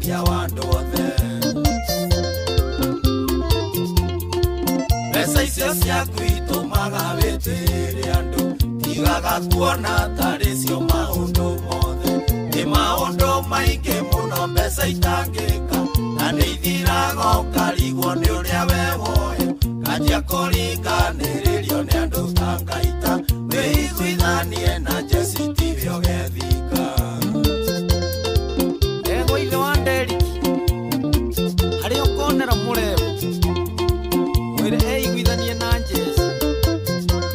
mwendia wa andũ othe. Mbeca icio ciaku itũmaga wĩtĩĩre andũ, tigaga kuona tarĩ cio maũndũ mothe. Nĩ maũndũ maingĩ mũno mbeca itangĩka, na nĩ ithiraga ũkarigwo nĩ ũrĩa we woĩ. Kanjia kũringanĩrĩrio nĩ andũ ta Ngaita, wĩiguithanie na Jesi tiwe ũgethika. Ndegwa ithe wa Nderiki, harĩa ũkonera mũrebu, mwĩre eiguithanie na Jesi,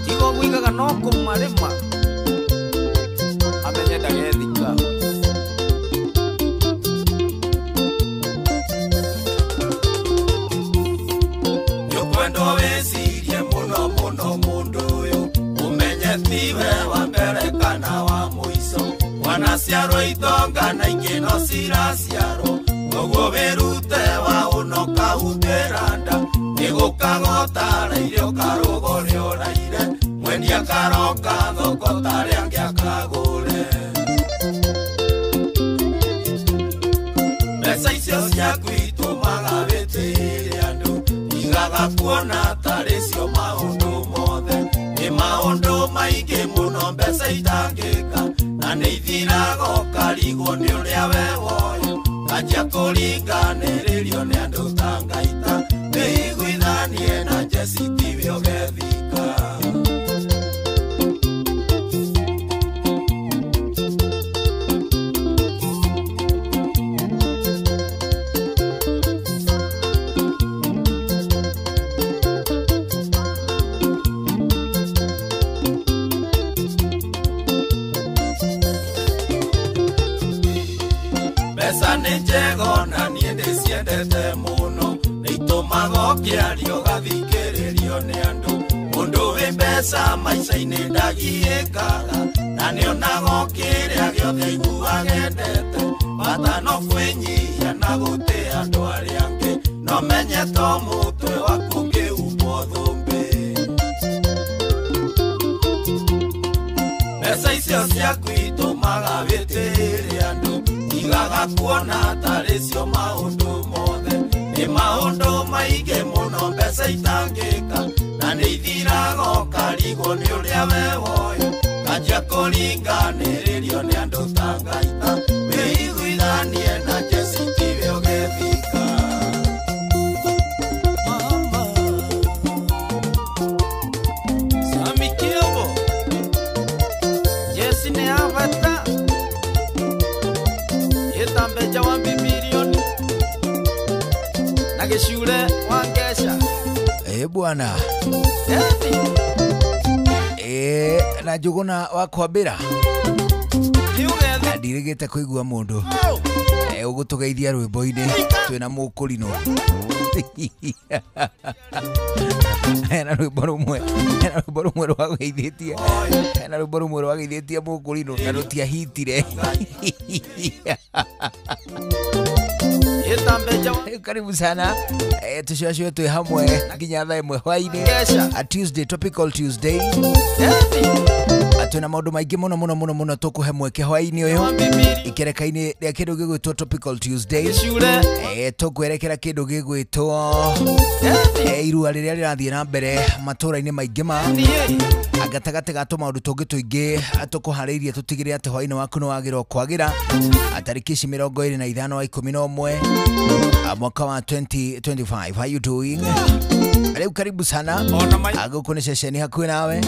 tiga ũguigaga no kũmarĩma, amenye ndagethika. Nĩũkwendwo wĩcirie mũno mũno mũndũ ũyũ, ũmenye tiwe wa mbere kana wa mũico. Wanaciarwo itonga na ingĩ no ciraciarwo, koguo wĩrute wa ũno ũkahumbĩra nda. Nĩgũkagotara irio ũkarũgũre ũraire, mwendia karoka thoko tarĩa angĩ akagũre. Mbeca icio ciaku itũmaga wĩtĩĩre andũ, igaga kuona tarĩ cio maũndũ mothe. Nĩ maũndũ maingĩ mũno mbeca itangĩka, na nĩ ithiraga ũkarigwo nĩ ũrĩa we woĩ. Kanjia kũringanĩrĩrio nĩ andũ ta Ngaita, wĩiguithanie na Jesi tiwe ũgethika. Mbeca nĩ njega ona niĩ ndĩciendete mũno, nĩ itũmaga ũkĩaria ũgathikĩrĩrio nĩ andũ. Mũndũ wĩ mbeca maica-inĩ ndagiĩkaga, na nĩonaga kĩrĩa gĩothe aiguaga endete. Bata no kwĩnyihia na gũtĩa andũ arĩa angĩ, no menye to mũtwe waku ũngĩhumbwo thũmbĩ. Mbeca icio ciaku itũmaga wĩtĩĩre andũ, igaga kuona tarĩ cio maũndũ mothe. Nĩ maũndũ maingĩ mũno mbeca itangĩka, na nĩ ithiraga ũkarigwo nĩ ũrĩa we woĩ. Kanjia kũringanĩrĩrio nĩ andũ ta Ngaita, wĩiguithanie na Jesi tiwe ũgethika. Mama Sami Kiobo, Jesi nĩ abata, ĩta mbeca wa mbilioni na gĩcure wa ngeca. Bwana. Na Njuguna wa kwambĩra ndirĩgĩte kũigua mũndũ ũgũtũgeithia rwĩmbo-inĩ twĩna mũkũrinũ. Hena rwĩmbo rũmwe, hena rwĩmbo rũmwe rwageithĩtie, hena rwĩmbo rũmwe rwageithĩtie mũkũrinũ na rũtiahitire. Karibu sana, tucacue twĩ hamwe nginya thaa ĩmwe hwainĩ. A Tuesday, Topical Tuesday. Twĩna maũndũ maingĩ mũno mũno mũno mũno tũkũhe mweke hwainĩ ũyũ ikereka-inĩ rĩa kĩndũ gĩgwĩtwo Topical Tuesday. Tũkwerekera kĩndũ gĩgwĩtwo irua rĩrĩa rĩrathiĩ na mbere matũra-inĩ maingĩ ma gatagatĩ ga tũmaũndũ tũngĩ tũingĩ tũkũharĩirie tũtigĩrĩre atĩ hwainĩ waku nĩ wagĩrwo kwagĩra. Tarĩki ici 25 wa 11 mwaka wa 2025. How you doing? Rĩu karibu sana gũkũ nĩ ceceni hakuhĩ nawe,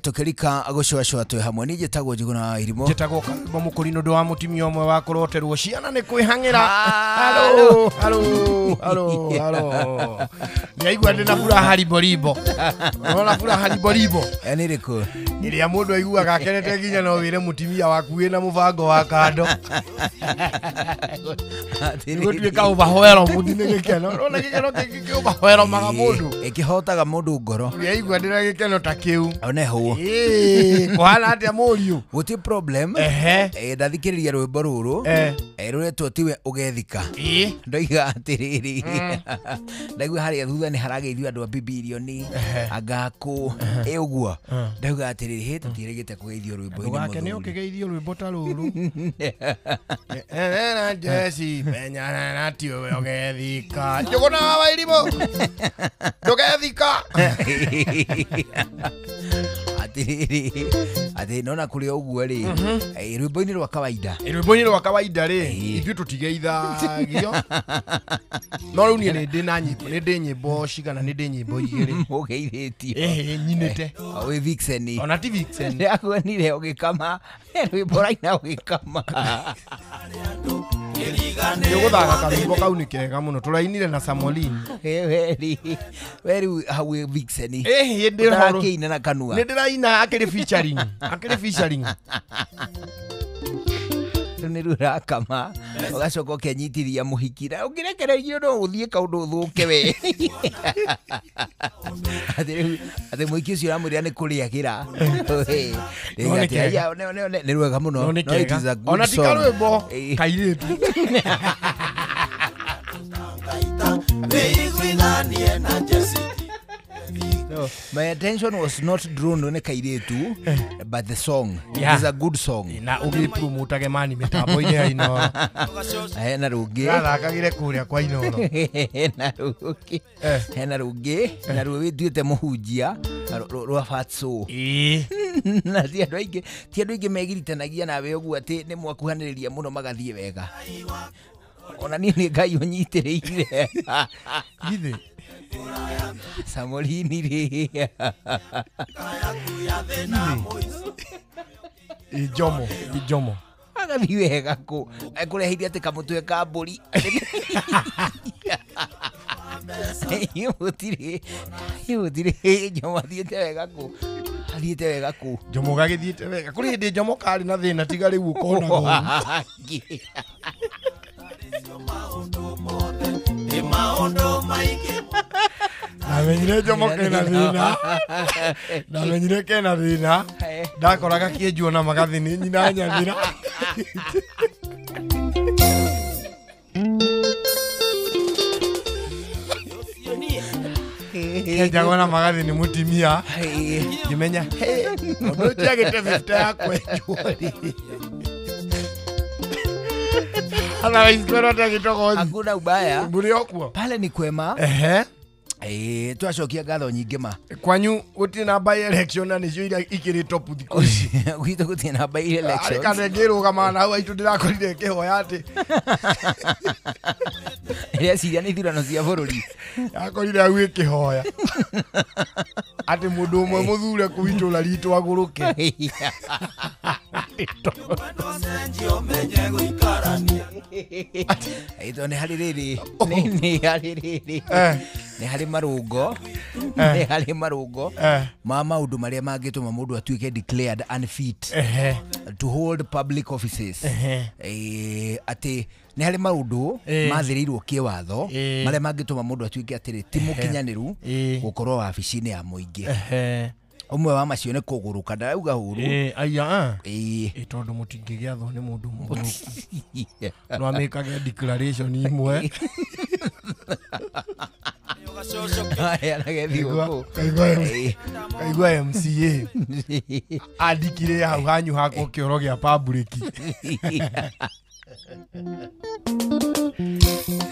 tukirika gucwacwa twi hamwe. Ni njĩtagwo Njuguna wa Irimũ, njĩtagwo Karũmbo Mũkũrinũ, ndũ wa mũtumia ũmwe wa kũroterwo ciana nĩ kwĩhang'ĩra. Halo halo halo halo, nĩaigua ndĩ na furaha riborimbo. Ũrona furaha riborimbo nĩ ĩrĩkũ? Ĩrĩa mũndũ aiguaga akenete nginya no wĩre mũtumia waku wĩna mũbango wa kando nĩgũtuĩka ũbahoero mũndũ nĩ gĩkeno. Ũrona gĩkeno kĩngĩ kĩũbahoero maga mũndũ ĩkĩhotaga mũndũ ngoro. Nĩaigua ndĩ na gĩkeno ta kĩu. Oneho kuhana atia mũriũ? Gũtirĩ problem. Ndathikĩrĩria rwĩmbo rũrũ rũretwo tiwe ũgethika. Ndoiga atĩrĩrĩ, ndaigua harĩa thutha nĩ harageithio andũ a bibilioni angakũ ĩ ũguo. Ndauga atĩrĩrĩ, hĩ tũtiĩrĩgĩte kũgeithio rwĩmbo-inĩ mũthuri. Nĩ ũkĩgeithio rwĩmbo ta rũrũ. Jesse menyana na tiwe ũgethika Njũgũna wa Wairimũ ndũgethika atiriri ati nona kuri uguo ri rwimbo-inĩ rwa kawaida rwimbo-inĩ rwa kawaida ri ithuĩ tũtigeithagio no rĩu niĩ nĩ ndĩ na nyĩmbo nĩ ndĩ nyĩmbo cigana nĩ ndĩ nyĩmbo igĩrĩ ũgeithĩtio nyinĩte wĩ Vixen ona ti Vixen ndĩrakuonire ũgĩkama rwimbo raina ũgĩkama nĩ ũgũthaka karwimbo kau nĩ kega mũno tũrainire na Samolin we rĩu hau wĩ Vixen ũtarakĩina na kanua nĩ ndĩraina akĩrĩ featuring rĩu nĩ rĩu ũrakama ũgacoka ũkenyitithia mũhiki na ũngĩrekererio no ũthiĩ kaũndũ ũthũke we atĩ mũhiki ũcio ũramwĩra nĩ kũrĩagĩra nĩ rwega mũno no it is a good ona ti karwĩmbo kairĩtu No, my attention was not drawn on kairĩtu but the song. Yeah. It is a good song. Na ũgĩpromotage mani mĩtambo-inĩ ya Inooro. Hena rũngĩ. Gathakagĩre kũrĩa kwa Inooro. Hena rũngĩ. Hena rũngĩ. Na ruo wĩtuĩte mũhunjia rwa Fatso. Na ti andũ aingĩ megiritanagia nawe ũguo atĩ nĩ mwakuhanĩrĩria mũno magathiĩ wega. Ona niĩ nĩ Ngai ũnyitĩrĩire. Githĩ Samolini ri Ijomo agathiĩ wega kũ ekũreheire atĩ kamũtwe ka mbũri gũtirĩ Jomo athiĩte wega kũ Jomo gagĩthiĩte wega kũrĩ hĩndĩ Jomo karĩ na thĩna tiga rĩu ũkona Namenyire Jomo kena thĩna namenyire kena thĩna ndakoraga kĩenjwo na magathĩ nĩ nyina nyathĩra kenjagwo na magathĩ nĩ mũtimia ngĩmenya ũndũ ũcio agĩte 50 ya kwenjwo rĩ otherwise kwĩrwo gĩtogothi hakuna ubaya mbũrĩ okuo pale ni kwema twacokia ngatho nyingĩ ma kwanyu gũtirĩ na by election na nĩcio iria ikĩrĩ top thikũ ici gwitũ gũtirĩ na by election kana ngĩrũgama na hau aitũ ndĩrakorire kĩhoya atĩ ĩreciria nĩ ithurano cia bũrũri yakorire hau ĩkĩhoya atĩ mũndũ ũmwe mũthure kũu itũra ritũ agũrũke Ito nĩ harĩ rĩrĩ nĩ harĩ rĩrĩ nĩ harĩ marũngo nĩ harĩ marũngo ma maũndũ marĩa mangĩtũma mũndũ atuĩke declared unfit to hold public offices atĩ nĩ harĩ maũndũ mathĩrĩirwo kĩwatho marĩa mangĩtũma mũndũ atuĩke atĩrĩ ti mũkinyanĩru gũkorwo wabici-inĩ ya mũingĩ ũmwe wa macio nĩ kũgũrũka ndarauga ũru aya tondũ mũtingĩgĩathwo nĩ mũndũ mũgũrũku no amĩkage declaration imwe kaigua MCA andikire hau hanyu hakwo kĩoro gĩa public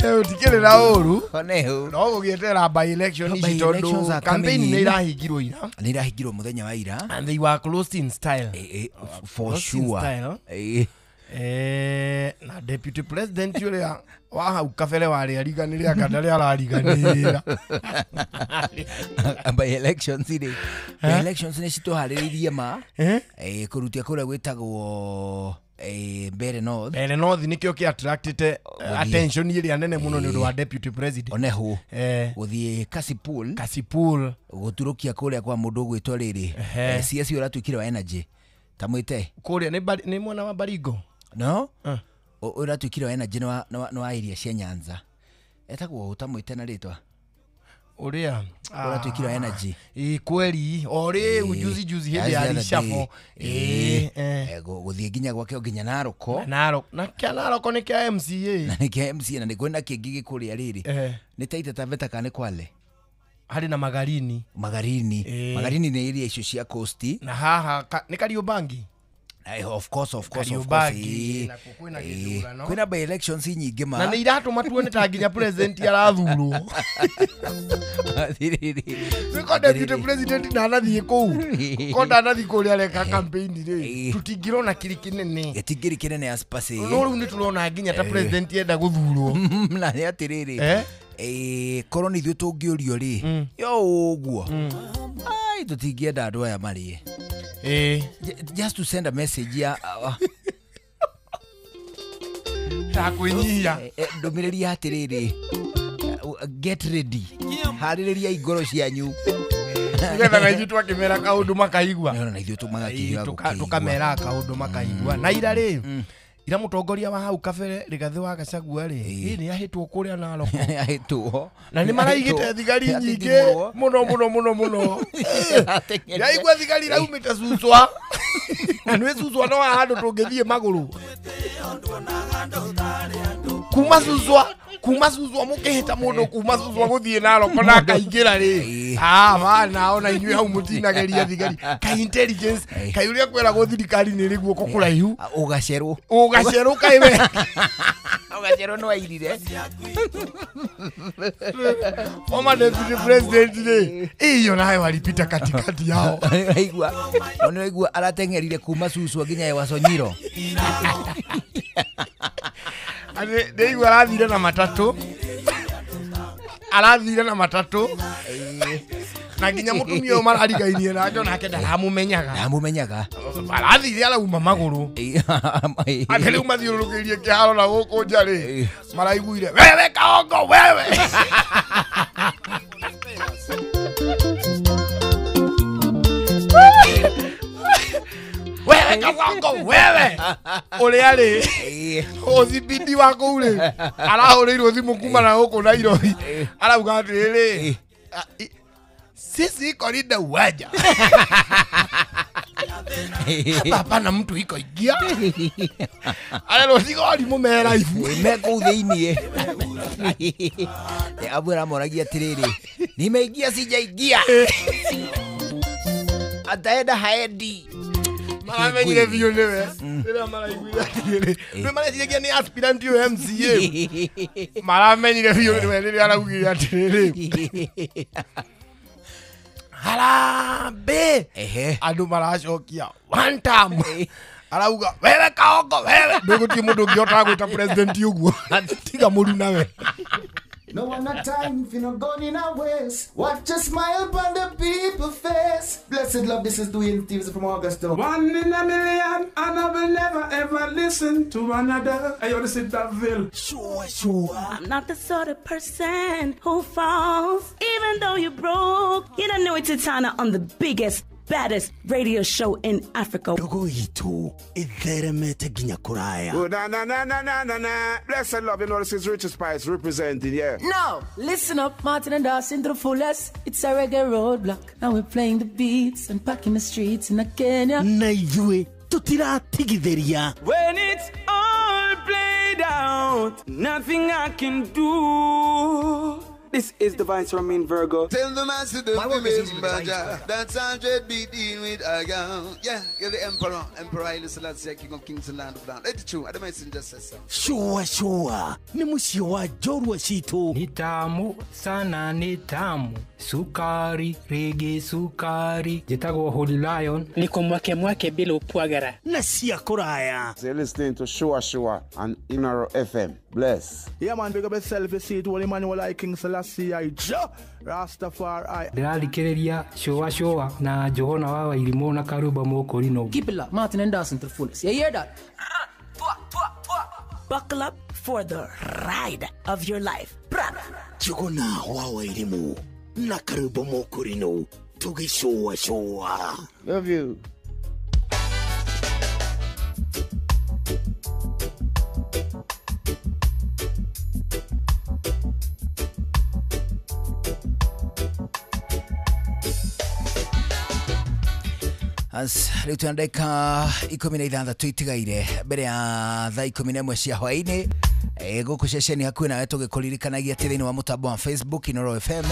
utikĩrĩ na ũru no gũgĩetera by election ici tondũ campaign nĩ irahingirwo ira nĩ irahingirwo mũthenya wa ira and they were closed in style for sure na deputy president ũrĩa wa hau kabere warĩ ariganĩre anga ndarĩ arariganĩra by elections rĩ by elections nĩ citũharĩrĩirie ma kũrutia kũrĩa gwĩtagwo Mbere North Mbere North nikio ki attracted attention ĩrĩa nene mũno nĩ ũndũ wa deputy president oneho gũthiĩ Kasipul gũturũkia kũrĩa kwa mũndũ ũgwĩtwo rĩrĩ CS ũratuĩkire wa energy ta mwĩte kũrĩa nĩ mwena wa Baringo no ũratuĩkire wa energy nĩ wa area cia Nyanza etagwo ũtamwĩte na rĩtwa ũrĩa ũratuĩkire wa energy kweli o rĩu juzi juzi hĩndĩ ya reshuffle gũthiĩ nginya gwake nginya Naroko na kĩa Naroko nĩ kĩa MCA na nĩ kĩa MCA na nĩ kwĩna kĩngĩ gĩkũrĩa rĩrĩ nĩ Taita Taveta kana nĩ Kwale harĩ na Magarini Magarini nĩ area icio cia coast na haha nĩ Kariobangi Of course of course of course. Kwina gĩthurano. Kwina by elections nyingĩ ma. Na nĩ iratũma tuone ta nginya president arathurwo. Nĩko deputy president ndanathiĩ kũu. Ko ndanathiĩ kũrĩa areka campaign rĩ. Tũtingĩrona kĩrĩ kĩnene. Gĩtingĩrĩ kĩnene as per se. No rĩu nĩ tũrona nginya ta president enda gũthurwo. Na nĩ atĩrĩrĩ. Korwo nĩ ithuĩ tũngĩũrio rĩ. Yo ũguo. Ai tũtingĩenda andũ aya marĩe. Just to send a message ya takwĩnyihia ndũmĩrĩri ya atĩrĩrĩ get ready harĩrĩria ingoro cianyu nĩgetha na ithuĩ twakĩmera kaũndũ makaigua na ithuĩ tũmagakĩigua tũkamera kaũndũ makaigua na ira rĩ ira mũtongoria wa hau kabere Rigathĩ wa Gachagua rĩ nĩ ahĩtwo kũrĩa Narok ahĩtwo na nĩ maraigĩte thigari nyingĩ mũno mũno mũno mũno ndaigua thigari iraumĩte Suswa na nĩ Suswa no handũ tũngĩthiĩ magũrũ kuma Suswa mũkĩhĩta mũndũ kuma Suswa gũthiĩ Narok na akaingĩra rĩ bana ona inyuĩ hau mũtinageria thigari kai intelligence kai ũrĩa kwĩragwo thirikari nĩ ĩrĩ guoko kũraihu ũgacerwo ũgacerwo kai we ũgacerwo no airire former deputy president rĩ iyo nayo alipita katikati yao aigua no aigua arateng'erire kuma Suswa nginya Ewasonyiro Ndeigua arathire na matatũ na nginya mũtumia ũyũ mararigainie nake onake ndaramumenyaga arathire arauma magũrũ atĩ rĩu mathiũrũrũkĩirie kĩharo na gũkũ nja rĩ maraiguire wewe Kaongo wewe wewe Kaongo wewe ũrĩa rĩ OCPD wa kũu rĩ arahũrĩirwo thimũ kuma na gũkũ Nairobi arauga atĩrĩrĩ sisi iko linda uwanja hapa hapana mtu iko ingia arerwo cigori mũmera ibu me kũu thĩiniĩ abu aramoragia atĩrĩrĩ nimeingia sijaingia ataenda haendi maramenyire biũ nĩwe rĩrĩa maraiguire atĩrĩrĩ rĩu mareciragia nĩ aspirant ũyũ MCA maramenyire biũ nĩwe rĩrĩa araugire atĩrĩrĩ harambee andũ maracokia one time arauga wewe Kaongo wewe ndũgũtirĩ mũndũ ũngĩhotaga gwĩta president ũguo tiga mũrunawe. No one a time for no gun in our waist. Watch a smile upon the people's face. Blessed love, this is Dwayne Stevens from Augusta. One in a million, and I will never ever listen to another. I ought to sit that ville. Sure, sure. I'm not the sort of person who falls, even though you're broke. You don't know it's Titana on the biggest, baddest radio show in Africa. Dogo itu itheremete ginya kuraya. Oh, na na na na na na na. Blessed love, you know this is Richard Spice representing, yeah. No, listen up, Martin and Dawson to the fullest. It's a reggae roadblock, and we're playing the beats and packing the streets in Kenya. Na ithuĩ tutiratigithĩria. When it's all played out, nothing I can do. This is the Vice Romain Virgo. Tell the master to remember that's 100 be dealing with a girl. Yeah, you're the emperor. Emperor Haile Selassie, King of Kings and Land of Land. It's true. I don't just say so. Sure, sure. Ni mũciĩ wa njorua citũ. Ni tamu sana, ni tamu. Sukari, rege sukari. Njĩtagwo Holy Lion. Niko mwake mwake bila upwagara. Na cia kũraya. So you're listening to Sure Sure on Inaro FM. Bless. Yeah, man, big up yourself. You see it, Holy Emmanuel I King Selassie I Jah Rastafari. Ndĩrathikĩrĩria Sure Sure na Johana wa Wairimũ na Karũmba Mũkũrinũ. Keep it locked, Martin and Dawson to the fullest. You hear that? Buckle up for the ride of your life. Johana wa Wairimũ na Karũmba Mũkũrinũ tũgĩcũa cũa. Love you. As rĩu twĩna ndagĩka 16 itigaire mbere ya thaa 11 cia hwaĩ-inĩ. Gũkũ ceceni hakuhĩ nawe tũgĩkũririkanagia atĩ thĩinĩ wa mũtambo wa Facebook Inooro FM,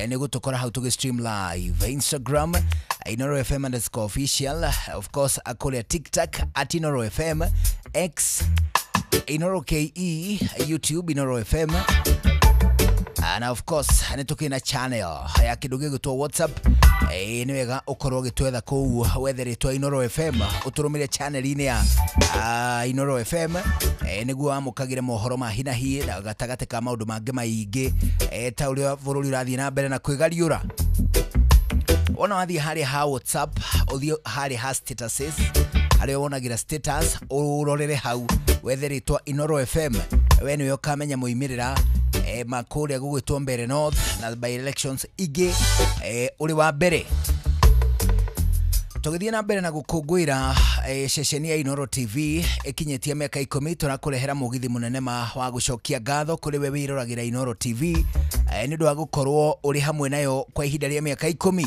nĩ gũtũkora hau tũgĩ stream live, Instagram Inooro FM underscore official, of course kũrĩa TikTok at Inooro FM, X Inooro KE, YouTube Inooro FM, na of course nĩ tũkĩrĩ na channel ya kĩndũ gĩgwĩtwo WhatsApp. Nĩ wega ũkorwo ũgĩtwetha kũu wethe rĩtwa Inooro FM, ũtũrũmĩre channel-inĩ ya Inooro FM, nĩguo wamũkagĩre mohoro ma hi na hi na gatagatĩ ka maũndũ mangĩ maingĩ, ta ũrĩa bũrũri ũrathiĩ na mbere na kwĩgariũra. Wona wathiĩ harĩa ha WhatsApp, ũthiĩ harĩa ha statuses, harĩa wonagĩra status, ũrorere hau wethe rĩtwa Inooro FM, we nĩwe ũkamenya moimĩrĩra makũrĩa gũgwĩtwo Mbere North na by elections ingĩ, ũrĩ wa mbere. Tũgĩthiĩ na mbere na gũkũngũĩra ceceni ya Inooro TV ĩkinyĩtie mĩaka 10, tũrakũrehera mũgithi mũnene ma wa gũcokia ngatho kũrĩ we wĩroragĩra Inooro TV, nĩ ũndũ wa gũkorwo ũrĩ hamwe nayo kwa ihinda rĩa mĩaka 10.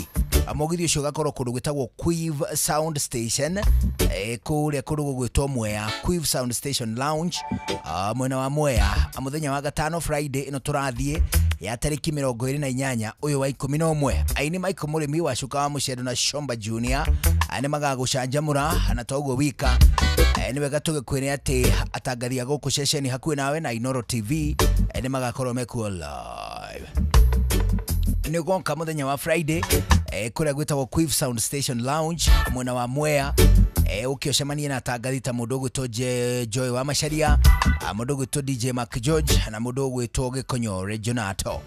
Mũgithi ũcio ũgakorwo kũndũ gwĩtagwo Quive Sound Station, kũrĩa kũndũ gũgwĩtwo Mwea, Quive Sound Station Lounge, mwena wa Mwea, mũthenya wa gatano Friday ĩno tũrathiĩ ya tarĩki 28 ũyũ wa 11. Aini Michael Mũrĩmi wa Cuka wa Mũcendo na Shomba Junior nĩ magagũcanjamũra, na toguo wika nĩ wega tũgĩkwĩre atĩ atangathi a gũkũ ceceni hakuhĩ nawe na Inooro TV nĩ magakorwo mekuo live. Nĩ ũgoka mũthenya wa Friday kũrĩa gwĩtagwo Quive Sound Station Lounge mwena wa Mwea, ũkĩocemania na atangathi ta mũndũ ũgwĩtwo Joy wa Macharia, mũndũ ũgwĩtwo DJ Mark George na mũndũ ũgwĩtwo Gĩkonyore Jonato.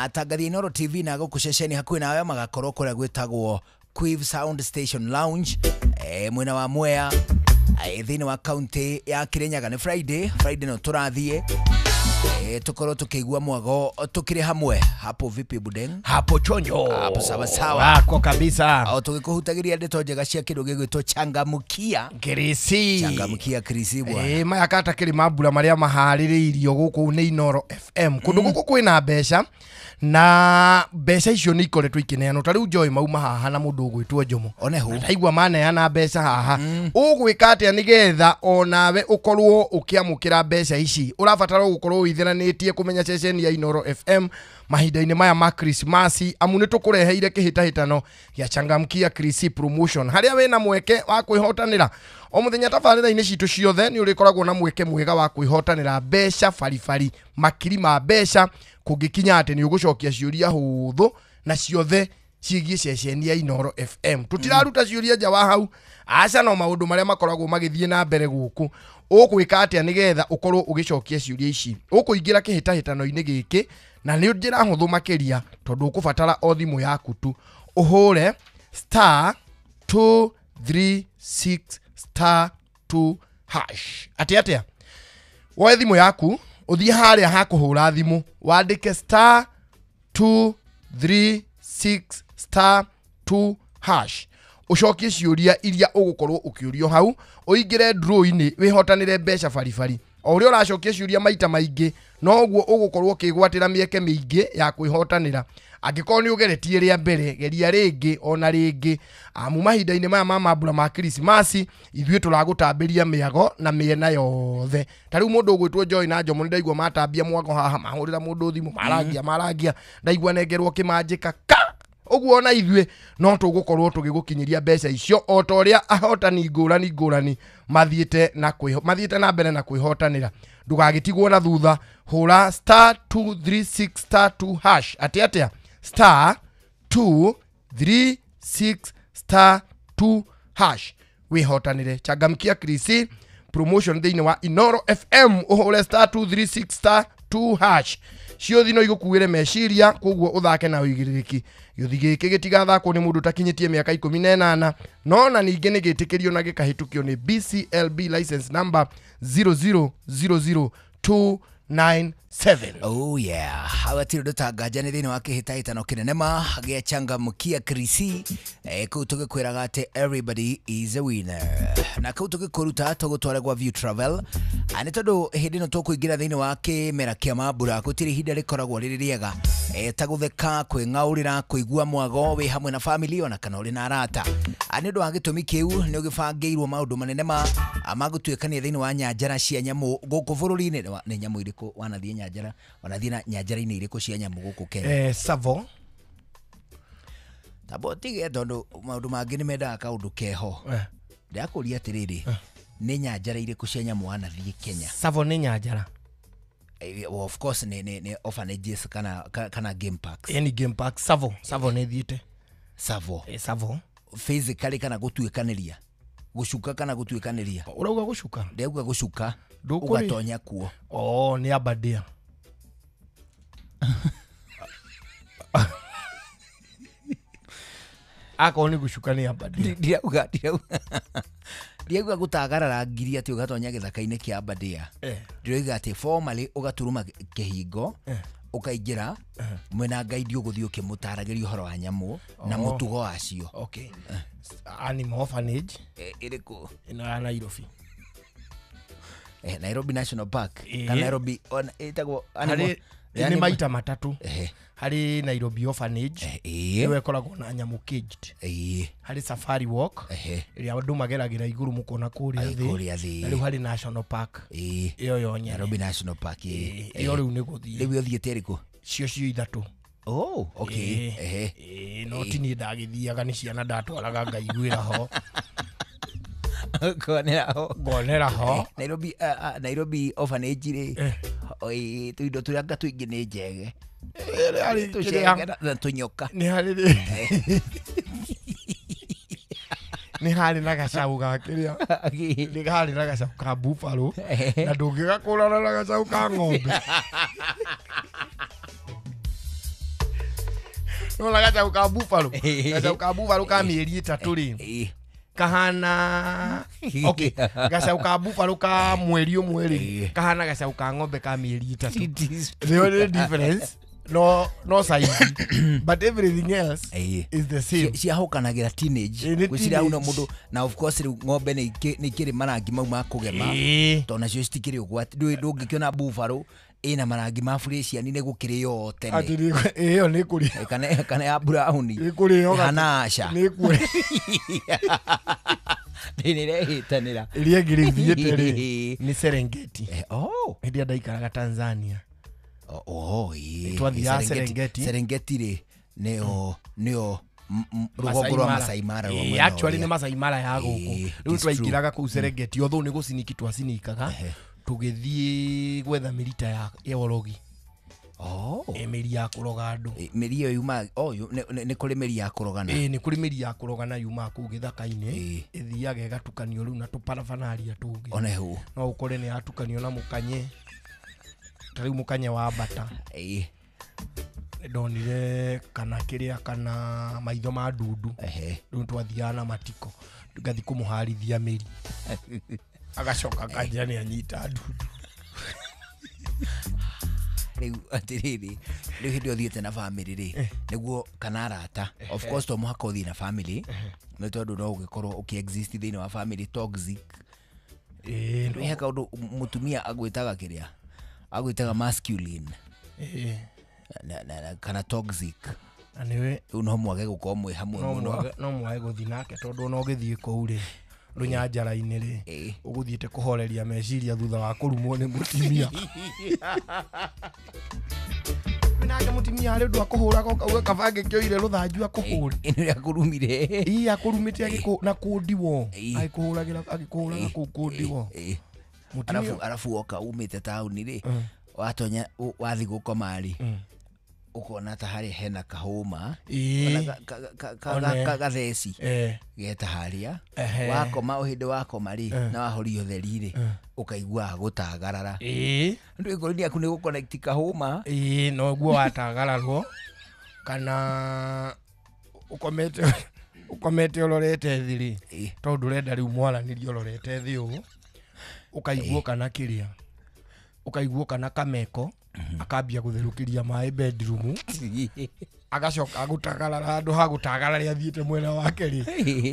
Atangathi Inooro TV na gũkũ ceceni hakuhĩ nawe magakorwo kũrĩa gwĩtagwo Quive Sound Station Lounge, mwena wa Mwea, thĩinĩ wa kaunti ya Kirinyaga. Nĩ Friday, Friday no tũrathiĩ tukorwo tukigua mwago tukire hamwe hapo. Vipi Budeng? Hapo chonjo, hapo sawa sawa wako kabisa. O tugikuhutagiria ndeto njega cia kindu gigwitwo changamukia Kirisi, changamukia Kirisi bwana. Maya kata kiri mambura maria mahaririirio guku ni Inooro FM. Kundu guku kwina mbeca na mbeca icio ni ikoretwo ikineanwo. Ta riu Joy mauma haha na mundu ugwitwo Njomo, oneho ndaigua maneana mbeca haha. Ugwika atia nigetha onawe ukorwo ukiamukira mbeca ici? Urabatara gukorwo witheranitie kumenya ceceni ya Inooro FM mahinda-inĩ maya ma Krismasi, amu nĩ tũkũreheire kĩhĩtahĩtano gĩa Changamkia Krisi promotion harĩa wĩna mweke wa kwĩhotanĩra. O mũthenya tabarĩra-inĩ citũ ciothe nĩ ũrĩkoragwo na mweke mwega wa kwĩhotanĩra mbeca baribari, makiri ma mbeca, kũngĩkinya atĩ nĩ ũgũcokia ciũria hũthũ na ciothe ciĩgiĩ ceceni ya Inooro FM. Tũtiraruta ciũria nja wa hau, aca no maũndũ marĩa makoragwo magĩthiĩ na mbere gũkũ. Ũgwĩka atĩa nĩgetha ũkorwo ũgĩcokia ciũria ici? Ũkũingĩra kĩhĩtahĩtano-inĩ gĩkĩ na nĩ njĩra hũthũ makĩria, tondũ ũkũbatara o thimũ yaku tu. Ũhũre star 236 star 2 hash. Atĩa atĩa? Woe thimũ yaku, ũthiĩ harĩa ha kũhũra thimũ, wandĩke star 236 star 2 hash. Ucokie ciũria iria ũgũkorwo ũkĩũrio hau, ũingĩre draw-inĩ wĩhotanĩre mbeca baribari. O ũrĩa ũracokia ciũria maita maingĩ, noguo ũgũkorwo ũkĩgwatĩra mĩeke mĩingĩ ya kwĩhotanĩra. Angĩkorwo nĩ ũgeretie rĩa mbere, geria rĩngĩ ona rĩngĩ. Amu mahinda-inĩ maya ma mambura ma Krismasi, ithuĩ tũragũtambĩria mĩago na mĩena yothe. Ta rĩu mũndũ ũgwĩtwo Joy na Njomo nĩ ndaigua matambia mwago haha, mahũrĩra mũndũ thimũ, marangia, ndaigua nengerwo kĩmanjĩka ka. Ũguo ona ithuĩ no tũgũkorwo tũgĩgũkinyĩria mbeca icio o ta ũrĩa ahotani ngũrani ngũrani mathiĩte na mbere na kwĩhotanĩra. Ndũgagĩtigwo na thutha, hũra star 236 star 2 hash. Atĩa atĩa? Star 236 star 2 hash wĩhotanĩre. Changamkia Krisi promotion thĩinĩ wa Inooro FM, ũhũre star 236 star 2 hash. Ciũthi no igũkuĩre meciria, koguo ũthake na ũigĩrĩrĩki. Gĩũthi gĩkĩ gĩtigathakwo nĩ mũndũ ũtakinyĩtie mĩaka 18, no na ningĩ nĩ gĩtĩkĩrio na gĩkahĩtũkio nĩ BCLB license number 0000297. Oh yeah, hawatirĩ ũndũ ta nganja nĩ thĩinĩ wa kĩhĩtahĩtano kĩnene ma gĩa Changamkia Krisi, kũu tũgĩkwĩraga atĩ everybody is a winner, na kũu tũgĩkũruta tũgũtwara gwa View Travel, nĩ tondũ hĩndĩ ĩno tũkũingĩra thĩinĩ wa kĩmera kĩa mambura, gũtirĩ ihinda rĩkoragwo rĩrĩ rĩega ta gũtheka, kwĩng'aũrĩra, kũigua mwago wĩ hamwe na family ona kana ũrĩ na arata. Nĩ ũndũ wa gĩtũmi kĩu nĩ ũgĩbangĩirwo maũndũ manene ma Magũtuĩkania thĩinĩ wa nyanjara cia nyamũ gũkũ bũrũri-inĩ. Nĩ nyamũ irĩkũ wanathiĩ nyanjara, wanathiĩ na nyanjara-inĩ irĩkũ cia nyamũ gũkũ Kenya? Savo. Tabo tige tondũ maũndũ mangĩ nĩ mendaga kaũndũ keho. Ndakũria atĩrĩrĩ, nĩ nyanjara irĩkũ cia nyamũ wanathiĩ Kenya? Savo nĩ nyanjara. Well, of course ni orphanages kana game parks. Any game park. Savo nĩ thiĩte. Savo. Savo. Physically kana gũtuĩkanĩria. Gũcuka kana gũtuĩkanĩria. Ũrauga gũcuka? Ndauga gũcuka. Ũgatonya kuo. Oh, nĩ Aberdare. Akorwo nĩ gũcuka nĩ Aberdare. Ndiauga gũtagarara ngiri atĩ ũgatonya gĩthaka-inĩ kĩa Aberdare. Ndĩroiga atĩ formally ũgaturuma kĩhingo, ũkaingĩra mwena guide ũgũthiĩ ũkĩmũtaragĩria ũhoro wa nyamũ na mũtugo wacio. Okay. Animal orphanage ĩrĩkũ? Ĩno ya Nairobi. Nairobi National Park. Kana Nairobi ĩtagwo animal nĩ maita matatũ. Harĩ Nairobi orphanage ĩyo ĩkoragwo na nyamũ caged. Harĩ Safari Walk ĩrĩa andũ mageragĩra igũrũ mũkona kũrĩa thĩ. Na rĩu harĩ National Park ĩyo yo nyene. Nairobi National Park ĩyo rĩu nĩ gũthiĩ. Rĩu ũthiĩte ĩrĩkũ? Cio ithatũ. Oh, okay. No ti niĩ ndagĩthiaga, nĩ ciana ndatwaraga ngaiguĩra ho. Ngonera ho. Nairobi orphanage rĩ, tũindo tũrĩa anga tũingĩ nĩ njege. Tũcege na tũnyoka. Nĩ harĩ na gacau ga kĩrĩa. Nĩ harĩ na gacau ka buffalo na ndũngĩgakũrana na gacau ka ng'ombe. No na gacau ka buffalo. Gacau ka buffalo ka mĩeri 3 rĩ. Kahana okay, gacau ka buffalo ka mweri ũmwe rĩ, kahana gacau ka ng'ombe ka mĩeri 3. The only difference no size, but everything else is the same. Ciahũkanagĩra teenage gwĩciria hau no mũndũ, na of course rĩu ng'ombe nĩ ikĩrĩ marangi mau ma kũgema, tondũ nacio citikĩrĩ ũgwati. Ndũngĩkĩona buffalo ĩna marangi ma Fresian nĩ gũkĩrĩo tene. Atĩ ĩyo nĩ kũrĩo. Kana ya brown. Nĩ kũrĩo. Hana aca. Nĩ kũrĩo. Nĩrehĩtanĩra. Ĩrĩa ĩngĩ rĩu thiĩte rĩ nĩ Serengeti. Oh. Hĩndĩ ĩrĩa ndaikaraga Tanzania. Oh, ĩĩ. Twathiaga Serengeti. Serengeti rĩ nĩyo rũgongo rwa Masai Mara. Actually nĩ Masai Mara ya gũkũ. Rĩu twaingĩraga kũu Serengeti, although nĩ gũciniki twacinikaga. Tũgĩthiĩ gwetha mĩrita ya ũrogi. Oh. Mĩri ya kũroga andũ. Mĩri ĩyo yumaga, nĩ kũrĩ mĩri ya kũrogana. Nĩ kũrĩ mĩri ya kũrogana yumaga kũu gĩthaka-inĩ, ĩthiaga ĩgatukanio rĩu na tũparabanaria tũngĩ. Ona hau. No ũkore nĩ yatukanio na mũkanye. Ta rĩu mũkanye wa mbata. Ndonire kana kĩrĩa kana maitho ma ndundu. Rĩu twathiaga na matiko. Ngathiĩ kũmũharithia mĩri. Agacoka akanjĩra nĩ anyita ndundu. Rĩu atĩrĩrĩ, rĩu hĩndĩ ĩyo ũthiĩte na family rĩ, nĩguo kana arata. Of course to mũhaka ũthiĩ na family, nĩ tondũ no ũgĩkorwo ũkĩ-exist thĩinĩ wa family toxic. He kaũndũ mũtumia agwĩtaga kĩrĩa, agwĩtaga masculine kana toxic. Rĩu no mwage gũkorwo mwĩ hamwe mũno. No mwage gũthiĩ nake tondũ ona ũgĩthiĩ kũu rĩ, rũnyanjara-inĩ rĩ, ũgũthiĩte kũhoreria meciria thutha wa kũrumwo nĩ mũtumia. Nake mũtumia harĩ ũndũ akũhũraga ũkauga kaba angĩkĩoire rũthanju akũhũre. Ĩno ĩrĩa akũrumire. Ĩĩ akũrumĩte na kũndiwo. Agĩkũhũragĩra kũu kũndiwo. Arabu woka umĩte taũni rĩ, watonya wathiĩ gũkoma rĩ, ukona ta harĩ hena kahũma gatheci geta harĩa wakoma o hĩndĩ wakoma rĩ na wahoria ũtheri rĩ ũkaigua gũtagarara. Ndũ ngoro-inĩ yaku nĩ gũconnect kahũma. Ĩĩ noguo watagararwo kana ũkomete ũrorete thĩ rĩ, tondũ ndũrenda rĩu mwaranĩrie ũrorete thĩ ũũ, ũkaiguo kana kĩrĩa, ũkaiguo kana kameko akambia gũtherũkĩria maĩ bedroom, agacoka agũtagarara handũ ha gũtagarara athiĩte mwena wake rĩ,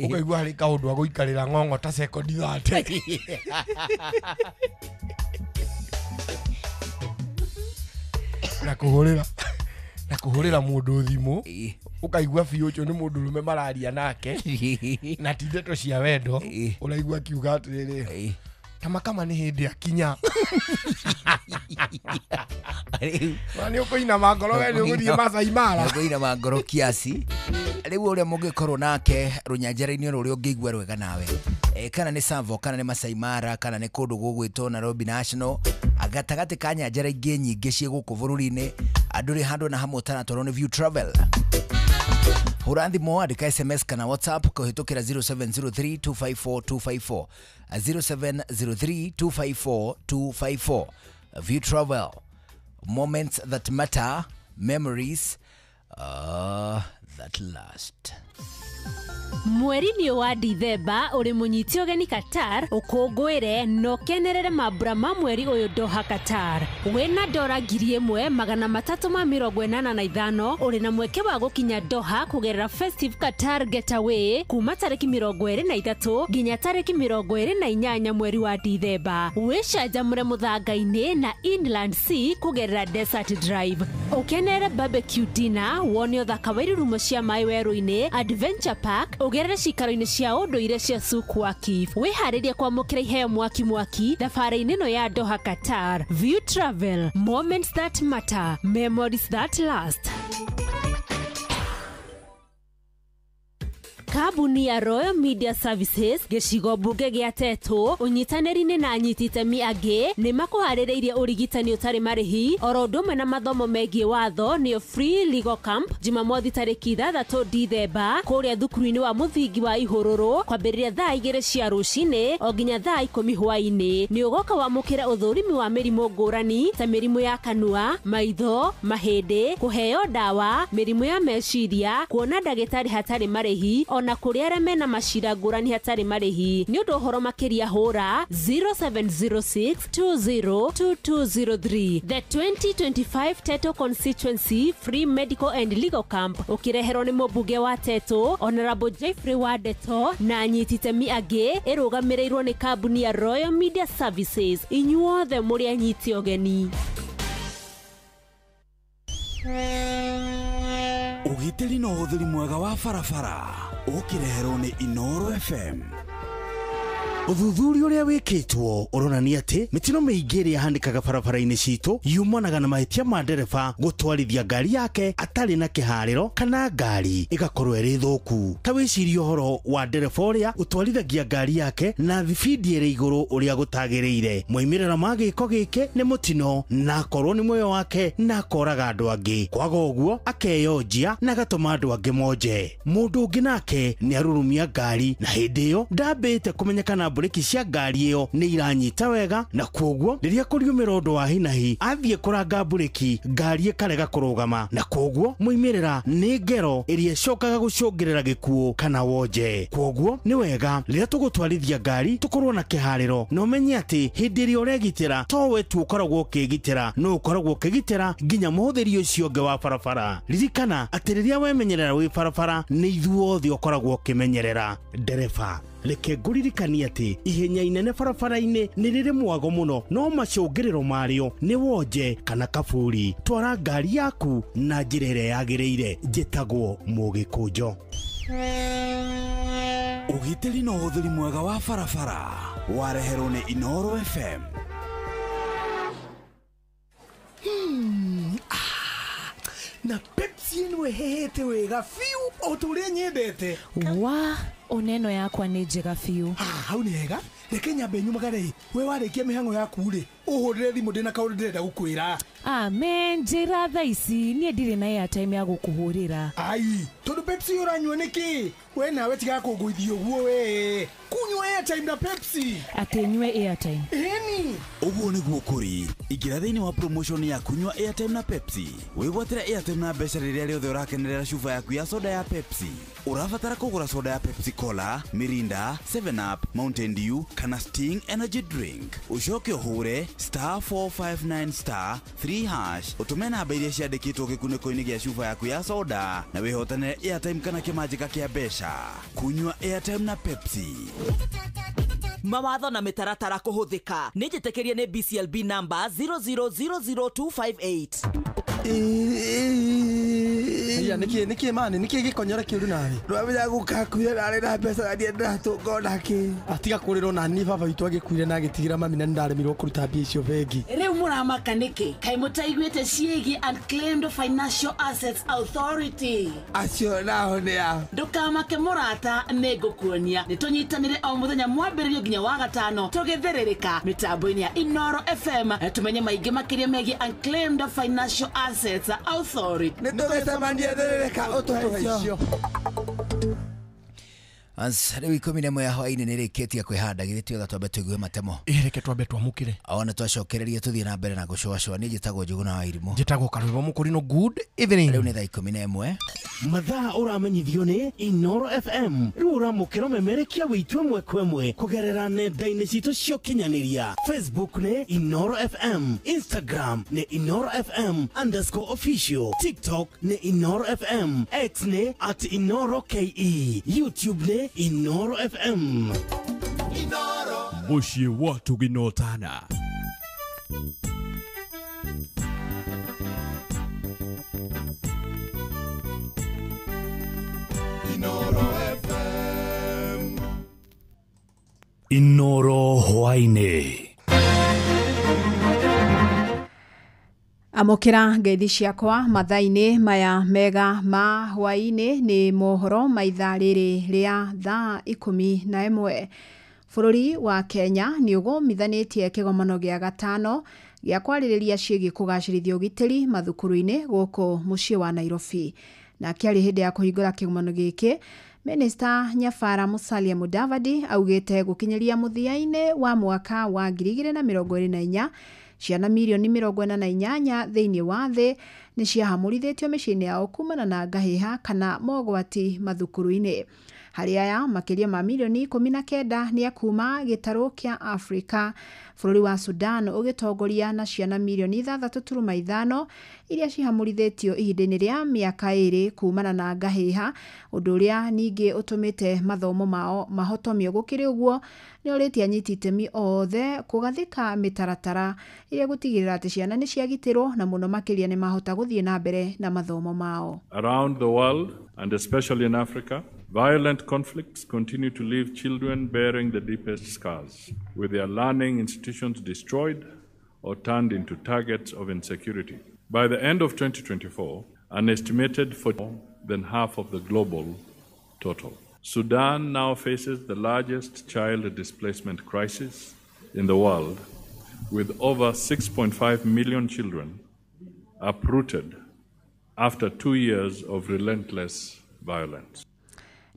ũkaigua harĩ kaũndũ agũikarĩra ng'ong'o ta sekondi 30. Na kũhũrĩra mũndũ thimũ Ukaigua biũ ũcio nĩ mũndũ rũme mararia nake na ti ndeto cia wendo ũraigua akiuga atĩrĩrĩ kama kama nĩ hĩndĩ akinya na nĩ ũkũinama ngoro we nĩ ũgũthiĩ Masai Mara ũkũinama ngoro kiasi rĩu ũrĩa mũngĩkorwo nake rũnyanjara-inĩ rũrĩa ũngĩigua rwega nawe kana nĩ Savo kana nĩ Masai Mara kana nĩ kũndũ gũgwĩtwo Nairobi National gatagatĩ ka nyanjara ingĩ nyingĩ ciĩ gũkũ bũrũri-inĩ andũ rĩ handũ na hamwe ũtanatwarwo nĩ View Travel. Hũra thimũ andĩka SMS kana WhatsApp kũhĩtũkĩra 0703 254 254 0703 254 254. View Travel, moments that matter, memories that last. Mweri-inĩ wa Dithemba ũrĩ mũnyiti ũgeni Qatar ũkũngũĩre na ũkenerere mambura ma mweri ũyũ Doha Qatar. Wĩna dora 1385 ũrĩ na mweke wa gũkinya Doha kũgerera Festive Qatar Getaway kuma tarĩki 23 nginya tarĩki 28 mweri wa Dithemba. Wĩcanjamũre mũthanga-inĩ na Inland Sea kũgerera Desert Drive. Ũkenerere barbecue dinner, wone ũthaka wa irurumo cia maĩ werũ-inĩ, Adventure Park, ugerere cikaro-inĩ cia ũndũire cia Souk Waqif. Wĩharĩrie kwamũkĩra iheo mwaki mwaki thabarĩ-inĩ ĩno ya Doha Qatar. View Travel, moments that matter, memories that last. Kambuni ya Royal Media Services gĩcigo mbunge gĩa Tetũ ũnyitanĩri-inĩ na anyiti itemi angĩ nĩ makũharĩrĩirie ũrigitani ũtarĩ marĩhi oro ũndũ ũmwe na mathomo megiĩ watho nĩyo Free Legal Camp Jumamothi tarĩki 6 Dithemba kũrĩa thukuru-inĩ wa mũthingi wa Ihũrũrũ kwambĩrĩria thaa 2 cia rũcinĩ o nginya thaa 10 hwaĩ-inĩ. Nĩ ũgoka wamũkĩra ũthũrimi wa mĩrimũ ngũrani ta mĩrimũ ya kanua, maitho, mahĩndĩ, kũheo ndawa, mĩrimũ ya meciria, kuona ndagĩtarĩ hatarĩ marĩhi ona kũrĩa arĩa mena macira ngũrani hatarĩ marĩhi. Nĩ ũndũ ũhoro makĩria hũra 0706 202203. The 2025 Teto Constituency Free Medical and Legal Camp ũkĩreherwo nĩ mũmbunge wa Teto Honorable Jeffrey Wadeto na anyiti itemi angĩ ĩrũgamĩrĩirwo nĩ kambuni ya Royal Media Services. Inyuothe mũrĩ anyiti ũgeni. Ũgitĩri na ũhũthĩri mwega wa barabara ũkĩreherwo nĩ Inoro FM. Ũthuthuria ũrĩa wĩkĩtwo ũronania atĩ mĩtino mĩingĩ ĩrĩa ĩhanĩkaga barabara-inĩ citũ yumanaga na mahĩtia ma ndereba gũtwarithia ngari yake atarĩ na kĩharĩro kana ngari ĩgakorwo ĩrĩ thũku. Ta wĩcirie ũhoro wa ndereba ũrĩa ũtwarithagia ngari yake na thibindi ĩrĩ igũrũ ũrĩa gũtagĩrĩire. Moimĩrĩro ma gĩko gĩkĩ nĩ mũtino na akorwo nĩ muoyo wake na akoraga andũ angĩ. Kwaga ũguo akeyonjia na agatũma andũ angĩ monje. Mũndũ ũngĩ nake nĩ arurumia ngari na hĩndĩ ĩyo ndambĩte kũmenyekana mburĩki cia ngari ĩyo nĩ iranyita wega na kwoguo rĩrĩa kũriumĩra ũndũ wa hinahi athiĩ kũranga mburĩki ngari ĩkarega kũrũgama na kwoguo moimĩrĩra nĩ ngero ĩrĩa ĩcokaga gũcũngĩrĩra gĩkuũ kana wonje. Kwoguo nĩ wega rĩrĩa tũgũtwarithia ngari tũkorwo na kĩharĩro na ũmenye atĩ hĩndĩ ĩrĩa ũregitĩra to we tu ũkoragwo ũkĩgitĩra no ũkoragwo ũkĩgitĩra nginya mũhũthĩri ũcio ũngĩ wa barabara. Ririkana atĩ rĩrĩa wemenyerera wĩ barabara nĩ ithuothe ũkoragwo ũkĩmenyerera. Ndereba reke ngũririkanie atĩ ihenya inene barabara-inĩ nĩ rĩrĩ mwago mũno no macũngĩrĩro marĩo nĩ wonje kana kaburi. Twara ngari yaku na njĩra ĩrĩa yagĩrĩire. Njĩtagwo Mũgĩkũnjo. Ũgitĩri na ũhũthĩri mwega wa barabara wareherwo nĩ Inoro FM. Na Pepsi ĩno ĩhehete wega biũ o ta ũrĩa nyendete. Wa oneno yakwa nĩ njega biũ. Hau nĩ hega. Reke nyambe nyumagare. We warĩkia mĩhang'o yaku rĩ, ũhũrĩre thimũ ndĩna kaũndũ ndĩrenda gũkwĩra. Amen, njĩra thaa ici niĩ ndirĩ na airtime ya gũkũhũrĩra. Ai, tondũ Pepsi ũranyua nĩkĩ? We nawe tiga kũngũithia ũguo we. Kunyua airtime na Pepsi. Atĩ nyue airtime. Ĩni. Ũguo nĩguo kũrĩ. Ingĩra thĩinĩ wa promotion ya kunyua airtime na Pepsi. Wĩgwatĩre airtime na mbeca rĩrĩa rĩothe ũrakenerera cuba yaku ya soda ya Pepsi. Ũrabatara kũgũra soda ya Pepsi Cola, Mirinda, 7 Up, Mountain Dew kana Sting Energy Drink. Ũcoke ũhũre *459 *3# ũtũme namba iria ciandĩkĩtwo gĩkunĩko-inĩ gĩa cuba yaku ya soda na wĩhotanĩre airtime kana kĩmanjĩka kĩa mbeca. Kunyua airtime na Pepsi. Mawatho na mĩtaratara kũhũthĩka nĩ njĩtĩkĩrie nĩ BCLB number 0000258. Iya niki niki mani niki gikonyore kiuru nawe. Ndwamenya gukakuire nari na mbeca na ndiendatũnga onakĩ. Atiga kũrĩrwo na ni baba witũ agĩkuire na agĩtigĩra mami na nĩndaremirwo kũruta mbia icio bengi. Rĩu mũramaka nĩkĩ? Kaĩ mũtaiguĩte ciĩgiĩ Unclaimed Financial Assets Authority? Acio nao nĩ a? Ndũkamake mũrata, nĩngũkuonia. Nĩtũnyitanĩre o mũthenya mwambĩrĩrio nginya wa gatano tũgĩthĩrĩrĩka mĩtambo-inĩ ya Inoro FM tumenye maingĩ makĩria megiĩ Unclaimed Financial Assets Authority. Nĩtũgĩcemania thĩrĩrĩka ũtũhe icio. Ans rĩu 11 ya hwaĩ-inĩ nĩrĩkĩtie kwĩhanda githĩ tiwega twambe tũigue matemo. Reke twambe twamũkĩre. Ona twacokereria tũthiĩ na mbere na gũcũacũa. Niĩ njĩtagwo Njũgũna wa Irimũ. Njĩtagwo Karwĩmbo Mũkũrinũ. Good evening. Rĩu nĩ thaa 11. Mathaa ũramenyithio nĩ Inoro FM. Rĩu ũramũkĩra ũmemerekia witũ ĩmwe kwa ĩmwe kũgerera nenda-inĩ citũ cia ũkinyanĩria. Facebook nĩ Inoro FM, Instagram nĩ Inoro FM _official, TikTok nĩ Inoro FM, X nĩ @InoroKE, YouTube nĩ Inoro FM. Inoro Muciĩ wa Tũginotana. Inoro FM. Inoro hwaĩ-inĩ. Amũkĩra ngeithi ciakwa mathaa-inĩ maya mega ma hwaĩ-inĩ nĩ mohoro ma ithaa rĩrĩ rĩa thaa 11. Bũrũri wa Kenya nĩ ũgũmithanĩtie kĩgomano gĩa gatano gĩa kwarĩrĩria ciĩgiĩ kũgacĩrithia ũgitĩri mathukuru-inĩ gũkũ mũciĩ wa Nairobi. Na akĩaria hĩndĩ ya kũhingũra kĩgomano gĩkĩ, Minister Nyabara Musalia Mudavadi augĩte gũkinyĩria mũthia-inĩ wa mwaka wa 2024 ciana mirioni 48 thĩinĩ wa thĩ nĩ ciahamũrithĩtio mĩciĩ-inĩ yao kumana na ngahĩha kana mogwati mathukuru-inĩ. Harĩ aya makĩria ma mirioni 19 nĩ akuma gĩtarũ kĩa Afrika, bũrũri wa Sudan ũgĩtongoria na ciana mirioni 6.5 iria cihamũrithĩtio ihinda-inĩ rĩa mĩaka 2 kumana na ngahĩha, ũndũ ũrĩa ningĩ ũtũmĩte mathomo mao mahotomio. Gũkĩrĩ ũguo nĩ orĩtie anyiti itemi othe kũgathĩka mĩtaratara ĩrĩa gũtigĩrĩra atĩ ciana nĩ ciagitĩrwo na mũno makĩria nĩ mahota gũthiĩ na mbere na mathomo mao. Around the world and especially in Africa, violent conflicts continue to leave children bearing the deepest scars, with their learning institutions destroyed or turned into targets of insecurity. By the end of 2024, an estimated more than half of the global total. Sudan now faces the largest child displacement crisis in the world, with over 6.5 million children uprooted after 2 years of relentless violence.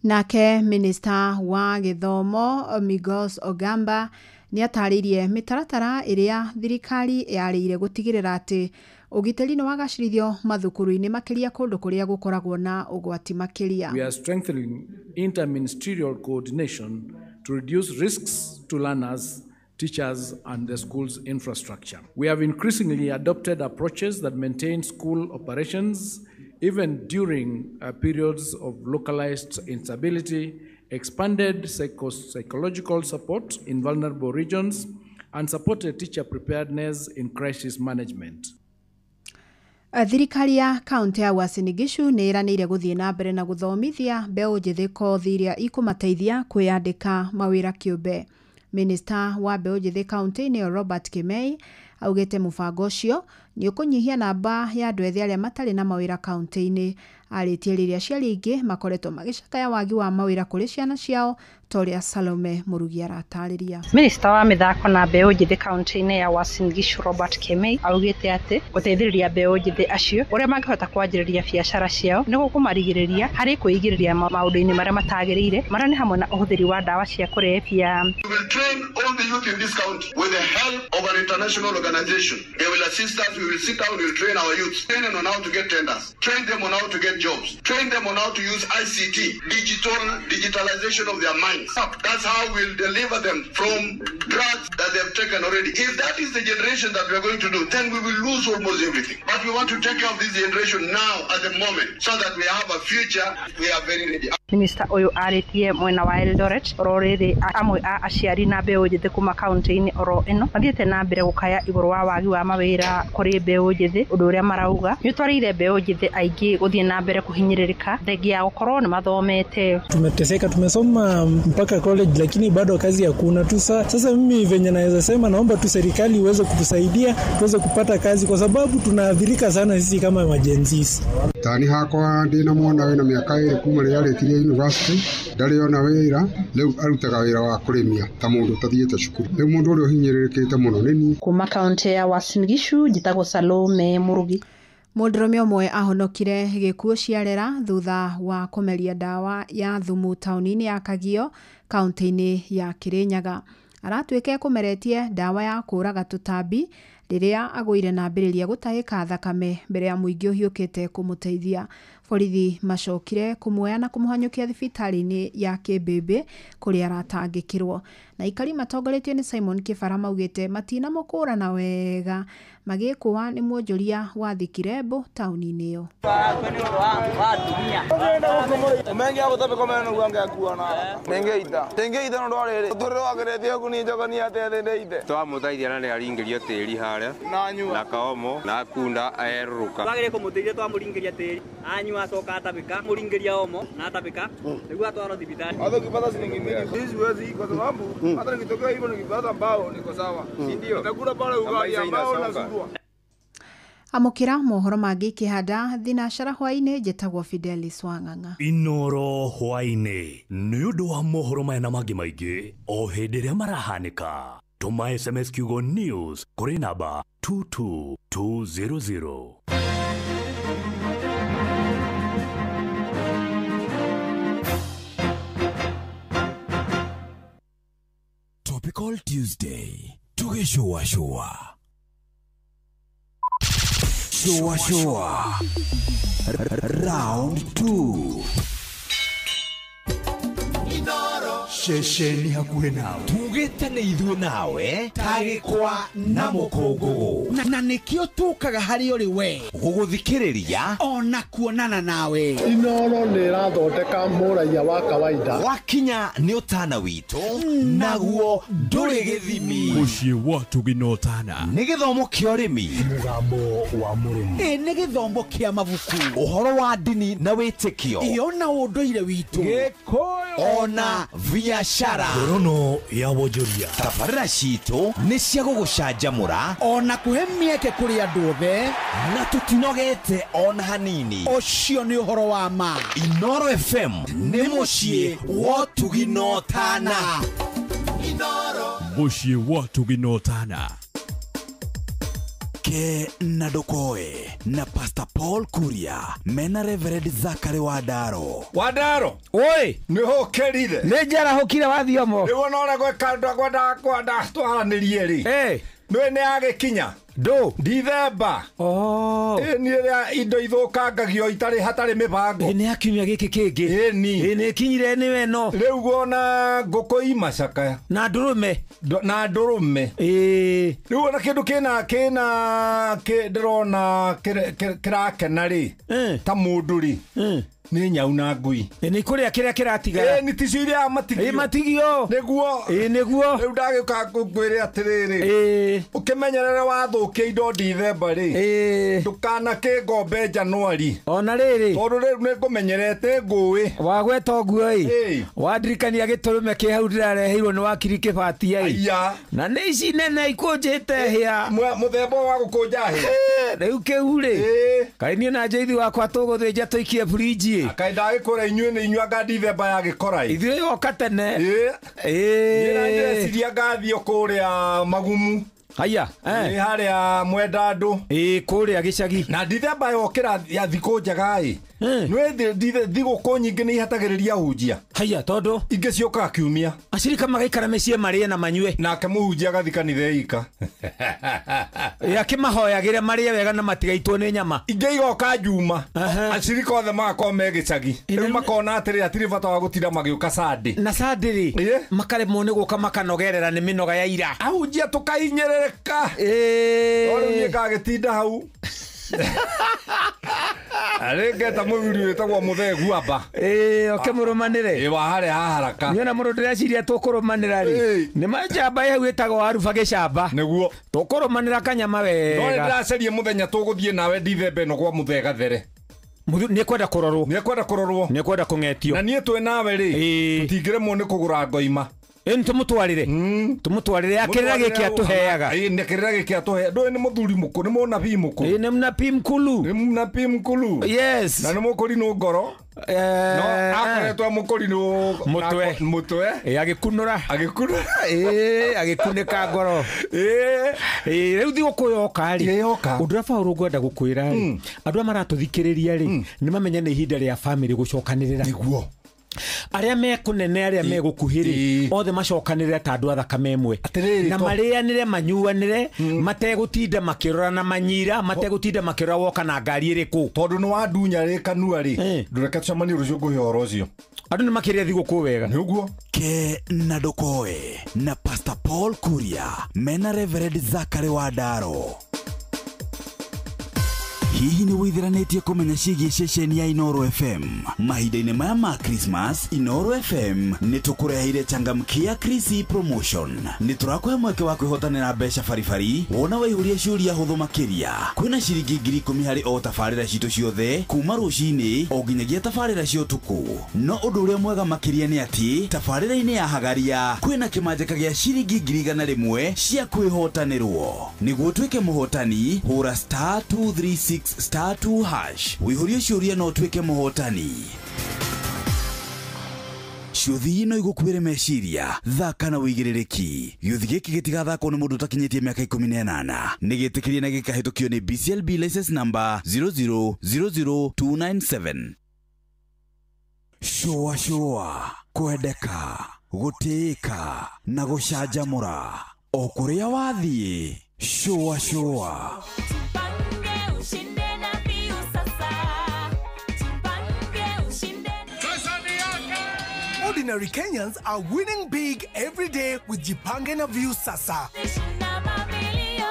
Nake Minister wa gĩthomo Migos Ogamba nĩ atarĩirie mĩtaratara ĩrĩa thirikari yarĩire gũtigĩrĩra atĩ ũgitĩri nĩ wagacĩrithio mathukuru-inĩ makĩria kũndũ kũrĩa gũkoragwo na ũgwati makĩria. We are strengthening interministerial coordination to reduce risks to learners, teachers, and the school's infrastructure. We have increasingly adopted approaches that maintain school operations even during periods of localized instability, expanded psychological support in vulnerable regions, and supported teacher preparedness in crisis management. Thirikari ya kaunti ya Uasin Gishu nĩ ĩranĩire gũthiĩ na mbere na gũthomithia mbeũ njĩthĩ kothi iria ikũmateithia kwĩyandĩka mawĩra kĩũmbe. Minister wa mbeũ njĩthĩ kaunti-inĩ Robert Kimei augĩte mũbango ũcio nĩ ũkũnyihia namba ya andũ ethĩ arĩa matarĩ na mawĩra kaunti-inĩ. Arĩtie rĩrĩa aciari aingĩ makoretwo magĩcakaya wagi wa mawĩra kũrĩ ciana ciao ta ũrĩa Salome Mũrugi aratarĩria. Minista wa mĩthako na mbeũ njĩthĩ kaunti-inĩ ya Uasin Gishu Robert Kemei augĩte atĩ gũteithĩrĩria mbeũ njĩthĩ acio ũrĩa mangĩhota kwanjĩrĩria biacara ciao nĩ gũkũmarigĩrĩria harĩ kwĩigĩrĩria maũndũ-inĩ marĩa matagĩrĩire marĩa nĩ hamwe na ũhũthĩri wa ndawa cia kũrebia. We will train all the youth in this county with the help of an international organization. They will assist us, we will sit down, we will train our youth. Train them on how to get tenders, train them on how to get jobs, train them on how to use ICT, digitalization of their minds. That's how we'll deliver them from drugs that they've taken already. If that is the generation that we are going to do, then we will lose almost everything. But we want to take care of this generation now at the moment so that we have a future. We are very ready. Minista ũyũ arĩtie mwena wa Eldoret oro rĩrĩ amwe a aciari na mbeũ njĩthĩ kuma kaunti-inĩ oro ĩno mathiĩte na mbere gũkaya igũrũ wa wagi wa mawĩra kũrĩ mbeũ njĩthĩ, ũndũ ũrĩa marauga nĩ ũtwarĩire mbeũ njĩthĩ aingĩ gũthiĩ na mbere kũhinyĩrĩrĩka thengia ya gũkorwo nĩ mathomete. Tumeteseka, tumesoma mpaka college lakini bado kazi hakuna tu. Sasa mimi venye naweza sema, naomba tu serikali iweze kutusaidia tuweze kupata kazi kwa sababu tunaathirika sana sisi kama majenzisi. Tani hakwa ndina mwana wina miaka 2 kuma rĩrĩa arĩkirie university ndarĩ ona wĩra, rĩu arutaga wĩra wa kũrĩmia ta mũndũ ũtathiĩte cukuru. Rĩu mũndũ ũrĩa ũhinyĩrĩrĩkĩte mũno nĩ niĩ. Kuma kaunti ya Uasin Gishu njĩtagwo Salome Murugi. Mũndũrũme ũmwe ahonokire gĩkuũ ciarera thutha wa kũmeria ndawa ya thumu taũni-inĩ ya Kagio kaunti-inĩ ya Kirinyaga. Aratuĩka ekũmeretie ndawa ya kũũraga tũtambi rĩrĩa agũire na ambĩrĩria gũtahĩka thakame mbere ya mũingĩ ũhiũkĩte kũmũteithia. Borithi macokire kũmuoya na kũmũhanyũkia thibitarĩ-inĩ ya Kĩmbĩmbĩ kũrĩa aratangĩkĩrwo. Na aikari matongoretio nĩ Simon Kĩbara maugĩte matinamũkũrana wega magĩkũa nĩ mwonjoria wa Thikirembo taũni-inĩ ĩyo. Twamũteithia na nĩaringĩrio tĩri harĩa na kaomo na kunda erũrũka. Twagĩrĩire kũmũteithia twamũringĩria tĩri anyua acoka atabĩka mũringĩria omo na atabĩka nĩguo atwarwo thibitarĩ. Hata ukipata shilingi mbili sisi siwezi kwa sababu hata nikitokea hivyo nikipata mbao niko sawa, si ndio? Nitakula pale ugali ambao na surua. Amũkĩra mohoro mangĩ ikĩhanda thinacara hwaĩ-inĩ. Njĩtagwo Fidelis Wang'ang'a. Inoro hwaĩ-inĩ nĩ ũndũ wa mohoro maya na mangĩ maingĩ o hĩndĩ ĩrĩa marahanĩka. Tũma SMS kiugo news kũrĩ namba 22200. Topical Tuesday tugĩcũa shũa shũa shũa round 2. Ceceni hakuhĩ nawe tugĩte nĩ ithuĩ nawe tagĩkwa na mũkũngũgũ na nĩkĩo tũkaga harĩ ũrĩ we gũgũthikĩrĩria ona kuonana nawe. Inoro nĩ ĩrathondeka mũraiya wa kawaida. Wakinya nĩ ũtana witũ naguo ndũrĩ gĩthimi. Mũciĩ wa tũginotana nĩ gĩthomo kĩa ũrĩmi, mũgambo wa mũrĩmi, nĩ gĩthomo kĩa mabuku, ũhoro wa ndini na wĩtĩkio, ĩ ona ũndũire witũ, Gĩkũyũ ona biashara. Ngorono ya wonjoria. Tabarĩra citũ nĩ cia gũgũcanjamũra ona kũhe mĩeke kũrĩ andũ othe, na tũtinogete ona hanini. Ũcio nĩ ũhoro wa ma. Inoro FM nĩ mũciĩ wa tũginotana. Mũciĩ wa tũginotana. Ke na Ndokoe na Pastor Paul Kuria mena Reverend Zachary Wadaro. Wadaro oi nĩ hũkĩrire nĩ njarahũkire wathiomo rĩu ona ũrĩa gwĩka ndwenda kwenda twaranĩrie rĩ nĩ nĩ agĩkinya ndũ Ndithemba. Ĩ nĩ ĩrĩa indo ithũkangagio itarĩ hatarĩ mĩbango. Nĩ ya kiumia gĩkĩ kĩngĩ. Ĩni. Nĩ ĩkinyire nĩ weno. Rĩu wona ngũkũ imacakaya na ndũrũme. Na ndũrũme. Ĩĩ. Rĩu wona kĩndũ kĩna ndĩrona kĩrakena rĩ ta mũndũ rĩ nĩ nyau na ngui. Nĩ kũrĩa kĩrĩa kĩratigara. Nĩ ticio iria matigio. Matigio. Nĩguo. Nĩguo. Rĩu ndagĩũka ngwĩre atĩrĩrĩ. Ũkĩmenyerere wathũkia indo Ndithemba rĩ. Ndũkanakĩngombe Januari. Ona rĩrĩ. Tondũ rĩu nĩ ngũmenyerete ngũĩ. Wagweta ũguo ĩ. Wandirikania gĩtũrũme kĩ hau ndĩrareheirwo nĩ wakiri Kĩbatia ĩ. Na nĩ ici nene ikũnjĩte hĩa. Mũthemba wa gũkũnja hĩa. Rĩu kĩu rĩ. Kaĩ niĩ na Njeithi wakwa tũgũthĩnja tũikie burinji. Kaĩ ndagĩkũra inyuĩ nĩ inyuĩ anga Ndithemba yagĩkora ĩ. Ithuĩ yoka tene. Ĩĩ. Ndĩreciria ngathiĩ kũrĩa Magumu. Haya. Nĩ harĩa Mwendandũ. Ĩĩ kũrĩa gĩcagi. Na Ndithemba yokĩra ya thikũ njega ĩ. Nĩ thigũkũ nyingĩ nĩ ihatagĩrĩria ahunjia. Haya tondũ ingĩ ciũkaga kiumia. Acirika magaikara mĩciĩ marĩe na manyue. Nake mũhunjia agathiĩ kanitha ika. Akĩmahoyagĩre marĩe wega na matigaitwo nĩ nyama. Ingĩ igoka Juma. Acirika othe magakorwo me gĩcagi. Rĩu makona atĩrĩ hatirĩ bata wa gũtinda magĩũka Sunday. Na Sunday rĩ makaremwo nĩ gũka makanogerera nĩ mĩnoga ya ira. Ahunjia tũkahinyĩrĩrĩka. No rĩu niĩ ngagĩtinda hau. Rĩngeta mũthuri wĩtagwo Mũthee Guamba. Ĩĩ oke mũrũmanĩre. Ĩ wa harĩa haharaka. Niona mũndũ ndĩreciria tũkũrũmanĩra rĩ. Nĩ manjamba hau ĩtagwo Aruba gĩcamba. Nĩguo. Tũkũrũmanĩra kanyama wega. No nĩndĩracaria mũthenya tũgũthiĩ nawe Dithemba ĩno kwa Mũthee Gathere. Nĩekwenda kũrorwo. Nĩekwenda kũrorwo. Nĩekwenda kũng'etio. Na niĩ twĩ nawe rĩ. Tũtingĩremwo nĩ kũgũra ngoima. Ĩni tũmũtwarĩre. Tũmũtwarĩre akĩrĩra gĩkĩ atũheaga. Ĩĩ nĩ kĩrĩra gĩkĩ atũheaga. Ndũĩ nĩ mũthuri mũkũ, nĩ mũnabii mũkũ. Ĩĩ nĩ mũnabii mkulu. Nĩ mũnabii mkulu. Yes. Na nĩ mũkũrinũ ngoro. No akoretwo mũkũrinũ mũtwe. Mũtwe. Ĩĩ agĩkunũra. Agĩkunũra. Ĩĩ agĩkunĩka ngoro. Ĩĩ. Ĩĩ rĩu thigũkũ yoka rĩ. Yoka. Ũndũ ũrĩa Paũlũ ngwenda gũkwĩra rĩ. Andũ arĩa maratũthikĩrĩria rĩ, nĩ mamenye nĩ ihinda rĩa famĩlĩ gũcokanĩrĩra. Nĩguo. Arĩa me kũnene arĩa me gũkuhĩ rĩ othe macokanĩrĩre ta andũ a thakame ĩmwe na marĩanĩre manyuanĩre mategũtinda makĩrora na manyira mategũtinda makĩrora woka na ngari ĩrĩkũ tondũ nĩ wandunya rĩ kanua rĩ ndũreke tũcemanie rũciũ ngũhe ũhoro ũcio. Andũ nĩ makĩrĩa thigũkũ wega. Nĩguo. Ke na ndũkoe na Pastor Paul Kuria mena Reverend Zachary Wandaro. Hihi nĩ wĩthiranĩtie kũmenya ciĩgiĩ ceceni ya Inooro FM? Mahinda-inĩ maya ma Christmas, Inooro FM nĩ tũkũreheire changamkia Chrissy promotion. Nĩ tũrakũhe mweke wa kwĩhotanĩra mbeca baribari wona waihũria ciũria hũthũ makĩria. Kwĩna ciringi 10,000 harĩ o tabarĩra citũ ciothe kuma rũcinĩ o nginyagia tabarĩra cia ũtukũ. No ũndũ ũrĩa mwega makĩria nĩ atĩ tabarĩra-inĩ ya Hagaria kwĩna kĩmanjĩka gĩa ciringi 100,000 cia kwĩhotanĩrwo. Nĩguo ũtuĩke mũhotani, hũra star 236 star 2 hash. Wĩihũrie ciũria no ũtuĩke mũhotani. Ciũthi no igũkuĩre meciria, thaka na wĩigĩrĩrĩki. Gĩũthi gĩkĩ gĩtigathakwo nĩ mũndũ ũtakinyĩtie mĩaka 18. Nĩ gĩtĩkĩrie na gĩkahĩtũkio nĩ BCLB license number 0000297. Shũa shũa, kwendeka, gũtĩĩka na gũcanjamũra. O kũrĩa wathiĩ, shũa shũa. Ordinary Kenyans are winning big every day with Jipange na Viusasa.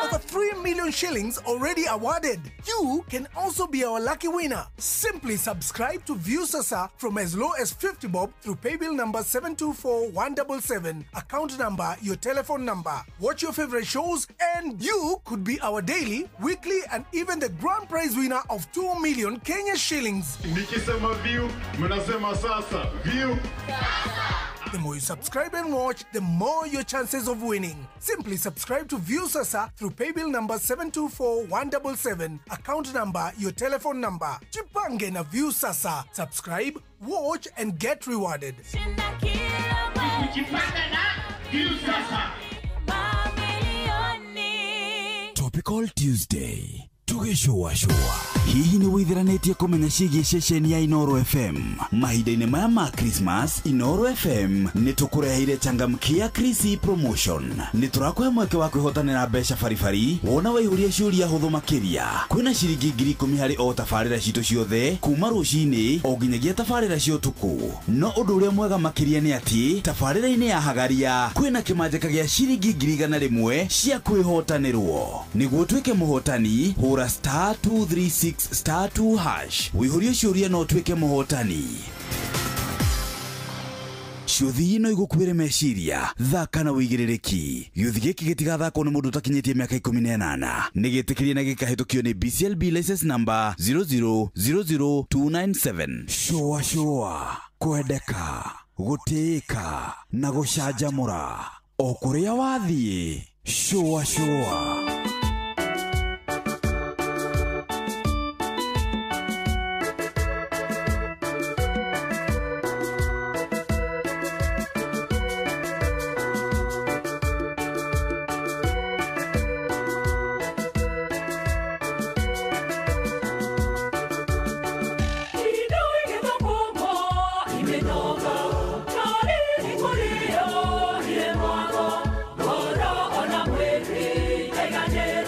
Over 3 million shillings already awarded. You can also be our lucky winner. Simply subscribe to Viusasa from as low as 50 bob through paybill number 724177, account number, your telephone number. Watch your favorite shows and you could be our daily, weekly and even the grand prize winner of 2 million Kenya shillings. Nikisema view, mnasema sasa. View. The more you subscribe and watch, the more your chances of winning. Simply subscribe to Viusasa through paybill number 724177, account number, your telephone number. Jipange na Viusasa. Subscribe, watch and get rewarded. Topical Tuesday. Tugĩcũacũa. Hihi nĩ wĩthiranĩtie kũmenya ciĩgiĩ ceceni ya Inooro FM? Mahinda-inĩ maya ma Christmas, Inooro FM nĩ tũkũreheire changamkia Chrissy promotion. Nĩ tũrakũhe mweke wa kwĩhotanĩra mbeca baribari wona waihũria ciũria hũthũ makĩria. Kwĩna ciringi 10,000 harĩ o tabarĩra citũ ciothe kuma rũcinĩ o nginyagia tabarĩra cia ũtukũ. No ũndũ ũrĩa mwega makĩria nĩ atĩ tabarĩra-inĩ ya Hagaria kwĩna kĩmanjĩka gĩa ciringi 100,000 cia kwĩhotanĩrwo. Nĩguo ũtuĩke mũhotani, hũra star 236 star 2 hash. Wĩihũrie ciũria no ũtuĩke mũhotani. Ciũthi no igũkuĩre meciria, thaka na wĩigĩrĩrĩki. Gĩũthi gĩkĩ gĩtigathakwo nĩ mũndũ ũtakinyĩtie mĩaka 18. Nĩ gĩtĩkĩrie na gĩkahĩtũkio nĩ BCLB license number 0000297. Shũa shũa, kwendeka, gũtĩĩka na gũcanjamũra. O kũrĩa wathiĩ, shũa shũa. Yeah.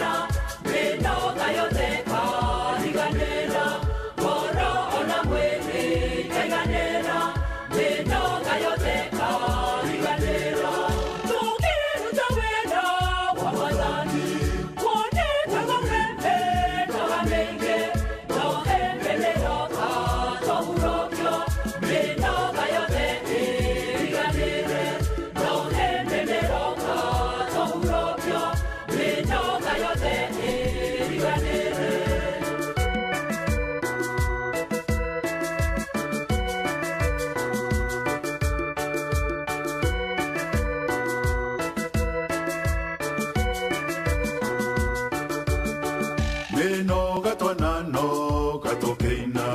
Mĩnoga twananoga tũkĩina,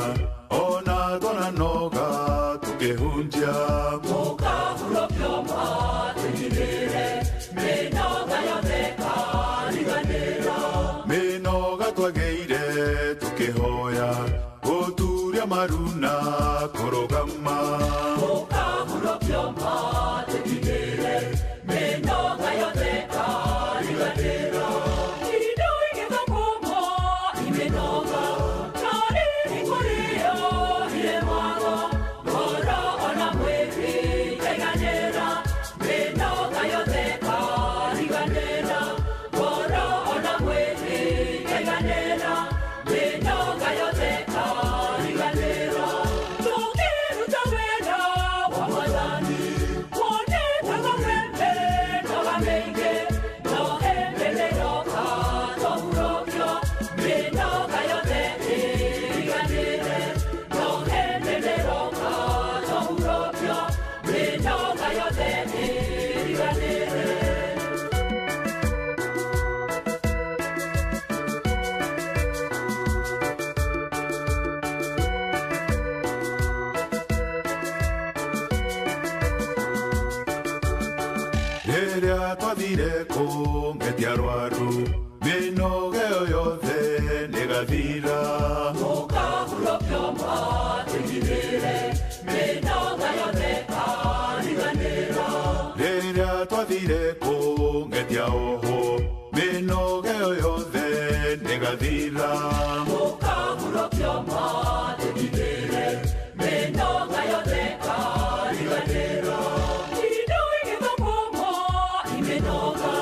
ona twananoga tũkĩhunjia. Mũkahurũkio matũigĩrĩre, mĩnoga yothe ĩkariganĩra. Mĩnoga twagĩire tũkĩhoya, gũturia maru na kũrũgama. Mũkahurũkio matũigĩrĩre, mĩnoga yothe ĩkariganĩra. Indo igĩthũkũmwo imĩnoga, na rĩrĩ kũrĩo iremagwo, ngoro ona mwĩrĩ ikaiganĩra. Mĩnoga yothe ĩkariganĩra, ngoro ona mwĩrĩ ikaiganĩra. Mĩnoga yothe ĩkariganĩra. Tũkĩruta wĩra wa Mwathani, wonekaga wĩ mĩnoga mĩingĩ, no hĩndĩ nĩroka tũhurũkio. Mĩnoga yothe ĩriganĩre, no hĩndĩ nĩroka tũhurũkio. Mĩnoga yothe ĩriganĩre. Rĩrĩa twathire kũngetia arwaru, mĩnoga ĩyo yothe nĩgathira. Mũkahurũkio matũigĩrĩre, mĩnoga yothe ĩkariganĩra. Rĩrĩa twathire kũngetia ohwo, mĩnoga ĩyo yothe nĩgathira. Mũkahurũkio matũigĩrĩre, mĩnoga yothe ĩkariganĩra. Indo igĩthũkũmwo imĩnoga,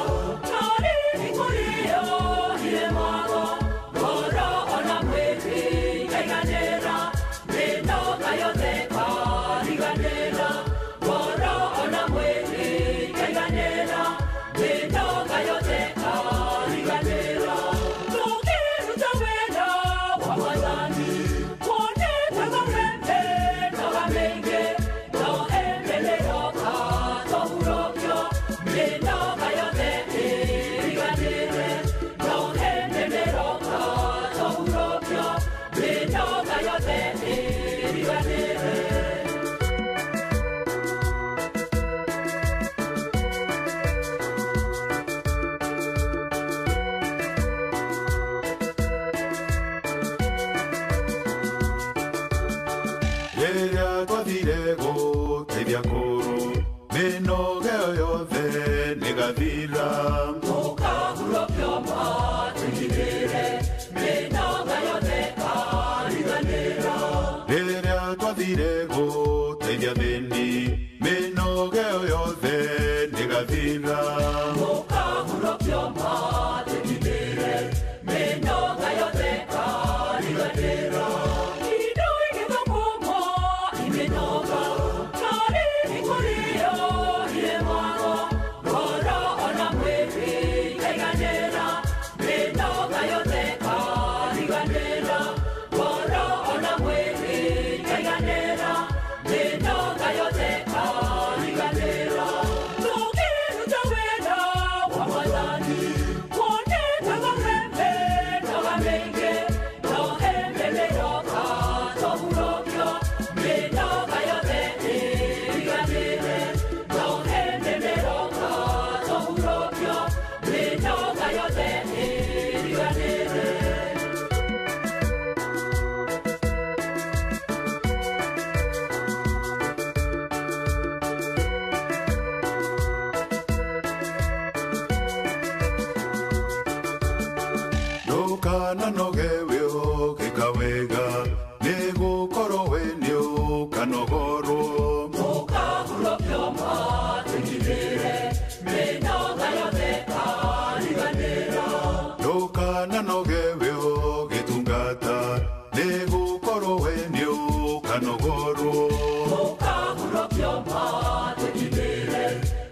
na rĩrĩ kũrĩo iremagwo, ngoro ona mwĩrĩ ikaiganĩra. Mĩnoga yothe ĩkariganĩra, ngoro ona mwĩrĩ ikaiganĩra. Mĩnoga yothe ĩkariganĩra. Tũkĩruta wĩra wa Mwathani, wonekaga wĩ mĩnoga mĩingĩ, no hĩndĩ nĩroka tũhurũkio. Mĩnoga yothe ĩriganĩre, no hĩndĩ nĩroka tũhurũkio. Mĩnoga yothe ĩriganĩre. Rĩrĩa twathire gũteithia kũrũ, mĩnoga ĩyo yothe nĩgathira. Mũkahurũkio matũigĩrĩre, mĩnoga yothe ĩkariganĩra. Rĩrĩa twathire gũteithia thĩni, mĩnoga ĩyo yothe nĩgathira. Mũkahurũkio matũigĩrĩre, mĩnoga yothe ĩkariganĩra. Indo igĩthũkũmwo imĩnoga, na rĩrĩ kũrĩo iremagwo, ngoro ona mwĩrĩ ikaiganĩra. Mĩnoga yothe ĩkariganĩra, ngoro ona mwĩrĩ ikaiganĩra. Mĩnoga yothe ĩkariganĩra. Tũkĩruta wĩra wa Mwathani, wonekaga wĩ mĩnoga mĩingĩ, no hĩndĩ nĩroka tũhurũkio. Mĩnoga yothe ĩriganĩre, no hĩndĩ nĩroka tũhurũkio. Mĩnoga yothe ĩriganĩre. Ndũkananoge wĩ ũgĩka wega, nĩgũkorwo we nĩũkanogorwo. Mũkahurũkio matũigĩrĩre, mĩnoga yothe ĩkariganĩra. Ndũkananoge wĩ ũgĩtungata, nĩgũkorwo we nĩũkanogorwo. Mũkahurũkio matũigĩrĩre,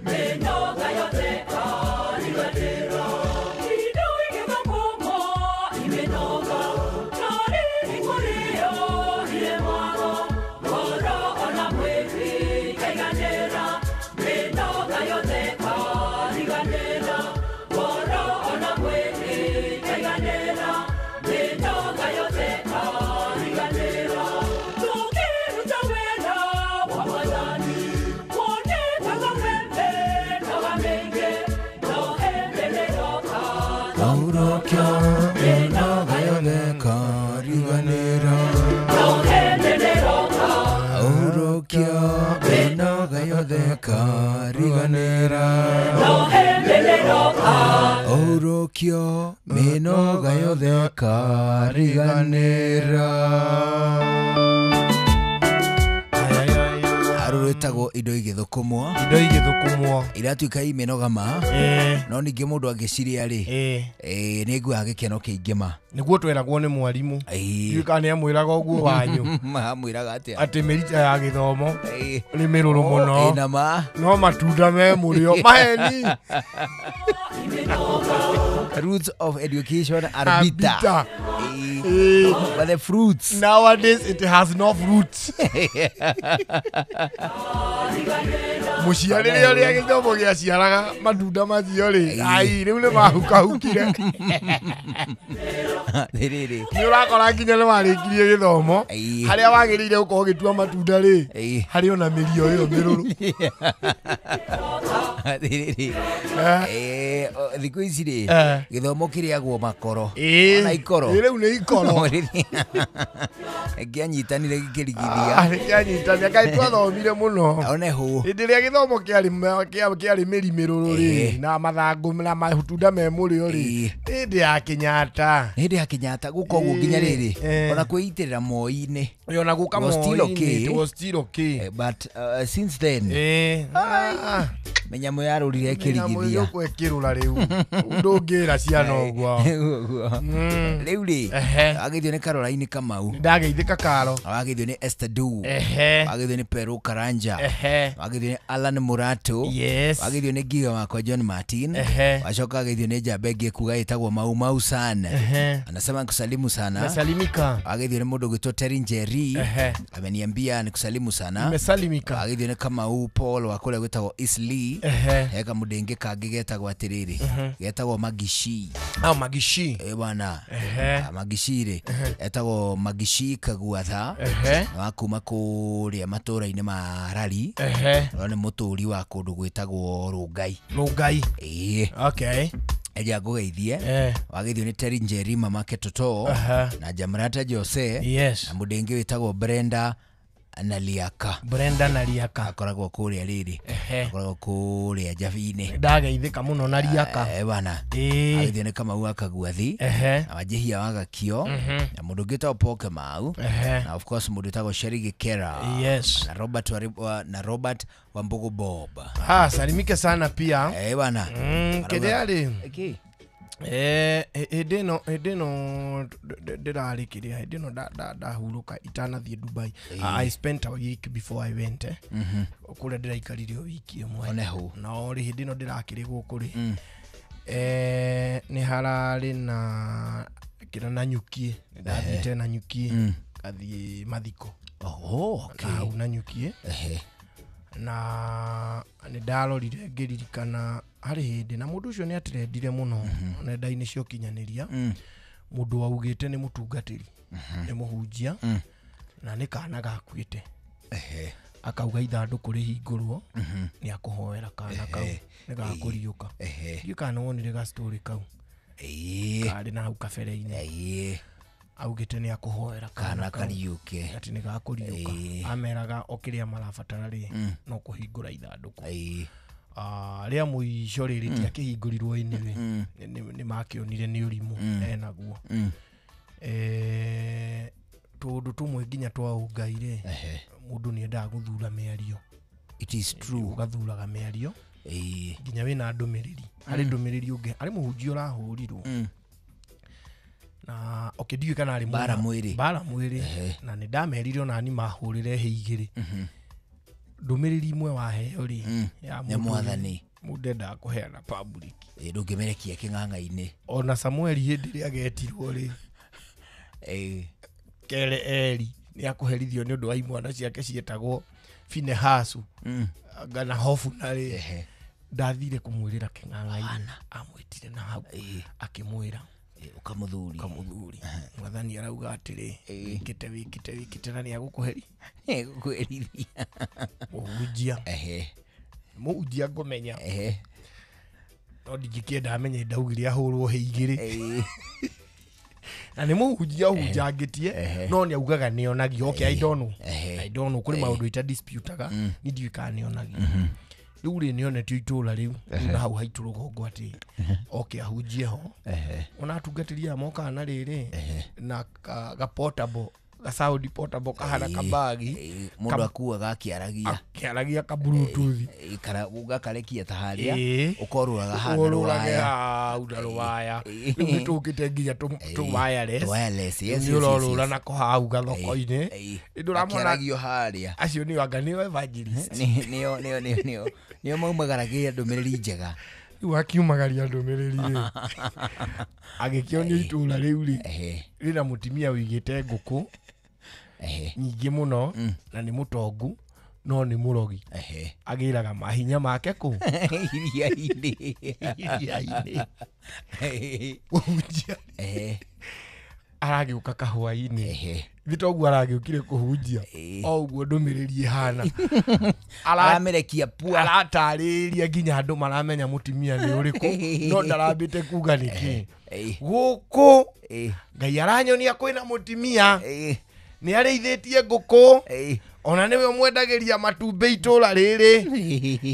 mĩnoga yothe ĩkariganĩra. Indo igĩthũkũmwo imĩnoga, na rĩrĩ kũrĩo Ndekariganĩra. Rwĩtagwo indo igĩthũkũmwo, indo igĩthũkũmwo iratuĩka imĩnoga ma, no ningĩ mũndũ angĩciria rĩ, nĩ nguaga gĩkeno kĩingĩ ma. Nĩguo tweragwo nĩ mwarimũ, ndiũĩ kana nĩamwĩraga ũguo wanyu. Amwĩraga atĩa? Atĩ mĩrita ya gĩthomo nĩ mĩrũrũ mũno, na ma, no matunda me mũrĩo maheni. Roots of education are bitter, but the fruits nowadays it has no fruits. Mũciarĩre ũrĩa gĩthomo gĩaciaraga matunda macio rĩ, ai rĩu nĩ mahukahukire. Rĩrĩ nĩ ũrakora nginya nĩ warĩkirie gĩthomo, harĩa wagĩrĩire gũkorwo ũgĩtua matunda rĩ, harĩ ona mĩrio ĩyo mĩrũrũ. Rĩrĩ thikũ ici rĩ, gĩthomo kĩrĩagwo makoro ona ikoro. Rĩu nĩ ikoro kĩanyitanire gĩkĩrigithia. Kĩanyitanire, kaĩ twathomire mũno. One hũ hĩndĩ ĩrĩa gĩthomo kĩarĩ mĩri mĩrũrũ rĩ, na mathangũ na matunda me mũrĩo rĩ, hĩndĩ ya Kenyatta. Hĩndĩ ya Kenyatta gũka ũguo nginya rĩrĩ, ona kwĩitĩrĩra moi-inĩ, ona gũka moi-inĩ, it was still okay. But since then mĩnyamũ yarũrire ĩkĩrigithia. Nyamũ ĩkĩrũra rĩu ndũngĩra ciana ũguo. Rĩu rĩ, wageithio nĩ Caroline Kamau, ndageithĩka Karo, wageithio nĩ Esther Du, wageithio nĩ Peru Karanja, wageithio nĩ Alan Murato, wageithio nĩ Ngiga wakwa John Martin, wacoka wageithio nĩ njamba ĩngĩ ĩkuga ĩtagwo Mau Mau San, anasema nkusalimu sana. Nasalimika. Wageithio nĩ mũndũ ũgwĩtwo Terry Njeri, ameniambia nikusalimu sana. Nimesalimika. Wageithio nĩ Kamau Paul wa kũrĩa gwĩtagwo Eastleigh, heka mũndũ kangĩ getagwo atĩrĩrĩ, getagwo Magishi. Ah, Magishi. Bwana. Magishi rĩ, etagwo Magishi Kaguatha, wa kuma kũrĩa matũra-inĩ ma Rari. No nĩ mũtũri wa kũndũ gwĩtagwo Rũngai. Rũngai. Okay. Eja ngũgeithie. Wageithio nĩ Terry Njeri mamake Toto, na Jamrata Jose, na mũndũ ũngĩ wĩtagwo Brenda na Liaka. Brenda na Liaka akoragwo kũrĩa rĩrĩ, akoragwo kũrĩa Njabi-inĩ. Ndageithĩka mũno na Liaka. Bwana. Ageithio nĩ Kamau wa Kaguathi, na Wanjihia wa Gakio, na mũndũ ũngĩ wĩtagwo Paul Kamau, na of course mũndũ wĩtagwo Sherry Gikera, na Robert na Robert Wambugu Bob. Ha, salimike sana pia. Bwana. Kĩrĩa rĩ? Hĩndĩ ĩno ndĩrarĩ kĩrĩa, hĩndĩ ĩno ndahurũka itanathiĩ Dubai. I spent a week before I went. Kũrĩa ndĩraikarire o wiki ĩmwe. Na rĩ hĩndĩ ĩno ndĩrakĩrĩ gũkũ rĩ, nĩ hararĩ na kĩrĩa Nanyuki, ndathiĩte Nanyuki ngathiĩ mathiko. Hau Nanyuki. Na nĩ ndarorire ngĩririkana harĩ hĩndĩ na mũndũ ũcio nĩ atrendire mũno nenda-inĩ cia ũkinyanĩria, mũndũ waugĩte nĩ mũtungatĩri, nĩ mũhunjia, na nĩ kana gakuĩte. Akauga ithandũkũ rĩhingũrwo nĩ akũhoera kana kau nĩ gakũriũka. Ndiũĩ kana nĩwonire ga story kau karĩ na hau kabere-inĩ. Augĩte nĩ akũhoera kana kariũke, atĩ nĩ gakũriũka. Ameraga o kĩrĩa marabatara rĩ, no kũhingũra ithandũkũ. Rĩa mũico rĩrĩ rĩtiakĩhingũrirwo anyway, nĩ makĩonire nĩ ũrimũ enaguo. Tũndũ tũmwe nginya twa ũngai rĩ, mũndũ nĩ endaga gũthura mĩario. It is true. Ũgathuraga mĩario nginya wĩna ndũmĩrĩri. Harĩ ndũmĩrĩri ũngĩ, harĩ mũhunjia ũrahũrirwo na okay ndiũĩ kana arĩ bara mwĩrĩ, bara mwĩrĩ, na nĩ ndamerire onani mahũrĩre hĩ igĩrĩ. Ndũmĩrĩri imwe waheo rĩ, ya mwathani, mũndũ endaga kũheana public. Ndũngĩmerekia kĩng'ang'a-inĩ. Ona Samueli hĩndĩ ĩrĩa agetirwo rĩ, kere Eli nĩ akũherithio nĩ ũndũ wa imwana ciake cietagwo Finehasu na Hofuna rĩ, ndathire kũmwĩrĩra kĩng'ang'a-inĩ, amwĩtire na hau akĩmwĩra ukamuthuri, ukamuthuri. Mwathani arauga atĩrĩ, wĩkĩte wĩkĩte wĩkĩte na nĩagũkũheri, nĩegũkũherithia. Mũhunjia, mũhunjia ngũmenya, no ndingĩkĩenda amenye ndaugire ahũrwo hĩ igĩrĩ. Na nĩ mũhunjia ũhunjangĩtie, no nĩaugaga nĩonagio. Okay, I don't know, I don't know, kũrĩ maũndũ ita disputaga, niĩ ndiũĩ kana nĩonagio. Rĩu rĩ nĩonetio itũra rĩu na hau haitũ rũgongo atĩ oke ahunjie ho. Ona atungatĩri aya mokaga na rĩrĩ na ga portable ga sound portable kahana kabagi Mũndũ akuaga akĩaragia. Akĩaragia ka bluetooth. Kana ũgakarekia ta harĩa ũkorũraga hana Ũrũrage hau na rũwaya. Rĩu nĩtũkĩte nginya tũ wireless. Wireless, yes, Nĩ yes, ũrorũra yes. nako hau gathoko-inĩ. Ndũramona Akĩaragio harĩa. Acio nĩo anga nĩo evangelist. Nĩo nĩo nĩo nĩo nĩo maumagaragia ndũmĩrĩri njega. Rĩu akiumagaria ndũmĩrĩri rĩ agĩkĩonio itũra rĩu rĩ rĩna mũtumia wĩigĩte ngũkũ nyingĩ mũno na nĩ mũtongu no nĩ mũrogi. Agĩraga mahinya make kũ iria-inĩ. Iria-inĩ. Mũhunjia aragĩũka kahũa-inĩ. Thĩ toguo aragĩũkire kũhunjia o ũguo ndũmĩrĩri ĩhana. Aramĩrekia pua. Aratarĩria nginya andũ maramenya mũtumia nĩ ũrĩkũ no ndarambĩte kuga nĩkĩ. Gũkũ Ngai aranyonia kwĩna mũtumia nĩ arĩithĩtie ngũkũ ona nĩwe ũmwendagĩria matumbĩ itũra rĩrĩ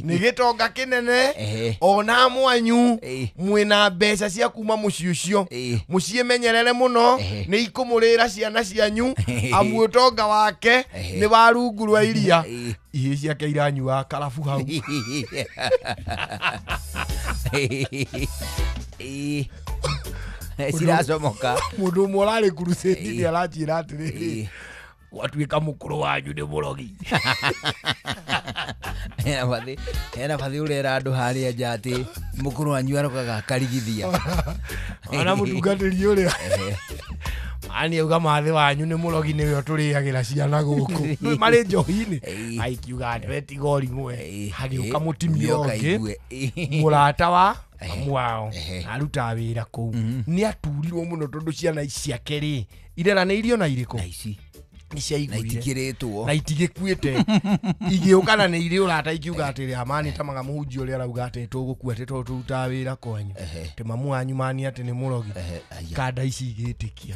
nĩ gĩtonga kĩnene ona mwanyu mwĩna mbeca cia kuma mũciĩ ũcio mũciĩmenyerere mũno nĩ ikũmũrĩra ciana cianyu amu ũtonga wake nĩ wa rungu rwa iria. Ihĩĩ ciake iranyua karabu hau. Ciracomoka. Mũndũ ũmwe ũrarĩ crusade nĩ aranjĩra atĩrĩrĩ gwatuĩka mũkũrũ wanyu nĩ mũrogi. Hena bathi ũrera andũ harĩa nja atĩ mũkũrũ wanyu arogaga akarigithia. Ona mũtungatĩri ũrĩa ani auga mathĩ wanyu nĩ mũrogi nĩwe ũtũrĩagĩra ciana gũkũ marĩ njohi-inĩ. Aikiuga atĩ we tiga ũrimũ hagĩũka mũtumia ũngĩ mũrata wa mamu wao arutaga wĩra kũu. Nĩ aturirwo mũno tondũ ciana ciake rĩ ireranĩirio na irĩkũ nĩ ciaiguire na itigĩkuĩte igĩũka na nĩ irĩ ũrata ikiuga atĩrĩ amani tamaga mũhunjia ũrĩa arauga atĩ tũgũkua atĩ tondũ tũrutaga wĩra kwanyu atĩ mamu wanyu mani atĩ nĩ mũrogi. Kanda ici igĩtĩkia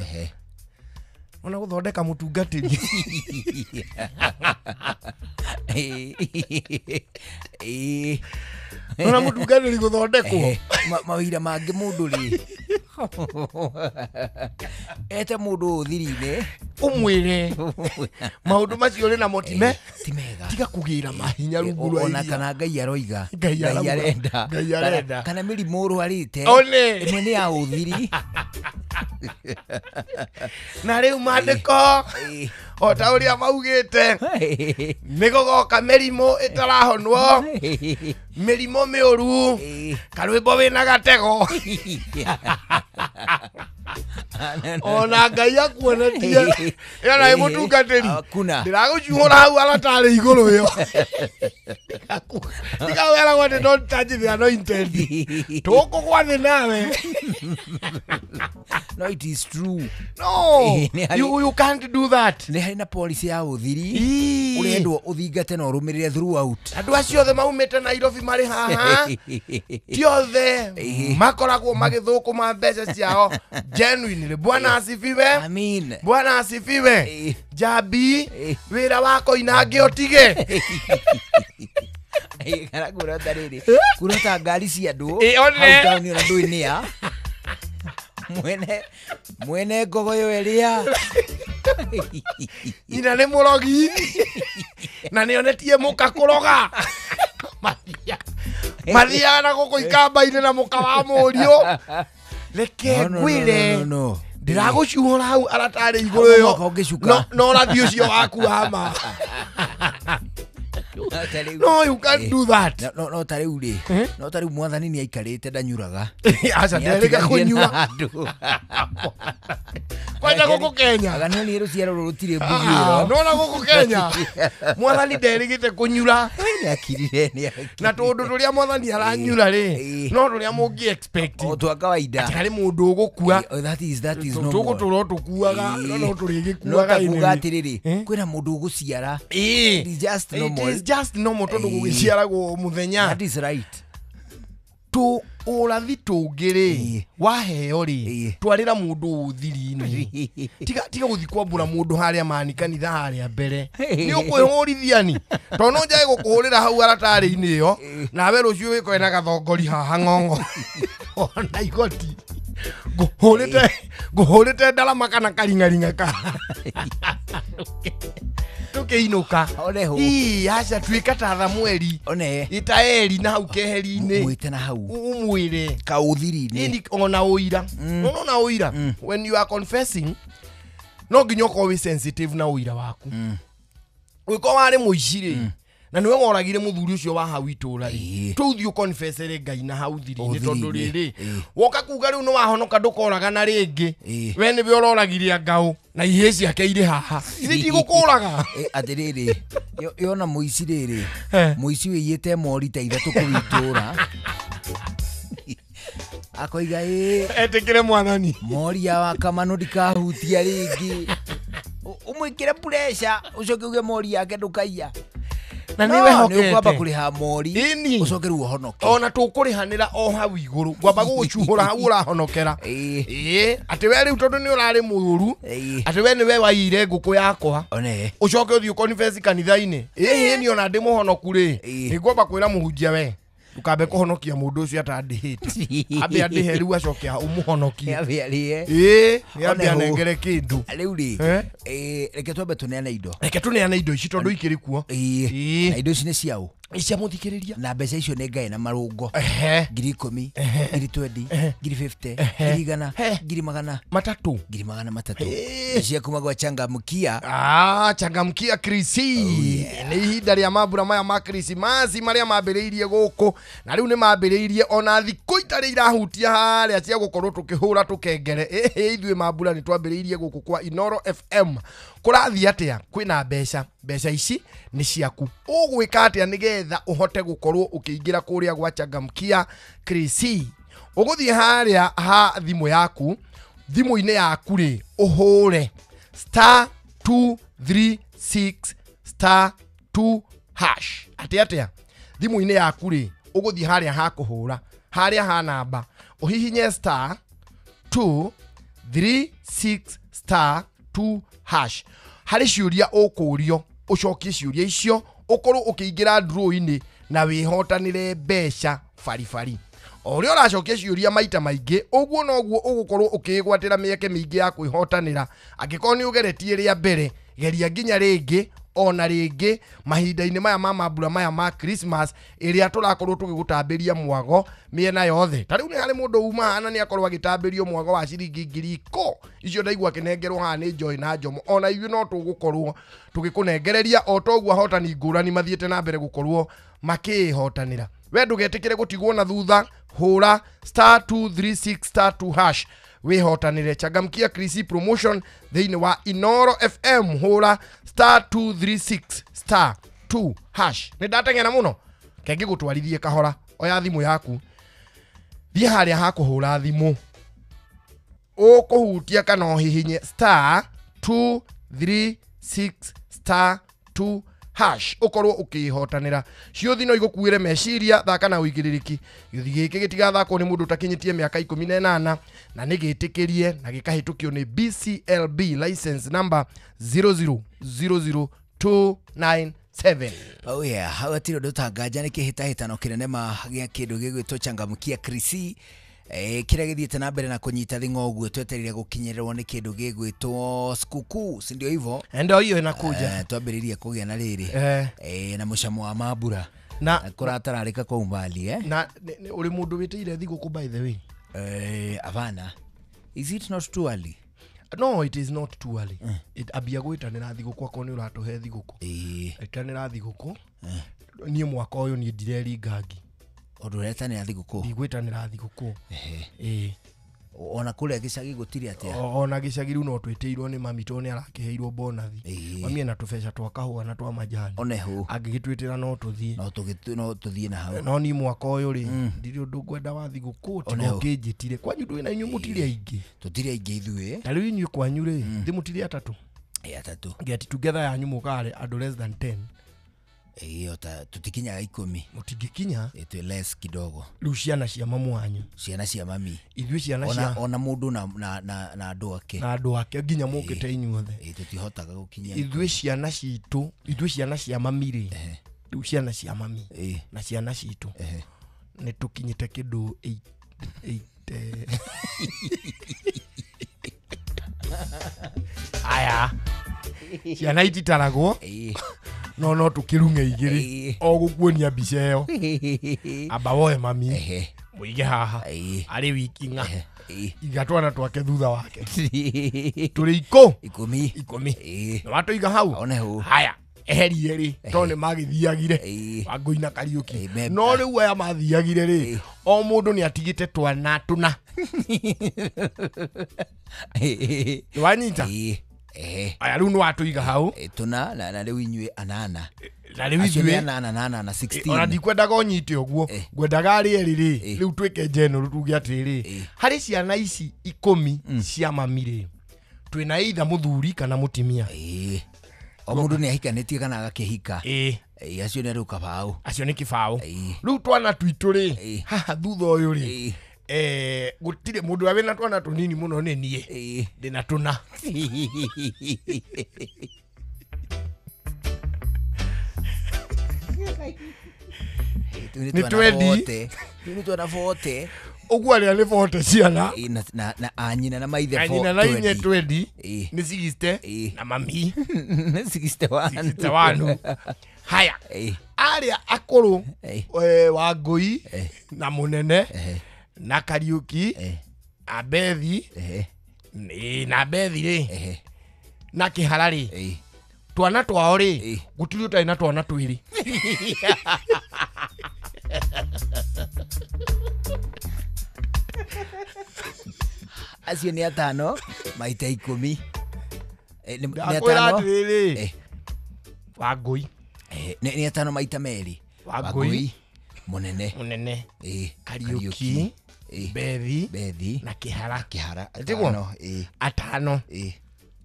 ona gũthondeka mũtungatĩri. Ona mũtungatĩri gũthondekwo mawĩra mangĩ mũndũ rĩ ete mũndũ ũthiri-inĩ ũmwĩre maũndũ macio ũrĩ namo ti mega tiga kũgĩra mahinya rungu rwa ona kana Ngai aroiga Ngai arenda kana mĩrimũ ũrwarĩte ĩmwe nĩ ya ũthiri. Na rĩu maandĩko o ta ũrĩa maugĩte nĩ gũgoka mĩrimũ ĩtarahonwo mĩrimũ mĩũru karwĩmbo wĩna gatego. Ona Ngai akuonetie ĩyo na mũtungatĩri ndĩragũcuhũra hau aratarĩ igũrũ ĩyo tiga weragwo atĩ don't touch the anointed tũkũgwa thĩ nawe. No, it is true. No, you can't do that. Nĩ harĩ na policy ya ũthiri ũrendwo ũthingate na ũrũmĩrĩre throughout. Andũ acio othe maumĩte Nairobi marĩ haha ti othe makoragwo magĩthũkũma mbeca ciao genuinely. Bwana asifiwe. Amin. Bwana asifiwe. Jambi wĩra wa koinange ũtige. Kana kũrota rĩrĩ kũrota ngari cia andũ hau taũni ona ndũĩ nĩa mwene ngogoyo ĩrĩa nyina nĩ mũrogi na nĩonetie mũka kũroga mathiaga na gũkũ ikamba-inĩ na mũka wa mũriũ. Reke ngwĩre ndĩragũcuhũra hau aratarĩ igũrũ ĩyo no ũrathi ũcio waku wa ma. No, you can't do that. No ta rĩu rĩ no ta rĩu mwathani nĩ aikarĩte ndanyuraga. Aca nderĩga kũnyua kwanja gũkũ Kenya aga nĩ rũciaro rũrũ rũtirĩ mbuguĩro. Nona gũkũ Kenya mwathani nderĩgĩte kũnyura nĩ akirire na tũndũ tũrĩa mwathani aranyura rĩ no tũrĩa mũngĩ expect o twa kawaida atĩ harĩ mũndũ ũgũkua. That is normal. Tũgũtũra tũkuaga no tũrĩgĩkuaga no ta kuga atĩrĩrĩ kwĩna mũndũ ũgũciara. It is just normal. It is just normal tondũ gũgĩciaragwo mũthenya. That is right. To Ũrathi tũngĩ rĩ waheo rĩ twarĩra mũndũ ũthiri-inĩ tiga gũthiĩ kwambũra mũndũ harĩa mani kanitha harĩa mbere nĩ ũkwĩhũrithia ni tondũ no njage gũkũhũrĩra hau aratarĩ-inĩ ĩyo nawe rũciũ wĩkore na gathongori haha ng'ong'o ona igoti ngũhũrĩte ndarama kana karing'aring'a ka tukiinuka ii aca tuika ta Thamueli ita Eli na hau keheri-inĩ mwite na hau umwire kauthiri-inĩ ona ũira unaona ũira when you are confessing no nginya ũkorwo wĩ sensitive na ũira waku wĩko warĩ mũici rĩ na niwe woragire muthuri ucio wa hau itura ri tuthi uconfessere Ngai na hau thiri-inĩ tondu riri woka kuga riu ni wahonoka ndukoragana ringi we niwe uroragiria ngau na ihĩ ciake irĩ haha ithe tigũkũraga atiriri yona mũici riri mũici wĩiyĩte mori ta ithatũ kũu itũra akoiga etikire mwathani mori ya wakamano ndikahutia rĩngĩ umwikire pressure ucoke uge mori yake ndukaiya na niwe hokete kwamba kuriha mori ucoke riu uhonoke ona tukurihanira o hau iguru ngwamba gugucuhura hau urahonokera ati we riu tondu ni urari muru ati we niwe waire nguku yakwa ucoke uthii uconfess kanitha-ini ni ona ndi muhonoku ri ni ngwamba kwira muhunjia we ukambe kuhonokia mundu ucio atandihite ambe andihe riu acoke umuhonokie ambe arie ambe anengere kindu riu ri reke twambe tuneane indo reke tuneane indo ici tondu ikiri kuo na indo ici ni ciao cia muthikiriria na mbeca icio nĩ ngae na marũngo 10,000 20,000 50,000 100,000 100,300 cia kuma gwa Changamkia Changamkia Krisi nĩ ihinda rĩa mambura maya ma Krismasi marĩa mambĩrĩirie gũkũ na rĩu nĩ mambĩrĩirie ona thikũ itarĩ irahutia harĩa cia gũkorwo tũkĩhũra tũkengere ithuĩ mambura nĩ twambĩrĩirie gũkũ kwa Inoro FM kũrathiĩ atĩa kwĩna mbeca mbeca ici nĩ ciaku ũgwĩka atĩa nĩgetha uhote gukorwo ukiingira kuria gwa Changamkia Krisi uguthie haria ha thimu yaku thimu-ini yaku ri uhure star 236 star 2 hash atia atia thimu-ini yaku ri uguthie haria ha kuhura haria ha namba uhihinye star 236 star 2 hash hari ciuria ukurio ucokie ciuria icio ukorwo ukiingira draw-ini na wihotanire mbeca baribari o ũrĩa ũracokia ciũria maita maingĩ ũguo noguo ũgũkorwo ũkĩgwatĩra mĩeke mĩingĩ ya kwĩhotanĩra angĩkorwo nĩ ũgeretie rĩa mbere geria nginya rĩngĩ ona rĩngĩ mahinda-inĩ maya ma mambura maya ma Christmas ĩrĩa tũrakorwo tũgĩgũtambĩria mwago mĩena yothe ta rĩu nĩ harĩ mũndũ uma hana nĩ akorwo agĩtambĩrio mwago wa ciringi 10,000 icio ndaigua akĩnengerwo haha nĩ Joy na Njomo ona ithuĩ no tũgũkorwo tũgĩkũnengereria o toguo ahotani ngũrani mathiĩte na mbere gũkorwo makĩĩhotanĩra we ndũgetĩkĩre gũtigwo na thutha hũra star 236 star 2 hash wihotanire Changamkia Krisi promotion thĩinĩ wa Inoro FM hũra star 236 star 2 hash nĩ ndateng'era mũno kenge gũtwarithie kahora oya thimũ yaku thiĩ harĩa ha kũhũra thimũ ũkũhutia kana ũhihinye star 236 star 2 hash ukorwo ukihotanira ciuthi no igukuire meciria thaka na uigiririaki gĩuthi gĩkĩ gĩtigathakwo nĩ mũndũ ũtakinyĩtie mĩaka 18 na nĩ gĩtĩkĩrie na gĩkahĩtũkio nĩ BCLB license number 0000297. Oh yeah, hau hatirĩ ũndũ ũtanganja nĩ kĩhĩtahĩtano kĩnene ma gĩa kĩndũ gĩgwĩtwo Changamkia Krisi kĩrĩa gĩthiĩte na mbere na kũnyita thing'o ũguo twetereire gũkinyĩrĩrwo nĩ kĩndũ gĩgwĩtwo sikukuu, si ndio hivyo? Ndio hiyo inakuja. Twambĩrĩrie kũgĩa na rĩrĩ na mũcamo wa mambura na kũratararĩka kwa umbali na ũrĩ mũndũ wĩtĩire thigũkũ by the way? Avana, is it not too early? No, it is not too early. Ambia gwĩtanĩra thigũkũ akorwo nĩ ũratũhe thigũkũ. Ĩtanĩra thigũkũ. Niĩ mwaka ũyũ niĩ ndireringangi. Ũndũ ũretanĩra thigũkũ? Ndigwĩtanĩra thigũkũ. Ona kũrĩa gĩcagi gũtirĩ atĩa? Ona gĩcagi rĩu no twĩtĩirwo nĩ mami tondũ nĩ arakĩheirwo bonathi. Mami ena tũbeca twa kahũa na twa majani. Oneho. Angĩgĩtwĩtĩra no tũthiĩ. No tũthiĩ na hau. No niĩ mwaka ũyũ rĩ ndirĩ ũndũ ngwenda wa thigũkũ tiga ũkĩnjĩtire. Kwanyu ndũĩ na inyuĩ mũtirĩ aingĩ. Tũtirĩ aingĩ ithuĩ. Ta rĩu inyuĩ kwanyu rĩ thĩ mũtirĩ atatũ? Atatũ. Get together yanyu mũkarĩ andũ less than 10. Ĩyo ta tutikinyaga 10. Mũtingĩkinya. Twĩ less kidogo. Rĩu ciana cia mamu wanyu. Ciana cia mami. Ithuĩ ciana cia ona mũndũ na andũ ake. Na andũ ake nginya mũkĩte inyuothe. Tutihotaga gũkinya. Ithuĩ ciana citũ, ithuĩ ciana cia mami rĩ. Rĩu ciana cia mami na ciana citũ. Nĩ tũkinyĩte kĩndũ 8 Aya. Ciana ititaragwo. No tukirunge igiri o gukuonia mbica ĩyo. Amba woe mami mũige haha arĩ wiki ng'a iga twana twake thutha wake. Tũrĩ ikũmi. Nĩ watũiga hau. Haya eherie rĩ tondũ nĩ magĩthiagire Wangũi na Kariũki. No rĩu aya mathiagire rĩ o mũndũ nĩ atigĩte twana tũna. Nĩ wanyita? Aya rĩu nĩ watũiga hau. Tũna na rĩu inyuĩ anana. Na rĩu ithuĩ anana na 16. Ona ndikwendaga ũnyite ũguo. Ngwendaga arĩ erĩ rĩ rĩu twĩke general tuge atĩrĩrĩ harĩ ciana ici 10 cia mami rĩ twĩna either mũthuri kana mũtimia. O mũndũ nĩ ahikanĩtie kana agakĩhika. Acio nĩ rĩu kabaũ. Acio nĩ kĩbaũ. Rĩu twana twitũ rĩ haha thutha ũyũ rĩ gũtirĩ mũndũ ũrĩa wĩna twana tũnini mũno nĩ niĩ. Ndĩna tũna. Nĩ twendi. Nĩ twana 40. Ũguo arĩa nĩ 40 ciana. Na anyina na maithe 40. Anyina na inya 20. Nĩ 60 na mami. Nĩ 61. 61. Haya. Arĩa akũrũ Wangũi na mũnene na Kariũki na Bethi na Bethi rĩ na Kĩhara rĩ twana twao rĩ gũtirĩ ũtarĩ na twana twĩrĩ. Acio nĩ atano maita 10. Nĩ atano Wangũi. Nĩ atano maita merĩ. Wangũi mũnene Kariũki Bethi na Kĩhara. Atano. Atano.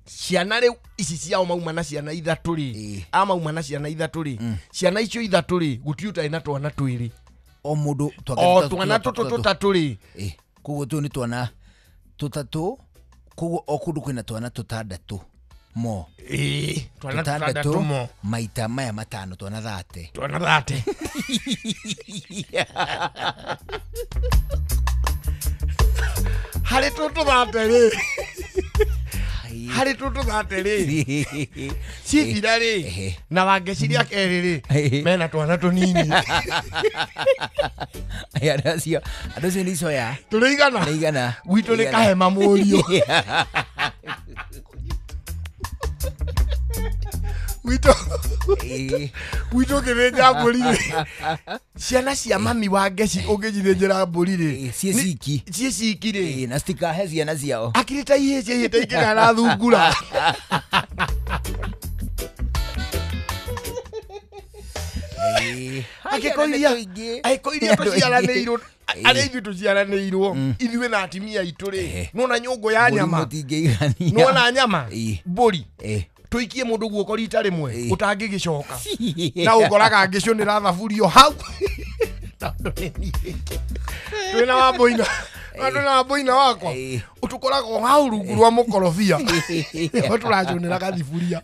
Ciana rĩu ici ciao mauma na ciana ithatũ rĩ a mauma na ciana ithatũ rĩ ciana icio ithatũ rĩ gũtirĩ ũtarĩ na twana twĩrĩ. O mũndũ o twana tũtũ tũtatũ rĩ. Koguo tũu nĩ twana tũtatũ koguo o kũndũ kwĩna twana tũtandatũ mo. Twana tũtandatũ mo maita maya matano twana 30. Twana 30. Harĩ tũtũ 30 rĩ. Harĩ tũtũ 30 rĩ. Cithira rĩ na Wangeci rĩa kerĩ rĩ mena twana tũnini. Andũ acio nĩ icoya. Tũrĩ igana. Nĩ igana. Gwitũ nĩ kahema mũriũ. Gwitũ ũngĩthĩnja mbũri rĩ ciana cia mami Wangeci ũngĩcithĩnjĩra mbũri rĩ ciĩ ciki. Ciĩ ciki rĩ na citikahe ciana ciao. Akĩrĩ ta ihĩĩ ciahĩte ikĩgana na thungura. Angĩkorwo iria tũciaranĩirwo arĩa ithuĩ tũciaranĩirwo ithuĩ na atimia aitũ rĩ nĩwona nyũngũ ya nyama nĩwona nyama mbũri tũikie mũndũ guoko rita rĩmwe ũtangĩgĩcoka na ũkoraga ngĩcũnĩra thaburio hau. Tondũ nĩ niĩ twĩna Wambũina twĩna Wambũina wakwa ũtũkoragwo hau rungu rwa mũkorobia nĩho tũracũnĩra gathiburia.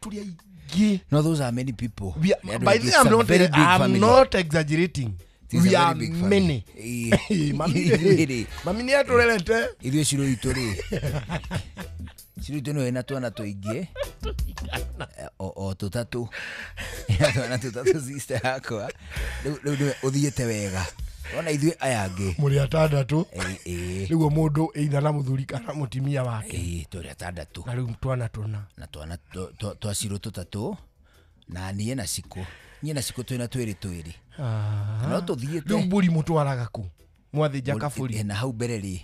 Tũrĩ aingĩ. No, those are many people. By the way, I'm not exaggerating. We are many. Mami nĩ atũrerete. Ithuĩ ciro itũ rĩ ciro itũ nĩwe na twana tũingĩ o tũtatũ. Twana tũtatũ sister yakwa. Rĩu nĩwe ũthiĩte wega. Ona ithuĩ aya angĩ mũrĩ atandatũ. Nĩguo mũndũ either na mũthuri kana mũtimia wake. Tũrĩ atandatũ. Na rĩu twana tũna. Na twana twa ciro tũtatũ na niĩ na Cikũ. Niĩ na Cikũ twĩna twĩrĩ twĩrĩ. No tũthiĩte. Rĩu mbũri mũtwaraga kũ? Mwathĩnja kabũri. Na hau mbere rĩ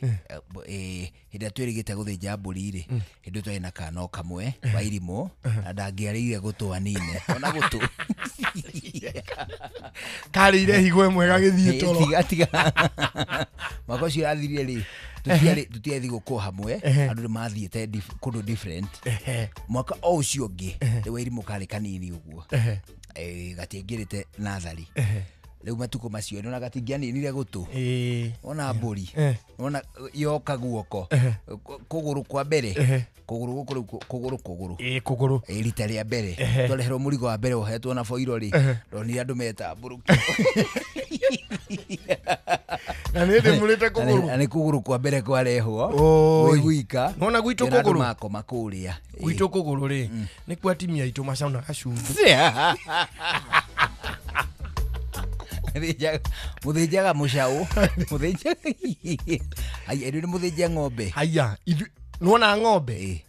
hĩndĩ ĩrĩa twĩrĩgĩte gũthĩnja mbũri rĩ hĩndĩ twarĩ na kana o kamwe wa irimũ na ndangĩarĩire gũtũ anine ona gũtũ. Karĩire higo ĩmwe gagĩthiĩ toro. Tiga tiga. Mwaka ũcio ũrathirire rĩ tũtiarĩ thigũkũ hamwe andũ nĩ mathiĩte kũndũ different. Mwaka o ũcio ũngĩ rĩu wa irimũ karĩ kanini ũguo. Gatiaingĩrĩte nathari rĩu matukũ macio nĩona gatingĩaninire gũtũ ona mbũri ona yoka guoko kũgũrũ kwa mbere kũgũrũ gũkũ rĩu kũgũrũ kũgũrũ kũgũrũ rita rĩa mbere twareherwo mũrigo wa mbere ũhetwo na boiro rĩ ndonire andũ metambũrũkio na nĩ ndĩmũrĩte kũgũrũ na nĩ kũgũrũ kwa mbere kwarehwo wĩ gwika nona gwitũ kũgũrũ makoma kũrĩa gwitũ kũgũrũ rĩ nĩ kwa atimia aitũ macaũnaga cumbĩ Muthinjaga mucau muthinjaga haya nĩ muthinja ng'ombe haya nĩwona ng'ombe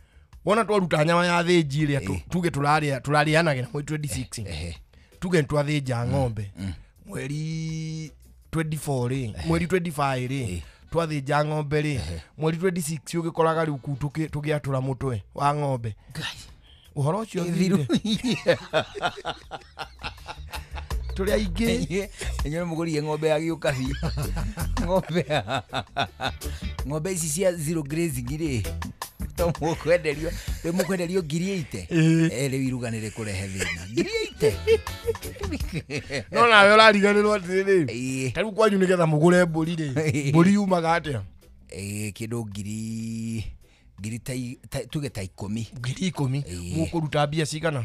wona twaruta nyama ya thĩnji ĩrĩa tuge tũrarĩa tũrarĩanagĩra mweri 26 tuge nĩtwathĩnja ng'ombe mweri 24 rĩ mweri 25 rĩ twathĩnja ng'ombe rĩ mweri 26 ũgĩkoraga rĩu kuu tũgĩatũra mũtwe wa ng'ombe ũhoro ũcio ũthirire tũrĩ aingĩ inyuĩ mũgũrire ng'ombe ya gĩũkabi ng'ombe ng'ombe ici cia zero grazing rĩ to mũkwenderio rĩu mũkwenderio 80,000 rĩu iruga nĩ rĩkũrehe thĩna 80,000 no nawe ũrariganĩrwo atĩrĩrĩ ta rĩu kwanyu nĩgetha mũgũre mbũri rĩ mbũri yumaga atĩa kĩndũ ngiri tuge ta 10 ngiri 10 mũkũruta mbia cigana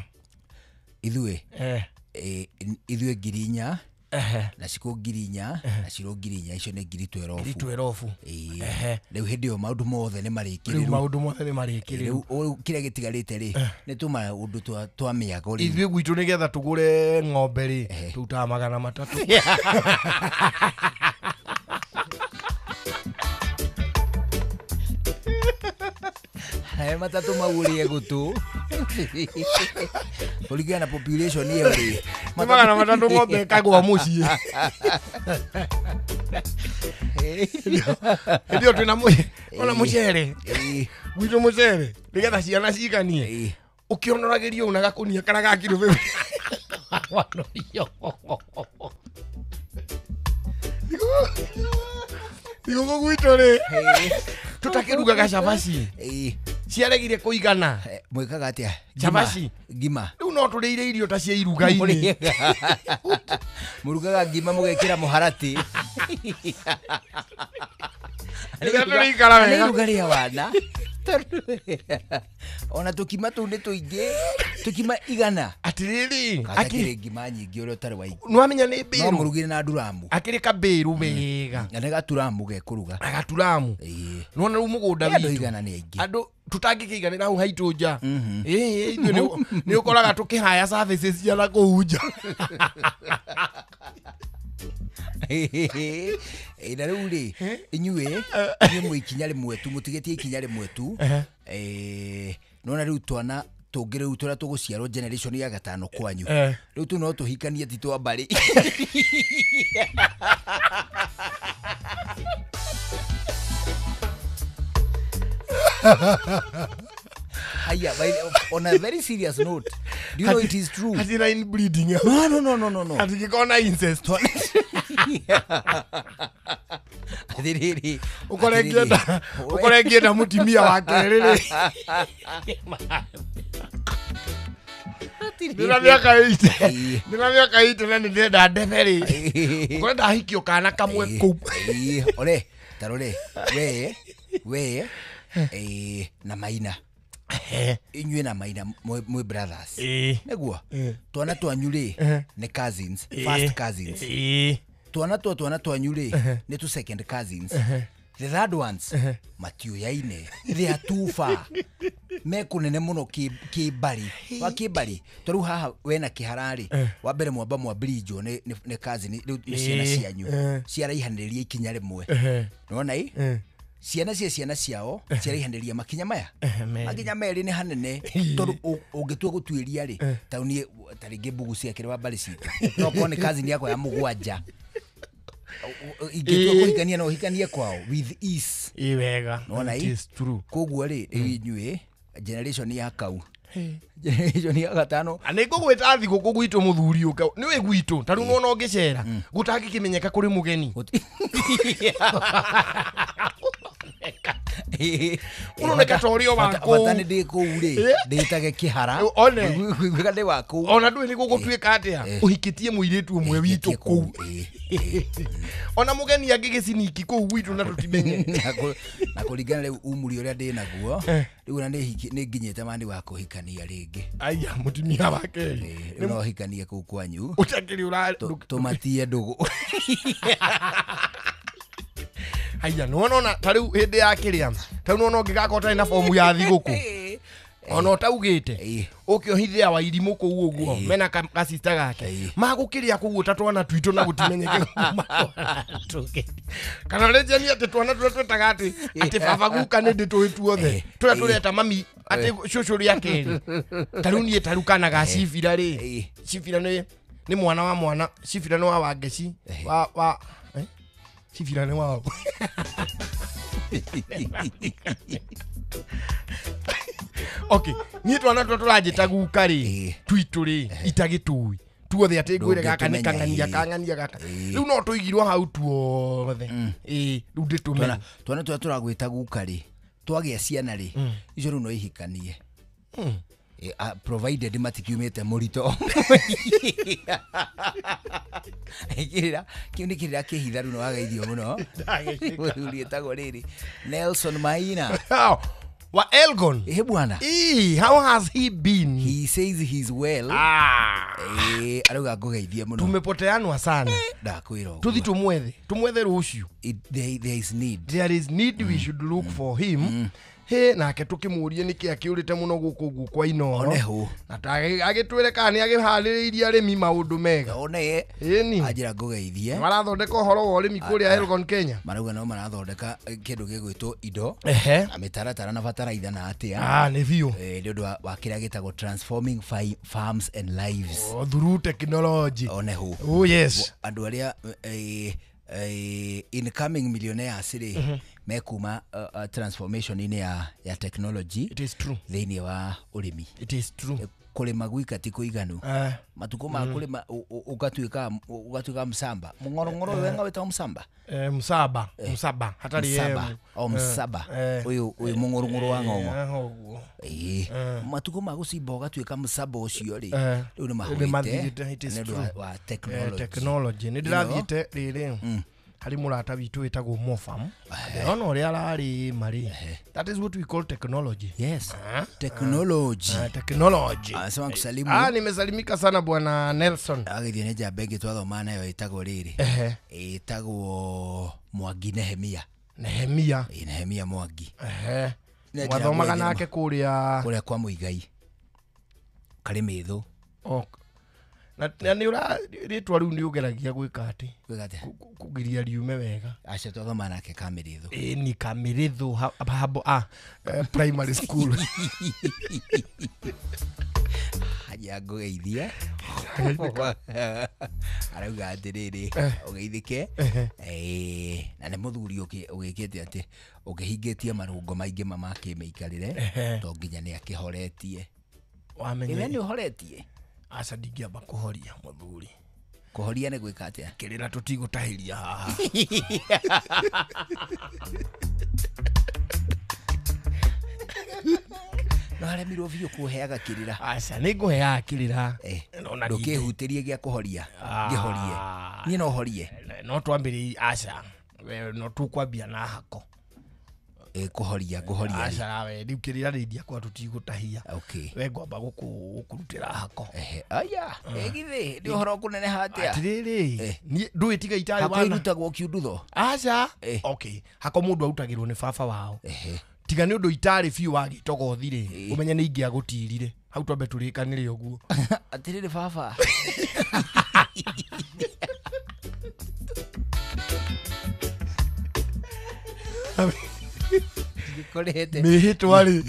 ithuĩ ithuĩ 4,000 na cikũ 4,000 na ciro 4,000 icio nĩ 12,000 12,000 rĩu hĩndĩ ĩyo maũndũ mothe nĩ marĩkĩrĩru rĩu maũndũ mothe nĩ marĩkĩrĩru rĩu kĩrĩa gĩtigarĩte rĩ nĩ tũmaũndũ twa mĩago rĩ ithuĩ gwitũ nĩgetha tũgũre ng'ombe rĩ tũrutaga 300 Haya matatu mau ũrĩe gũtũ kũringana na population ĩyo rĩ 300 ng'ombe ĩkagũa mũciĩ hĩndĩ ĩyo twĩna ona mũcere gwitũ mũcere nĩgetha ciana ciganie ũkĩonoragĩrio ũũ na gakũnia karĩa ga kiro 50 thigũkũ gwitũ rĩ tũtakĩrugaga cabaci ciaregire kũigana mwĩkaga atĩa cabaci ngima rĩu no tũrĩire irio ta cia iruga-inĩ mũrugaga ngima mũgekĩra mũharatĩ rĩrĩa tũrĩikara wega iruga rĩa wana ona tũkima tũu nĩ tũingĩ tũkima 100 atĩrĩrĩ akĩrĩ ngima nyingĩ ũrĩa ũtarĩ wa nĩwamenya nĩ mbĩrũ no mũrugire na nduramu akĩrĩ kambĩrũ wega na nĩ gaturamu gekũruga gaturamu nĩwona rĩu mũgũnda andũ witũ 100 nĩ aingĩ andũ tũtangĩkĩiganĩra hau haitũ nja ithuĩ nĩ ũkoraga tũkĩhaya services cia na kũu nja na rĩu rĩ inyuĩ mwĩ ikinya rĩmwe tu mũtigĩtie ikinya rĩmwe tu nĩwona rĩu twana tũngĩ rĩu tũrĩa tũgũciarwo generation ya gatano kwanyu rĩu tu no tũhikanie ti twa mbarĩ Haya, on a very serious note, do you know it is true? Hatina inbreeding. No. Hatingĩkorwo incest. Atĩrĩrĩ ũkore ngĩenda mũtimia wa kerĩ rĩ ndĩna mĩaka 80 ndĩna mĩaka 80 na nĩndĩrenda ndebe rĩ ũkore ndahikio kana kamwe kũu ore tarore we na Maina inyuĩ na Maina mwĩ brothers nĩguo twana twanyu rĩ nĩ cousins first cousins twana twa twanyu rĩ nĩ tu second cousins the third ones matiũyaine they are too far mekunene mũno kĩmbarĩ wa kĩmbarĩ tondũ haha wena kĩhara rĩ wa mbere mwamba mwambĩrĩnjwo nĩ cousin rĩu nĩ ciana cianyu ciaraihanĩrĩria ikinya rĩmwe nĩwona ĩ ciana cia ciana ciao ciaraihanĩrĩria makinya maya makinya merĩ nĩ hanene tondũ ũngĩtua gũtuĩria rĩ ta niĩ ta rĩngĩ mbugu ciakĩrĩ wa mbarĩ citũ no korwo nĩ cousin yakwa ya mũgwanja ingĩtua kũhikania no ũhikanie kwao with ease ĩ wega nĩwona ĩ koguo rĩ rĩu inyuĩ generation ya kau generation ya gatano nĩ ngũgwĩta thigũkũ gwitũ mũthuri ũke nĩwĩ gwitũ ta rĩu nĩwona ũngĩcera gũtangĩkĩmenyeka kũrĩ mũgeni Uroneka ta ũrĩ o wa kũu. Bata nĩ ndĩ kũu rĩ, ndĩtage kĩhara. One. Ngũiguaga ndĩ wa kũu. Ona ndũĩ nĩ gũgũtuĩka atĩa, ũhikĩtie mũirĩtu ũmwe witũ kũu. Ona mũgeni angĩgĩciniki kũu gwitũ na tũtimenye. Na kũringana rĩu umri ũrĩa ndĩ naguo, rĩu ona nĩ nginyĩte mani wa kũhikania rĩngĩ. Aya, mũtumia wa kerĩ. Rĩu no hikanie kũu kwanyu. Ũtakĩrĩ ũra tũmatie ndũgũ. Haya, nĩwona ta rĩu hĩndĩ ya kĩrĩa, ta rĩu nĩwona ũngĩgakorwo ũtarĩ na bomu ya thigũkũ. Ona ũtaugĩte, ũke ũhithia wa irimũ kũu ũguo, mena gacista gake. Magũkĩrĩa kũu ta twana twitũ na gũtimenyeke kuma twana tũngĩ. Kana rĩnjani atĩ twana tũrĩa twĩtaga atĩ atĩ baba guka nĩ ndĩtũĩ tuothe. Tũrĩa tũreta mami atĩ cũcũ rĩa kerĩ. Ta rĩu niĩ ta rĩu kana ga Cibira rĩ. Cibira nĩ mwana wa mwana, Cibira nĩ wa Wangeci, wa Cibira nĩ wa Okay, niĩ twana tũrĩa tũranjĩta guka rĩ, twitũ rĩ, itagĩtũĩ. Tuothe atĩ ngwĩre gaka nĩ kang'ania kang'ania gaka. Rĩu no tũigirwo hau tuothe. Ĩĩ, rĩu ndĩtũmenye. Twana tũrĩa tũragwĩta guka rĩ, twagĩa ciana rĩ, icio rĩu no ihikanie. Provided matikiumĩte mũrito. Kĩrĩra, kĩu nĩ kĩrĩra kĩhitharu na wageithio mũno. Mũthuri etagwo rĩrĩ, Nelson Maina. Wa Elgon. Eh, bwana. How has he been? He says he's well. Arauga ngũgeithie mũno. Tumepoteanwa sana. Ndakwĩra ũguo. Tũthi tũmwethe. Tũmwethe rũciũ. There is need. There is need, we should look for him. He nake tũkĩmũrie nĩkĩ akĩũrĩte mũno gũkũ ũguo kwa Inooro. Oneho. Na agĩtwĩre kana nĩ agĩharĩrĩirie arĩmi maũndũ mega. One. Ĩni. Anjĩra ngũgeithie. Marathondeka ũhoro wa ũrĩmi kũrĩa Elgon Kenya. Marauga no marathondeka kĩndũ gĩgwĩtwo indo. Na mĩtaratara na bataraitha na atĩa. Nĩ biũ. Nĩ ũndũ wa kĩrĩa gĩtagwo transforming farms and lives. Oh, through technology. Oneho. Oh yes. Andũ arĩa incoming millionaires rĩ, mekuma transformation inĩ ya technology. It is true. Thĩinĩ wa ũrĩmi. It is true. Kũrĩma gwika ti kũiganu. Matukũ ma kũrĩma ũgatuĩka msamba. Mũng'orong'oro ũyũ wenga wĩtagwo msamba? Msaba, msaba, hatarĩ msaba. O msaba. Ũyũ mũng'orong'oro wa ng'ong'o. Matukũ ma gũcimba ũgatuĩka msaba ũcio rĩ, rĩu nĩ mahũrĩte nĩ ũndũ wa technology. Technology. Nĩ ndĩrathiĩte rĩrĩ harĩ mũrata witũ wĩtagwo Mofam. Ndĩrona ũrĩa ararĩma rĩ. That is what we call technology. Yes. Technology. Technology. Anasema kusalimu. Nimesalimika sana bwana Nelson. Agĩthiĩ nĩ njamba ĩngĩ twathoma nayo ĩtagwo rĩrĩ. Ĩtagwo Mwangi Nehemia. Nehemia. Nehemia Mwangi. Mwathomaga nake kũrĩa kwa Mũigai. Karĩ Mĩthũ. Na nĩ ũra rĩtwa rĩu nĩ ũgeragia gwĩka atĩ kũgiria riume wega. Aca twathoma nake Kamĩrĩthũ. Ĩĩ ni Kamĩrĩthũ habo primary school. Haja ngũgeithie. Arauga atĩrĩrĩ, ũgeithĩke. Na nĩ mũthuri ũgĩkĩte atĩ ũkĩhingĩtie marũngo maingĩ ma kĩmĩikarĩre, to nginya nĩ akĩhoretie. Wamenye. Ĩwe nĩ ũhoretie? Aca ndingĩamba kũhoria mũthuri. Kũhoria nĩ gwĩka atĩa? Kĩrĩra tũtigũtahĩria haha. No aremirwo biũ kũheaga kĩrĩra. Aca nĩ ngũheaga kĩrĩra. Ndũkĩhutĩrie gĩa kũhoria. Ngĩhorie. Niĩ no horie. No twambĩrĩrie aca. No tũkwambia na hako. Kũhoria ngũhoria. Aca we rĩu kĩrĩra rĩndia kwa tũtigũtahia. Okay. We ngwamba gũkũrutĩra hako. Aya, githĩ nĩ ũhoro kũneneha atĩa? Atĩrĩrĩ, niĩ ndũĩ tiga itarĩ Hako wana. irutagwo kiundutho? Aca. Okay, hako mũndũ arutagĩrwo nĩ baba wao. Tiga nĩ ũndũ itarĩ biũ wa gĩtogothi rĩ, ũmenye nĩ ingĩagũtirire. Hau twambe tũrĩkanĩre ũguo. Atĩrĩrĩ baba. Ndikorete mĩhĩtwa rĩ,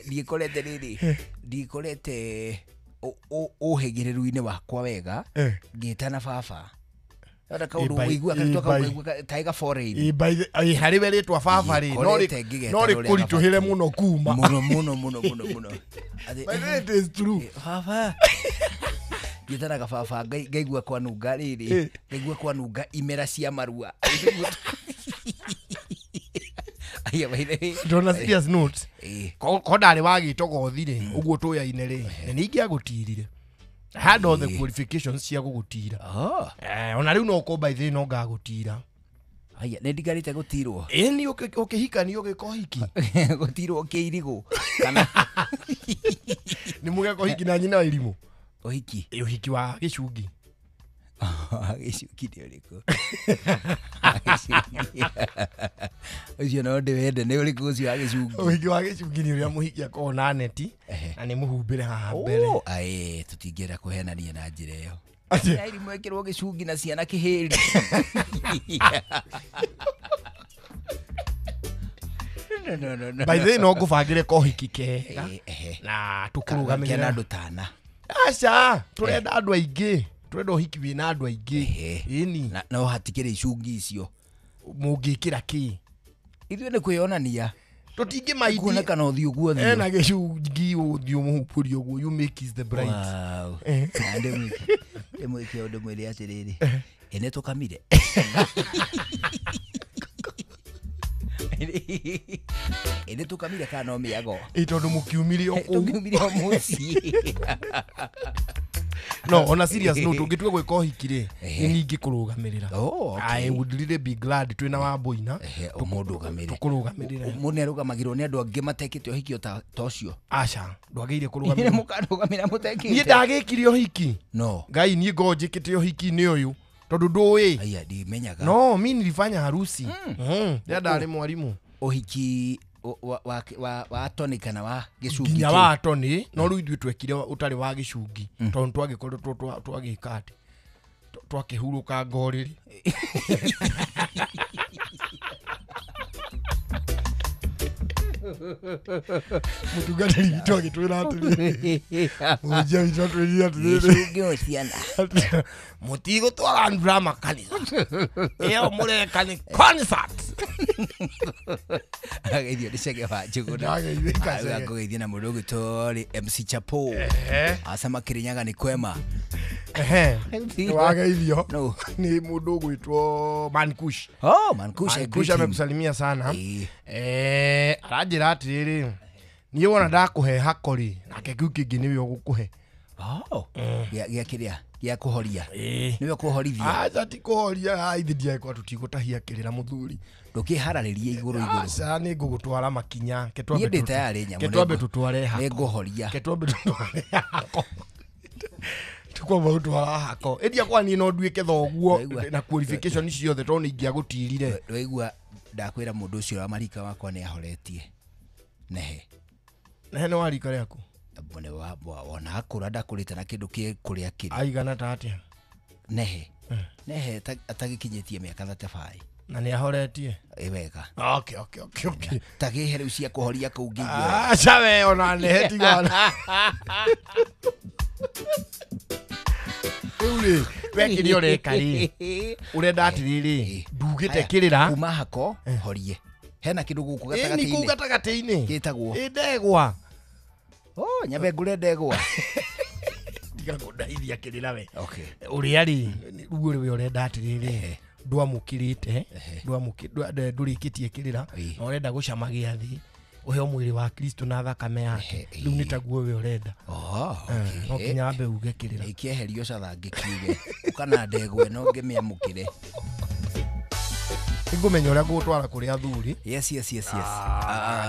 ndikorete rĩrĩ, ndikorete ũhĩgĩrĩru-inĩ wakwa wega ngĩtana baba. Ona kaũndũ ũiguaga kaũigua taiga foreign. Harĩ we rĩtwa baba rĩ, no rĩkũritũhĩre mũno kuma. Mũno mũno mũno mũno mũno. It is true. Baba. Ngĩtanaga baba ngaigua kwanunga rĩrĩ, ngaigua kwanunga imera cia marua. Aya, by the way. Ndona serious note. Ko ndarĩ wa gĩtogothi rĩ, ũguo tũyaine rĩ, nĩ ingĩagũtirire. I had all the qualifications cia gũgũtira. Ona rĩu no ũkorwo by the way no ngagũtira. Aya, nĩ ndigarĩte gũtirwo. Ĩni ũkĩhikania ũgĩka ũhiki. Gũtirwo kĩirigũ. Kana nĩ mũgeka ũhiki na nyina wa irimũ. Ũhiki? Ũhiki wa gĩcungi. Gĩcungi nĩ ũrĩkũ? Ũcio no ndĩwende, nĩ ũrĩkũ ũcio wa gĩcungi? Ũhiki wa gĩcungi nĩ ũrĩa mũhiki akoragwo na neti na nĩ mũhumbĩre haha mbere. Aĩ, tũtingĩenda kũhenania na njĩra ĩyo. Atĩ? Irimũ ekĩrwo gĩcungi na ciana kĩhĩri. No, no, no. By the way, no ngũbangĩre kohiki kega na tũkũrũgamĩrĩra Kena andũ tana. Aca, tũrenda andũ aingĩ. Tũrenda ũhiki wĩna andũ aingĩ. Ĩni. No hatikĩrĩ icungi icio. Mũngĩkĩra kĩ? Ithuĩ nĩ kwĩyonania. Tũtingĩmaindi. Kuonekana ũthiũ guothe. Ena gĩcungi ũthiũ mũhumbũri ũguo, you make is the bride. Wow. Na ndĩmwĩke ũndũ mwĩre atĩrĩrĩ. Ĩ nĩ tũkamire. Ĩ nĩ tũkamire kana no mĩago? Ĩ tondũ mũkiumire o kũu. Tũkiumire o mũciĩ. No, on a serious note, ũngĩtua gwĩka ũhiki rĩ, nĩ niĩ ingĩkũrũgamĩrĩra. Oh, okay. I would really be glad twĩna Wambũina. Mũndũgamĩrĩre. Tũkũrũgamĩrĩre. Mũndũ nĩ arũgamagĩrwo nĩ andũ angĩ matekĩte ũhiki ta ũcio. Aca, ndwagĩrĩire kũrũgamĩrĩra. Mũkarũgamĩra mũtekĩte. Niĩ ndagĩkire ũhiki. No. Ngai, niĩ ngorwo njĩkĩte ũhiki-inĩ ũyũ. Tondũ ndũĩ. Aya, ndimenyaga. No, mi nilifanya harusi. Rĩrĩa ndarĩ mwarimũ. Ũhiki wa Tony kana wa gĩcungi nginya wa Tony, no rĩu ithuĩ twekire ũtarĩ wa gĩcungi tondũ twagĩkoretwo twagĩka atĩ twakĩhurũka ngorĩrĩ. Mũtungatĩri witũ agĩtwĩra atĩrĩrĩ, mũhunjia witũ atwĩrire atĩrĩrĩ, gĩcungi o ciana mũtigũtwara drama kanitha ĩyo mũreka nĩ concert. Ageithio nĩ Chege wa Njũgũna. Akũgeithia na mũndũ ũgwĩtwo rĩ MC Chapo. Acama Kĩrĩnyaga nĩ kwema. Wageithio nĩ mũndũ ũgwĩtwo Mankush. Oh, Mankush, I greet him. Amekusalimia sana. Aranjĩra atĩrĩrĩ, niĩ wona ndakũhe hako rĩ, nake kĩu kĩngĩ nĩwe ũgũkũhe. Oh, gĩa kĩrĩa gĩa kũhoria. Nĩwe kũhorithia. Aca ti kũhoria, ithe ndiagĩkorwo tũtigũtahia kĩrĩra mũthuri. Ndũkĩhararĩrie igũrũ igũrũ. Aca nĩ ngũgũtwara makinya. Niĩ ndĩ tayarĩ nyamũ. Ke twambe tũtware hako. Nĩ ngũhoria. Ke twambe tũtware hako. Tukwamba gũtwara hako. Ĩndia kwa niĩ no nduĩke thoguo na qualification ciothe tondũ nĩ ingĩagũtirire. Ndwaigua ndakwĩra mũndũ ũcio wa marika wakwa nĩ ahoretie. Nehe. Nehe nĩ wa rika rĩaku? Wona akũra ndakũrĩte na kĩndũ kĩ kũrĩa kĩrĩ. Aigana ta atĩa? Nehe. Nehe atagĩkinyĩtie mĩaka 35. Na nĩ ahoretie? Ĩ wega. Okay, okay, okay, okay. Tagĩhe rĩu cia kũhoria kũu ngĩigua. Aca we ona nehe tigana. Rĩu rĩ, we kĩrĩa ũreka rĩ, ũrenda atĩrĩrĩ, ndugĩte kĩrĩra. Kuma hako horie. Hena kĩndũ gũkũ gatagatĩ-inĩ. Ĩni kũu gatagatĩ-inĩ. Gĩtagwo. Ĩ ndegwa. Oh, nyambe ngũre ndegwa. Tiga kũndaithia kĩrĩra we. Okay. Ũrĩa rĩ, rĩu we ũrenda atĩrĩrĩ, ndwamũkĩrĩte, ndũrĩkĩtie kĩrĩra, na ũrenda gũcama gĩathĩ, ũheo mwĩrĩ wa Kristo na thakame yake. Rĩu nĩ taguo we ũrenda. No nginya wambe uge kĩrĩra. Ĩkĩeherio catha ngĩkiuge. Ũkana ndegwa ĩno ngĩmĩamũkĩre. Nĩngũmenya ũrĩa ngũgũtwara kũrĩ athuri. Yes, yes, yes, yes.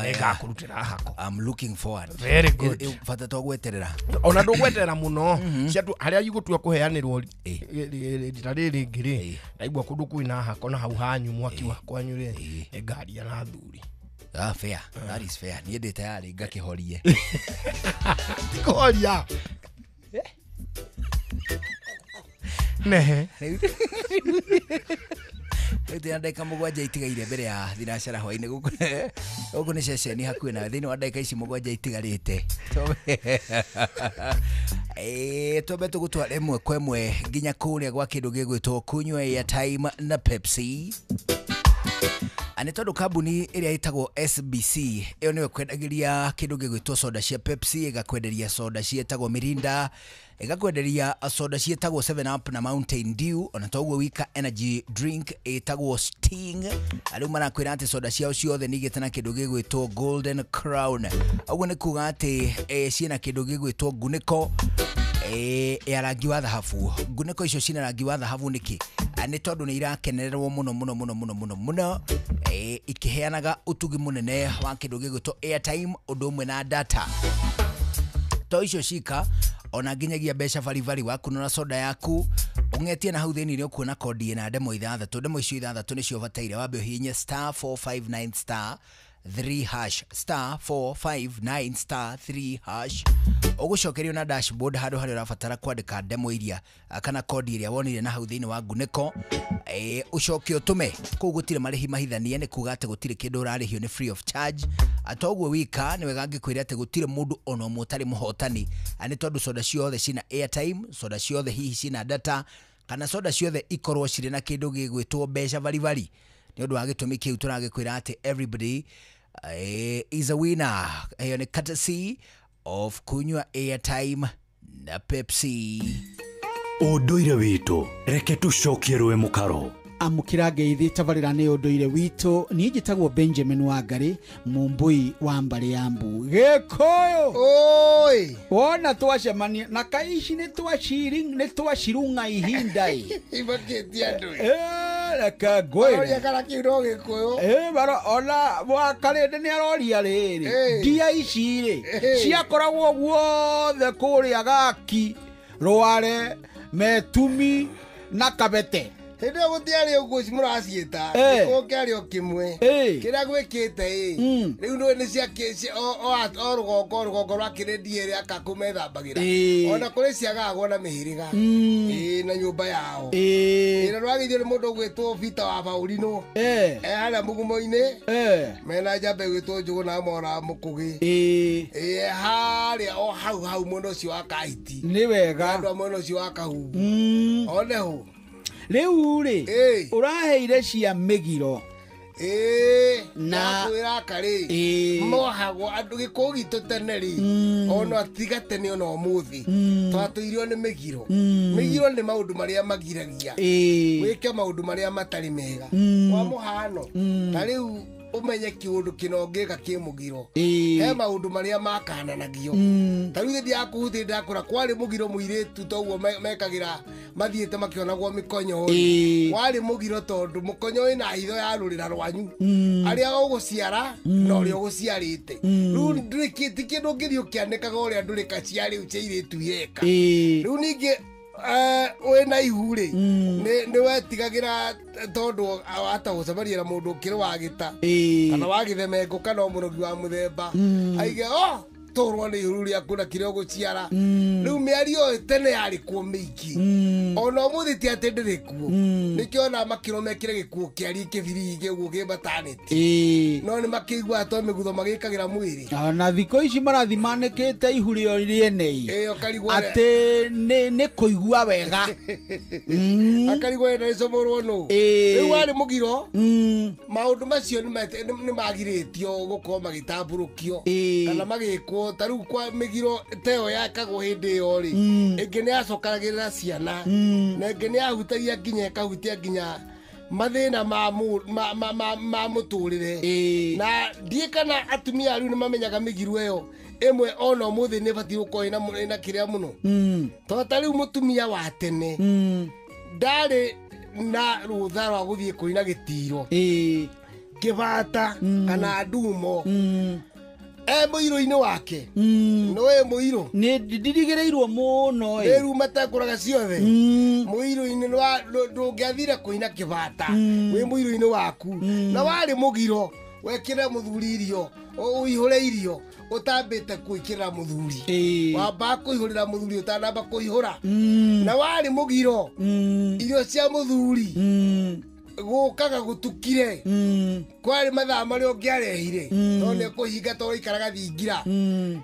Nĩngakũrutĩra hako. I'm looking forward. Very good. Bata to gweterera. Ona ndũgweterera mũno. Ciatu harĩa igũtua kũheanĩrwo rita rĩrĩ rĩngĩ rĩ, ndaigua kũndũ kwĩna hako na hau hanyu mwaki wa kwanyu rĩ, nĩngaria na athuri. Ah, fair. That is fair. Niĩ ndĩ tayarĩ ngakĩhorie. Ti kũhoria. Nehe. Rĩu twĩna ndagĩka 7 itigaire mbere ya thinacara hwainĩ gũkũ nĩ ceceni hakuhĩ nawe thĩinĩ wa ndagĩka ici 7 itigarĩte. Twambe tũgũtware ĩmwe kwa ĩmwe nginya kũrĩa gwa kĩndũ gĩgwĩtwo kunywa airtime na Pepsi. Nĩ tondũ kambuni ĩrĩa ĩtagwo SBC ĩyo nĩyo ĩkwendagĩria kĩndũ gĩgwĩtwo soda cia Pepsi, ĩgakwenderia soda ciĩtagwo Mirinda, ĩgakwenderia soda ciĩtagwo 7 Up na Mountain Dew, ona toguo wika energy drink ĩtagwo Sting. Rĩu marakwĩra atĩ soda ciao ciothe nĩ igĩte na kĩndũ gĩgwĩtwo Golden Crown. Ũguo nĩ kuga atĩ ciĩna kĩndũ gĩgwĩtwo ngunĩko ya rangi wa thahabu. Ngunĩko icio cina rangi wa thahabu nĩkĩ? Nĩ tondũ nĩ irakenererwo mũno mũno mũno mũno mũno mũno, ikiheanaga ũtugi mũnene wa kĩndũ gĩgwĩtwo airtime ũndũ ũmwe na data. To icio cika ona nginyagia mbeca baribari wakunora soda yaku ũng'etie na hau thĩinĩ nĩ ũkuona kodi ĩna ndemo ithathatũ. Ndemo icio ithathatũ nĩcio ũbataire wambe ũhihinye star 459 star 3 hash star 459 star 3 hash. Ũgũcokerio na dashboard handũ harĩa ũrabatara kwandĩka ndemo iria kana kodi iria wonire na hau thĩinĩ wa ngunĩko. Ũcoke ũtũme kũu, gũtirĩ marĩhi mahithanie, nĩ kuga atĩ gũtirĩ kĩndũ ũrarĩhio, nĩ free of charge. Atoguo wika nĩ wega ngĩkwĩra atĩ gũtirĩ mũndũ ona ũmwe ũtarĩ mũhotani, nĩ tondũ soda ciothe cina airtime, soda ciothe hihi cina data, kana soda ciothe ikorwo cirĩ na kĩndũ gĩgwĩtwo mbeca baribari. Nĩ ũndũ wa gĩtũmi kĩu tũragĩkwĩra atĩ everybody is a winner. Ĩyo nĩ courtesy of kunywa airtime na Pepsi. Ũndũire witũ reke tũcokie rũĩ mũkaro. Amũkĩra ngeithi tabarĩra nĩ ũndũire witũ. Niĩ njĩtagwo Benjamin Wangari, Mũmbũi wa mbarĩ ya Mbu. Gĩkũyũ oi, wona twacemania na kaici nĩ twacirung'a ihinda ĩ ibakĩtie andũ reke ngwĩre aroria kana kĩu no Gĩkũyũ. Ona Wakarĩndĩ nĩ aroria rĩrĩ, ndia ici rĩ ciakoragwo guothe kũrĩa Gaki, Rware, Metumi na Kabete. Hĩndĩ ĩyo gũtiarĩ ũguo mũraciĩta, gĩkũyũ kĩarĩ o kĩmwe kĩrĩa gwĩkĩte ĩ rĩu nĩ nĩ cia o rũgongo rũgongo rwa kĩrĩndi ĩrĩa akakũ methambagĩra, ona kũrĩ ciagagwo na mĩhĩrĩga na nyũmba yao. Na rwagĩithio nĩ mũndũ ũgwĩtwo Peter wa Baũrinũ harĩa mũgumo-inĩ, mena njamba ĩgwĩtwo Njũgũ na Mora Mũkũgĩ harĩa o hau hau mwena ũcio wa Kahiti. Nĩ wega andũ a mwena ũcio wa Kahubu one hũ. Rĩu rĩ ũraheire cia mĩgiro na kwĩra karĩ mohagwo andũ gĩkũyũ gitũ tene rĩ, ona tiga tene ona ũmũthĩ twatũirio nĩ mĩgiro. Mĩgiro nĩ maũndũ marĩa magiragia wĩke maũndũ marĩa matarĩ mega. Kwa mũhano ta rĩu ũmenye kĩũndũ kĩna ũngĩka kĩ mũgiro, he maũndũ marĩa makananagio. Ta rĩu hĩndĩ ya kũhuthĩ ndakũra kwarĩ mũgiro mũirĩtu toguo mekagĩra mathiĩte makĩonagwo mĩkonyo rĩ, warĩ mũgiro tondũ mũkonyo wĩna hitho ya rũrĩra rwanyu arĩa ũgũciara na ũrĩa ũgũciarĩte. Rĩu ndũrĩ ti kĩndũ ũngĩthiĩ ũkĩanĩkaga ũrĩa ndũrĩka cia rĩu cia airĩtu ireka. Rĩu ningĩ wĩna ihu rĩ nĩ wetigagĩra tondũ wahota gũcemania na mũndũ ũkĩrĩ wa gĩta kana wa gĩthemengo kana mũrogi wa mũthemba aige o tũrwo nĩ ihu rĩaku na kĩrĩa ũgũciara. Rĩu mĩario tene yarĩ kuo mĩingĩ, ona ũmũthĩ ti atĩ ndĩrĩ kuo. Nĩkĩo ona makĩrwo mekĩre gĩkuo kĩarie kĩbirigi ũguo kĩ maternity, no nĩ makĩiguaga to mĩgutho magĩkagĩra mwĩrĩ. Ona thikũ ici marathi manĩkĩte ihu rĩo rĩene atĩ nĩ kũigua wega akarigwo ena ĩcomorwo nũ. Rĩu warĩ mũgiro, maũndũ macio nĩ magirĩtio gũkorwo magĩtambũrũkio kana magĩkwo. Ta rĩu kwa mĩgiro ta ĩyo yakagwo hĩndĩ ĩyo rĩ, ĩngĩ nĩ yacokanagĩrĩra ciana na ĩngĩ nĩ yahutagia nginya ĩkahutia nginya mathĩna ma mũtũrĩre. Na ndiĩ kana atumia rĩu nĩ mamenyaga mĩgiro ĩyo ĩmwe ona ũmũthĩ nĩ ĩbatiĩ gũkorwo ĩna kĩrĩa mũno. Tondũ ta rĩu mũtumia wa tene ndarĩ na rũtha rwa gũthiĩ kũina gĩtiro, kĩbata kana ndumo mũirũ-inĩ wake. No ĩ mũirũ nĩ ndirigĩrĩirwo mũno ĩ rĩu matekũraga ciothe mũirũ-inĩ ndũngĩathire kũina kĩbata wĩ mũirũ-inĩ waku. Na warĩ mũgiro wekĩre mũthuri irio ũihũre irio ũtambĩte gwĩkĩrĩra mũthuri, wamba kũihũrĩra mũthuri ũtanamba kũihũra. Na warĩ mũgiro irio cia mũthuri Gũkaga gũtukire. Kwarĩ mathaa marĩa ũngĩarehire. Tondũ nĩ kũhinga tondũ waikaraga thingira.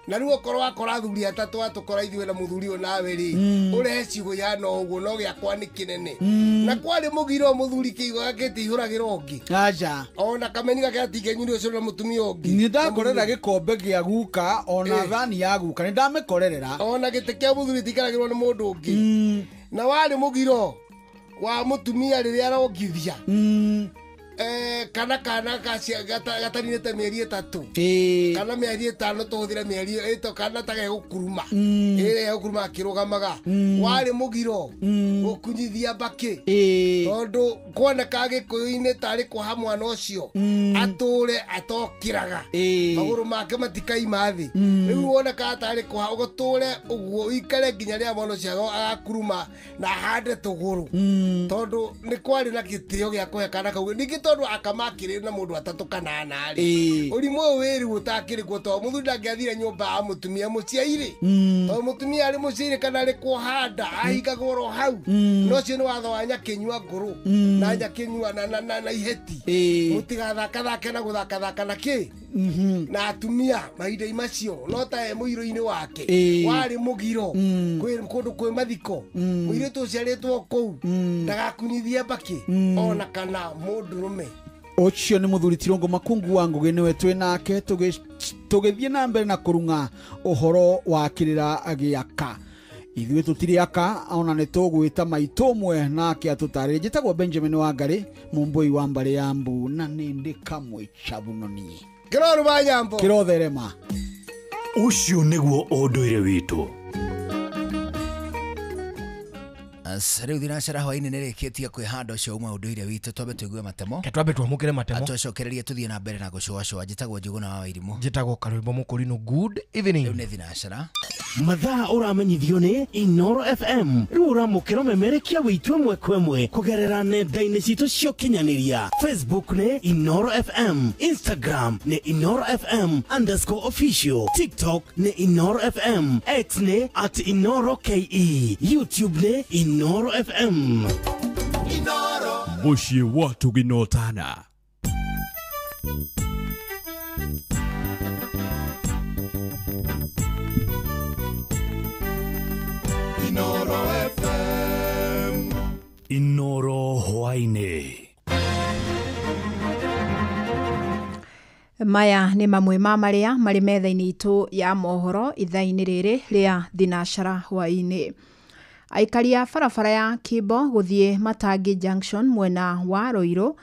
Na rĩu okorwo wakora athuri atatũ atũkora ithuĩ na mũthuri ũyũ nawe rĩ, ũrehe ciugũ ihana ũguo no gĩakwa nĩ kĩnene. Na kwarĩ mũgiro mũthuri kĩigo gake gĩtihũragĩra ũngĩ. Aca. Ona kameni gake gatingĩnyuire ũcio na mũtumia ũngĩ. Nĩ ndakorera gĩkombe gĩa guka ona thani ya guka nĩ ndamĩkorerera. Ona gĩtĩ kĩa mũthuri gĩtiikaragĩrwo nĩ mũndũ ũngĩ. Na warĩ mũgiro wa mũtumia rĩrĩa arongithia. Kana kana gatarinĩte mĩeri 3 kana mĩeri 5 tũhũthĩre mĩeri ĩto kana ta gegũkuruma ĩrĩa egũkuruma akĩrũgamaga. Warĩ mũgiro gũkunyithia mbakĩ tondũ kuoneka gĩkũyũ-inĩ tarĩ kuoha mwana ũcio atũre atokĩraga magũrũ make matikaima thĩ. Rĩu wonekaga tarĩ kuoha ũgũtũre ũguo ũikare nginya rĩrĩa mwana ũcio agakuruma na ahande tũgũrũ tondũ nĩ kwarĩ na gĩtĩo gĩa kũhe kana kau. Ningĩ tondũ akamakĩrĩ na mũndũ atatũ kana ana rĩ, ũrimũ ũyũ wĩrĩ ũtakĩrĩ kuo tondũ mũthuri ndangĩathire nyũmba ya mũtumia mũciairĩ tondũ mũtumia arĩ mũciairĩ kana arĩ kuoha nda ahingagwo oro hau. No ũcio nĩ watho wa nyakĩnyua ngũrũ na nyakĩnyua na iheti mũtigathakathake na gũthakathaka na kĩ na atumia mahinda macio no ta e mũirũ-inĩ wake. Warĩ mũgiro kwĩ kũndũ kwĩ mathiko mũirĩtu ũciarĩtwo kũu ndagakunyithie mbakĩ ona kana mũndũrũme. Ũcio nĩ mũthuri Tirũngũ Makungu wa Ngũgĩ nĩwe twĩ nake tũgĩthiĩ na mbere na kũrung'a ũhoro wa kĩrĩra gĩaka. Ithuĩ tũtirĩ aka ona nĩ tũgwĩta maitũ ũmwe nake atũtarĩrie. Njĩtagwo Benjamin Wangarĩ mũmbũi wa mbarĩ ya Mbu na nĩ ndĩ kamwe chabuno niĩ. Kĩroru wa nyambo. Kĩrotherema. Ũcio nĩguo ũndũire witũ. Rĩu thinacara hwaĩ-inĩ nĩrĩkĩtie kwĩhanda ũcio uma ũndũire witũ twambe tũigue matemo. Twambe twamũkĩre matemo. Atũcokererie tũthiĩ na mbere na gũcũacũa. Njĩtagwo Njũgũna wa Wairimũ. Njĩtagwo Karwĩmbo Mũkũrinũ. Good evening. Rĩu nĩ thinacara. Mathaa ũramenyithio nĩ Inoro FM. Rĩu ũramũkĩra ũmemerekia witũ ĩmwe kwa ĩmwe kũgerera nenda-inĩ citũ cia ũkinyanĩria. Facebook nĩ Inoro FM, Instagram nĩ Inoro FM _official, TikTok nĩ Inoro FM, X nĩ @InoroKE, YouTube nĩ Inoro FM. Inoro. Mũciĩ wa Tũginotana. Inoro FM. Inoro hwaĩ-inĩ. Maya nĩ mamwe ma marĩa marĩ metha-inĩ itũ ya mohoro ithaa-inĩ rĩrĩ rĩa thinacara hwaĩ-inĩ. Aikari a barabara ya Kimbo gũthiĩ Matangi Junction mwena wa Ruiru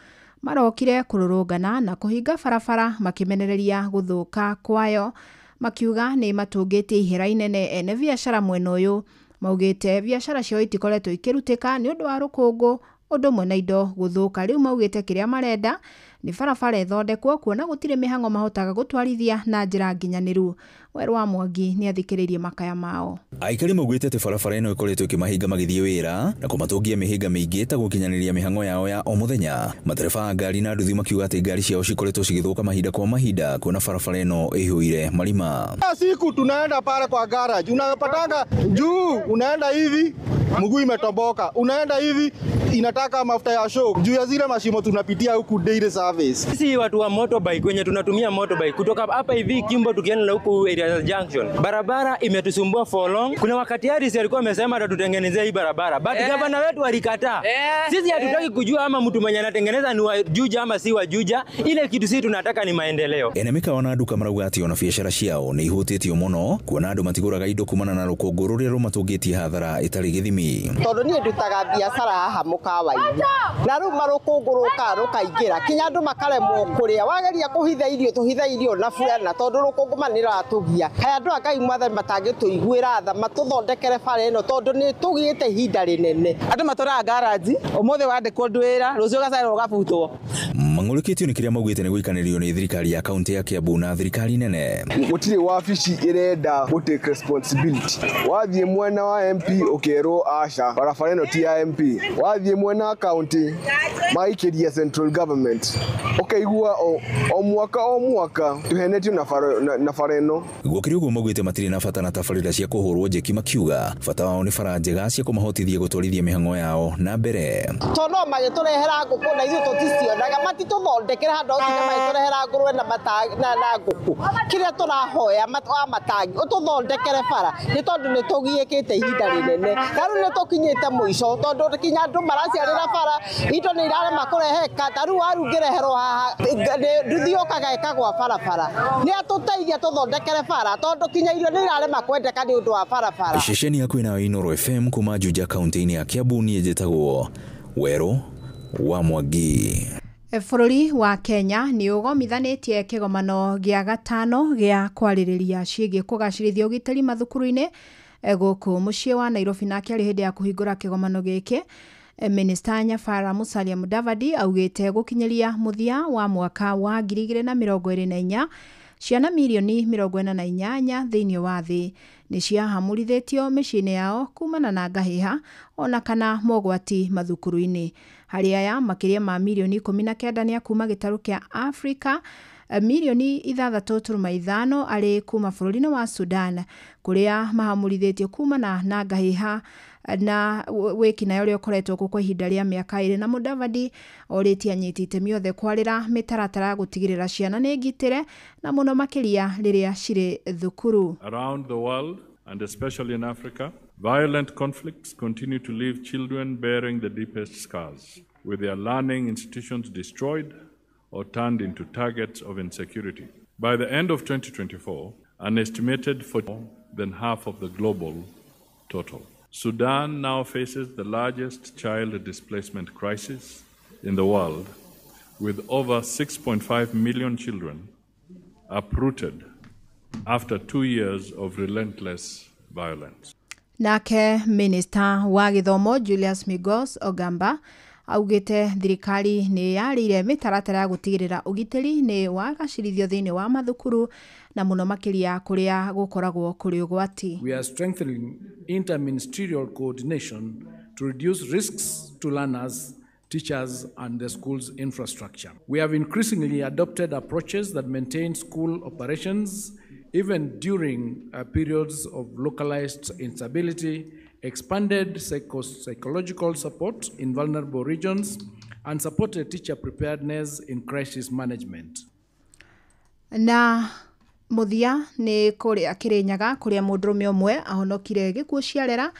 marokire kũrũrũngana na kũhinga barabara makĩmenereria gũthũka kwayo makiuga nĩ matũngĩtie ihera inene ene biacara mwena ũyũ. Maugĩte biacara ciao itikoretwo ikĩrutĩka nĩ ũndũ wa rũkũngũ ũndũ ũmwe na indo gũthũka. Rĩu maugĩte kĩrĩa marenda nĩ barabara ĩthondekwo kuona gũtirĩ mĩhang'o mahotaga gũtwarithia na njĩra nginyanĩru. Werũ wa Mwangi nĩ athikĩrĩirie makaya mao. Aikari maugĩte atĩ barabara ĩno ĩkoretwo ĩkĩmahinga magĩthiĩ wĩra na kũmatũngia mĩhĩnga mĩingĩ ta gũkinyanĩria mĩhang'o yao ya o mũthenya. Matereba a ngari na nduthi makiuga atĩ ngari ciao cikoretwo cigĩthũka mahinda kwa mahinda kuona barabara ĩno ĩihũire marima. Siku tunaenda pale kwa garage, unapatanga juu, unaenda hivi mguu imetomboka, unaenda hivi inataka mafuta ya shock juu ya zile mashimo tunapitia huku daily service. Sisi watu wa motorbike wenye tunatumia motorbike kutoka hapa hivi Kimbo tukienda huku area junction, barabara imetusumbua for long. Kuna wakati Harris alikuwa amesema atatutengenezea hii barabara, but governor wetu alikataa. Sisi hatutaki kujua ama mtu mwenye anatengeneza ni wa Juja ama si wa Juja. Ile kitu sisi tunataka ni maendeleo. Ene mikawa na nduka marauga atĩ ona biacara ciao nĩ ihutĩtio mũno kuona andũ matigũraga indo kumana na rũkũngũ rũrĩa rũmatũngĩtie hathara ĩtarĩ gĩthimi. Tondũ niĩ ndutaga biacara haha mũkawa-inĩ na rĩu marũkũngũ rũkaga rũkaingĩra kinya andũ makaremwo kũrĩa. Wageria kũhitha irio tũhitha irio na burana tondũ rũkũngũ ma nĩrũratũgia. Kaĩ andũ a Ngai mwathani matangĩtũiguĩra tha matũthondekere bara ĩno tondũ nĩ tũgĩte ihinda rĩnene. Andũ matũraga garaji ũmũthĩ wandĩkwo ndwĩra rũciũ ũgacererwo ũgabutwo. Mang'ũrĩkĩtio nĩ kĩrĩa maugĩte nĩ gũikanĩrio nĩ thirikari ya kaunti ya Kiambu na thirikari nene. Gũtirĩ wabici ĩrenda gũ take responsibility. Wathiĩ mwena wa MP ũkerwo aca, barabara ĩno ti ya MP. Wathiĩ mwena wa county magaikĩria central government. Ũkaigua o mwaka o mwaka tũhenetio na bara ĩno. Gũkĩrĩ ũguo maugĩte matirĩ na bata na tabarĩra cia kũhũrwo njeki, makiuga bata wao nĩ bara njega cia kũmahotithia gũtwarithia mĩhang'o yao na mbere. Tondũ no magĩtũrehera ngũkũ na ithuĩ tũticionaga, matitũthondekere handũ ha gũtinda magĩtũrehera ngũrwe na ngũkũ. Kĩrĩa tũrahoya wa matangi ũtũthondekere bara, nĩ tondũ nĩ tũgiĩkĩte ihinda rĩnene na rĩu nĩ tũkinyĩte mũico, tondũ kinya andũ maraciarĩra bara, indo nĩ irarema kũreheka. Ta rĩu waru ngĩreherwo haha nduthi yũkaga ĩkagwa barabara. Nĩ atũteithia tũthondekere bara, tondũ kinya irio nĩ irarema kwendeka nĩ ũndũ wa barabara. Ceceni yaku ĩnayo Inooro FM kuma Juja kaunti-inĩ ya Kiambu, niĩ njĩtagwo Werũ wa Mwangi. Bũrũri wa Kenya nĩ ũgomithanĩtie kĩgomano gĩa gatano gĩa kwarĩrĩria ciĩgiĩ kũgacĩrithia ũgitĩri mathukuru-inĩ gũkũ mũciĩ wa Nairobi. Nake arĩ hĩndĩ ya kũhingũra kĩgomano gĩkĩ, Minista Nyabara Musalia Mudavadi augĩte gũkinyĩria mũthia wa mwaka wa 2024 ciana mirioni 48 thĩinĩ wa thĩ nĩ ciahamũrithĩtio mĩciĩ-inĩ yao kumana na ngahĩha ona kana mogwati mathukuru-inĩ. Harĩ aya makĩria ma mirioni 19 nĩ a kuma gĩtarũ kĩa Afrika, mirioni 6.5 arĩ kuma bũrũri-inĩ wa Sudan kũrĩa mahamũrithĩtio kumana na ngahĩha na wĩkinaĩ ũrĩa ũkoretwo kuo kwa ihinda rĩa mĩaka 2. Na Mudavadi orĩtie anyiti itemi othe kwarĩra mĩtaratara gũtigĩrĩra ciana nĩ ngitĩre na mũno makĩria rĩrĩa cirĩ thukuru. Around the world and especially in Africa, violent conflicts continue to leave children bearing the deepest scars, with their learning institutions destroyed or turned into targets of insecurity. By the end of 2024, an estimated more than half of the global total. Sudan now faces the largest child displacement crisis in the world, with over 6.5 million children uprooted after 2 years of relentless violence. Nake Minista wa gĩthomo Julius Migos Ogamba augĩte thirikari nĩ yarĩire mĩtaratara ya gũtigĩrĩra ũgitĩri nĩ wagacĩrithio thĩinĩ wa mathukuru na mũno makĩria kũrĩa gũkoragwo kũrĩ ũgwati. We are strengthening interministerial coordination to reduce risks to learners, teachers, and the school's infrastructure. We have increasingly adopted approaches that maintain school operations even during periods of localized instability, expanded psychological support in vulnerable regions, and supported teacher preparedness in crisis management. Na mũthia nĩ kũrĩa Kĩrĩnyaga kũrĩa mũndũrũme ũmwe ahonokire gĩkuũ ciarera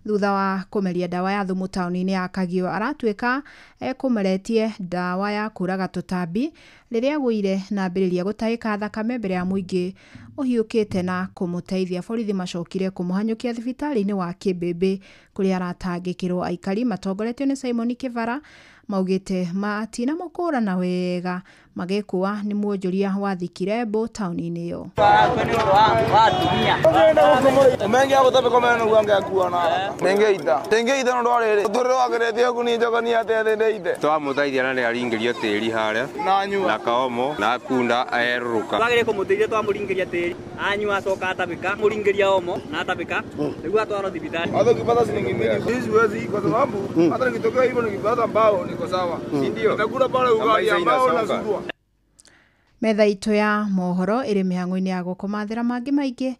thutha wa kũmeria ndawa ya thumu taũni-inĩ ya Kagio. Aratuĩka ekũmeretie ndawa ya kũraga tũtambi rĩrĩa agũire na ambĩrĩria gũtahĩka thakame mbere ya mũingĩ ũhiũkĩte na kũmũteithia. Borithi macokire kũmũhanyũkia thibitarĩ-inĩ wa Kĩmbĩmbĩ kũrĩa aratangĩkĩrwo. Aikari matongoretio nĩ Simon Kĩbara maugĩte matinamũkũrana wega magĩkua nĩ mwonjoria wa Thikirembo taũni-inĩ ĩyo. Twamũteithia na nĩaringĩrio tĩri harĩa na kaomo na kunda erũrũka. Twagĩrĩire kũmũteithia twamũringĩria tĩri anyua acoka atabĩka mũringĩria omo na atabĩka nĩguo atwarwo thibitarĩ. Hata ukipata shilingi 2 siwezi kwa sababu hata nikitokea hivyo nikipata mbao niko sawa, si ndio? Nitakula pale ugali ambao na surua. Metha itũ ya mohoro ĩrĩ mĩhang'o-inĩ ya gũkũmathĩra mangĩ maingĩ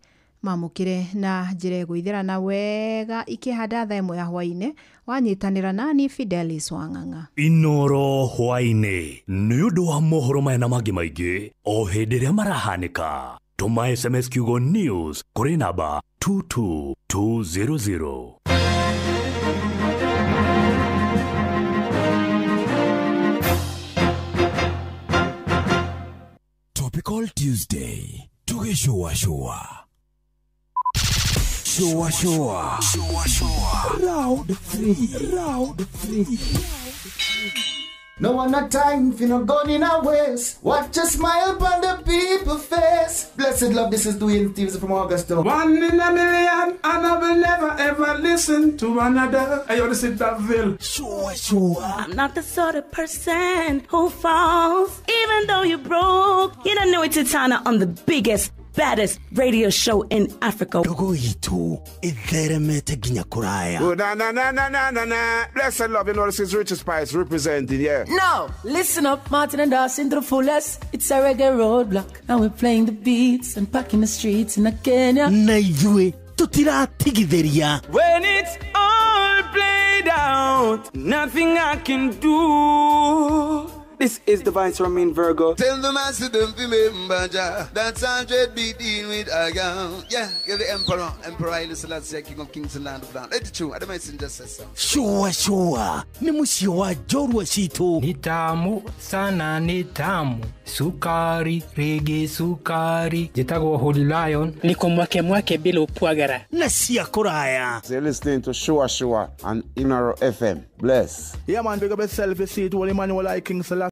mamũkĩre na njĩra ĩgũithĩrana wega ikĩhanda thaa 1 ya hwaĩ-inĩ. Wanyitanĩra nani Fidelis Wang'ang'a. Inooro hwaĩ-inĩ nĩ ũndũ wa mohoro maya na mangĩ maingĩ o hĩndĩ ĩrĩa marahanĩka. Tũma SMS kiugo news kũrĩ namba 22200. Topical Tuesday. Tugishua shua. Shua shua. Shua shua. Round 3. Round 3. No one a time for no gun in a waist. Watch a smile upon the people face. Blessed love, this is Dwayne Stevens from Augusta. One in a million, and I will never ever listen to another. I ought to sit that ville. Sure, sure. I'm not the sort of person who falls, even though you broke. You don't know it's Titana on the biggest, baddest radio show in Africa. Ndogo itu itheremete nginya kuraya. Oh, na na na na na na na. Blessed love, you know this is Richard Spice representing, yeah. Now, listen up, Martin and Dawson to the fullest. It's a reggae roadblock, and we're playing the beats and packing the streets in Kenya. Na ithuĩ tutiratigithĩria. When it's all played out, nothing I can do. This is the Vice Romain Virgo. Tell the master don't remember Jah. That's 100 be dealing with a gun. Yeah, you're the emperor. Emperor Haile Selassie, King of Kings and Land of Land. Let it true. I don't mind just say so. Sure, sure. Ni mũciĩ wa njorua citũ. Ni tamu sana, ni tamu. Sukari, rege sukari. Njĩtagwo Holy Lion. Niko mwake mwake bila upwagara. Na cia kũraya. So you're listening to Sure Sure on Inoro FM. Bless. Yeah man, big up yourself, you see it, Holy Emmanuel I King Selassie.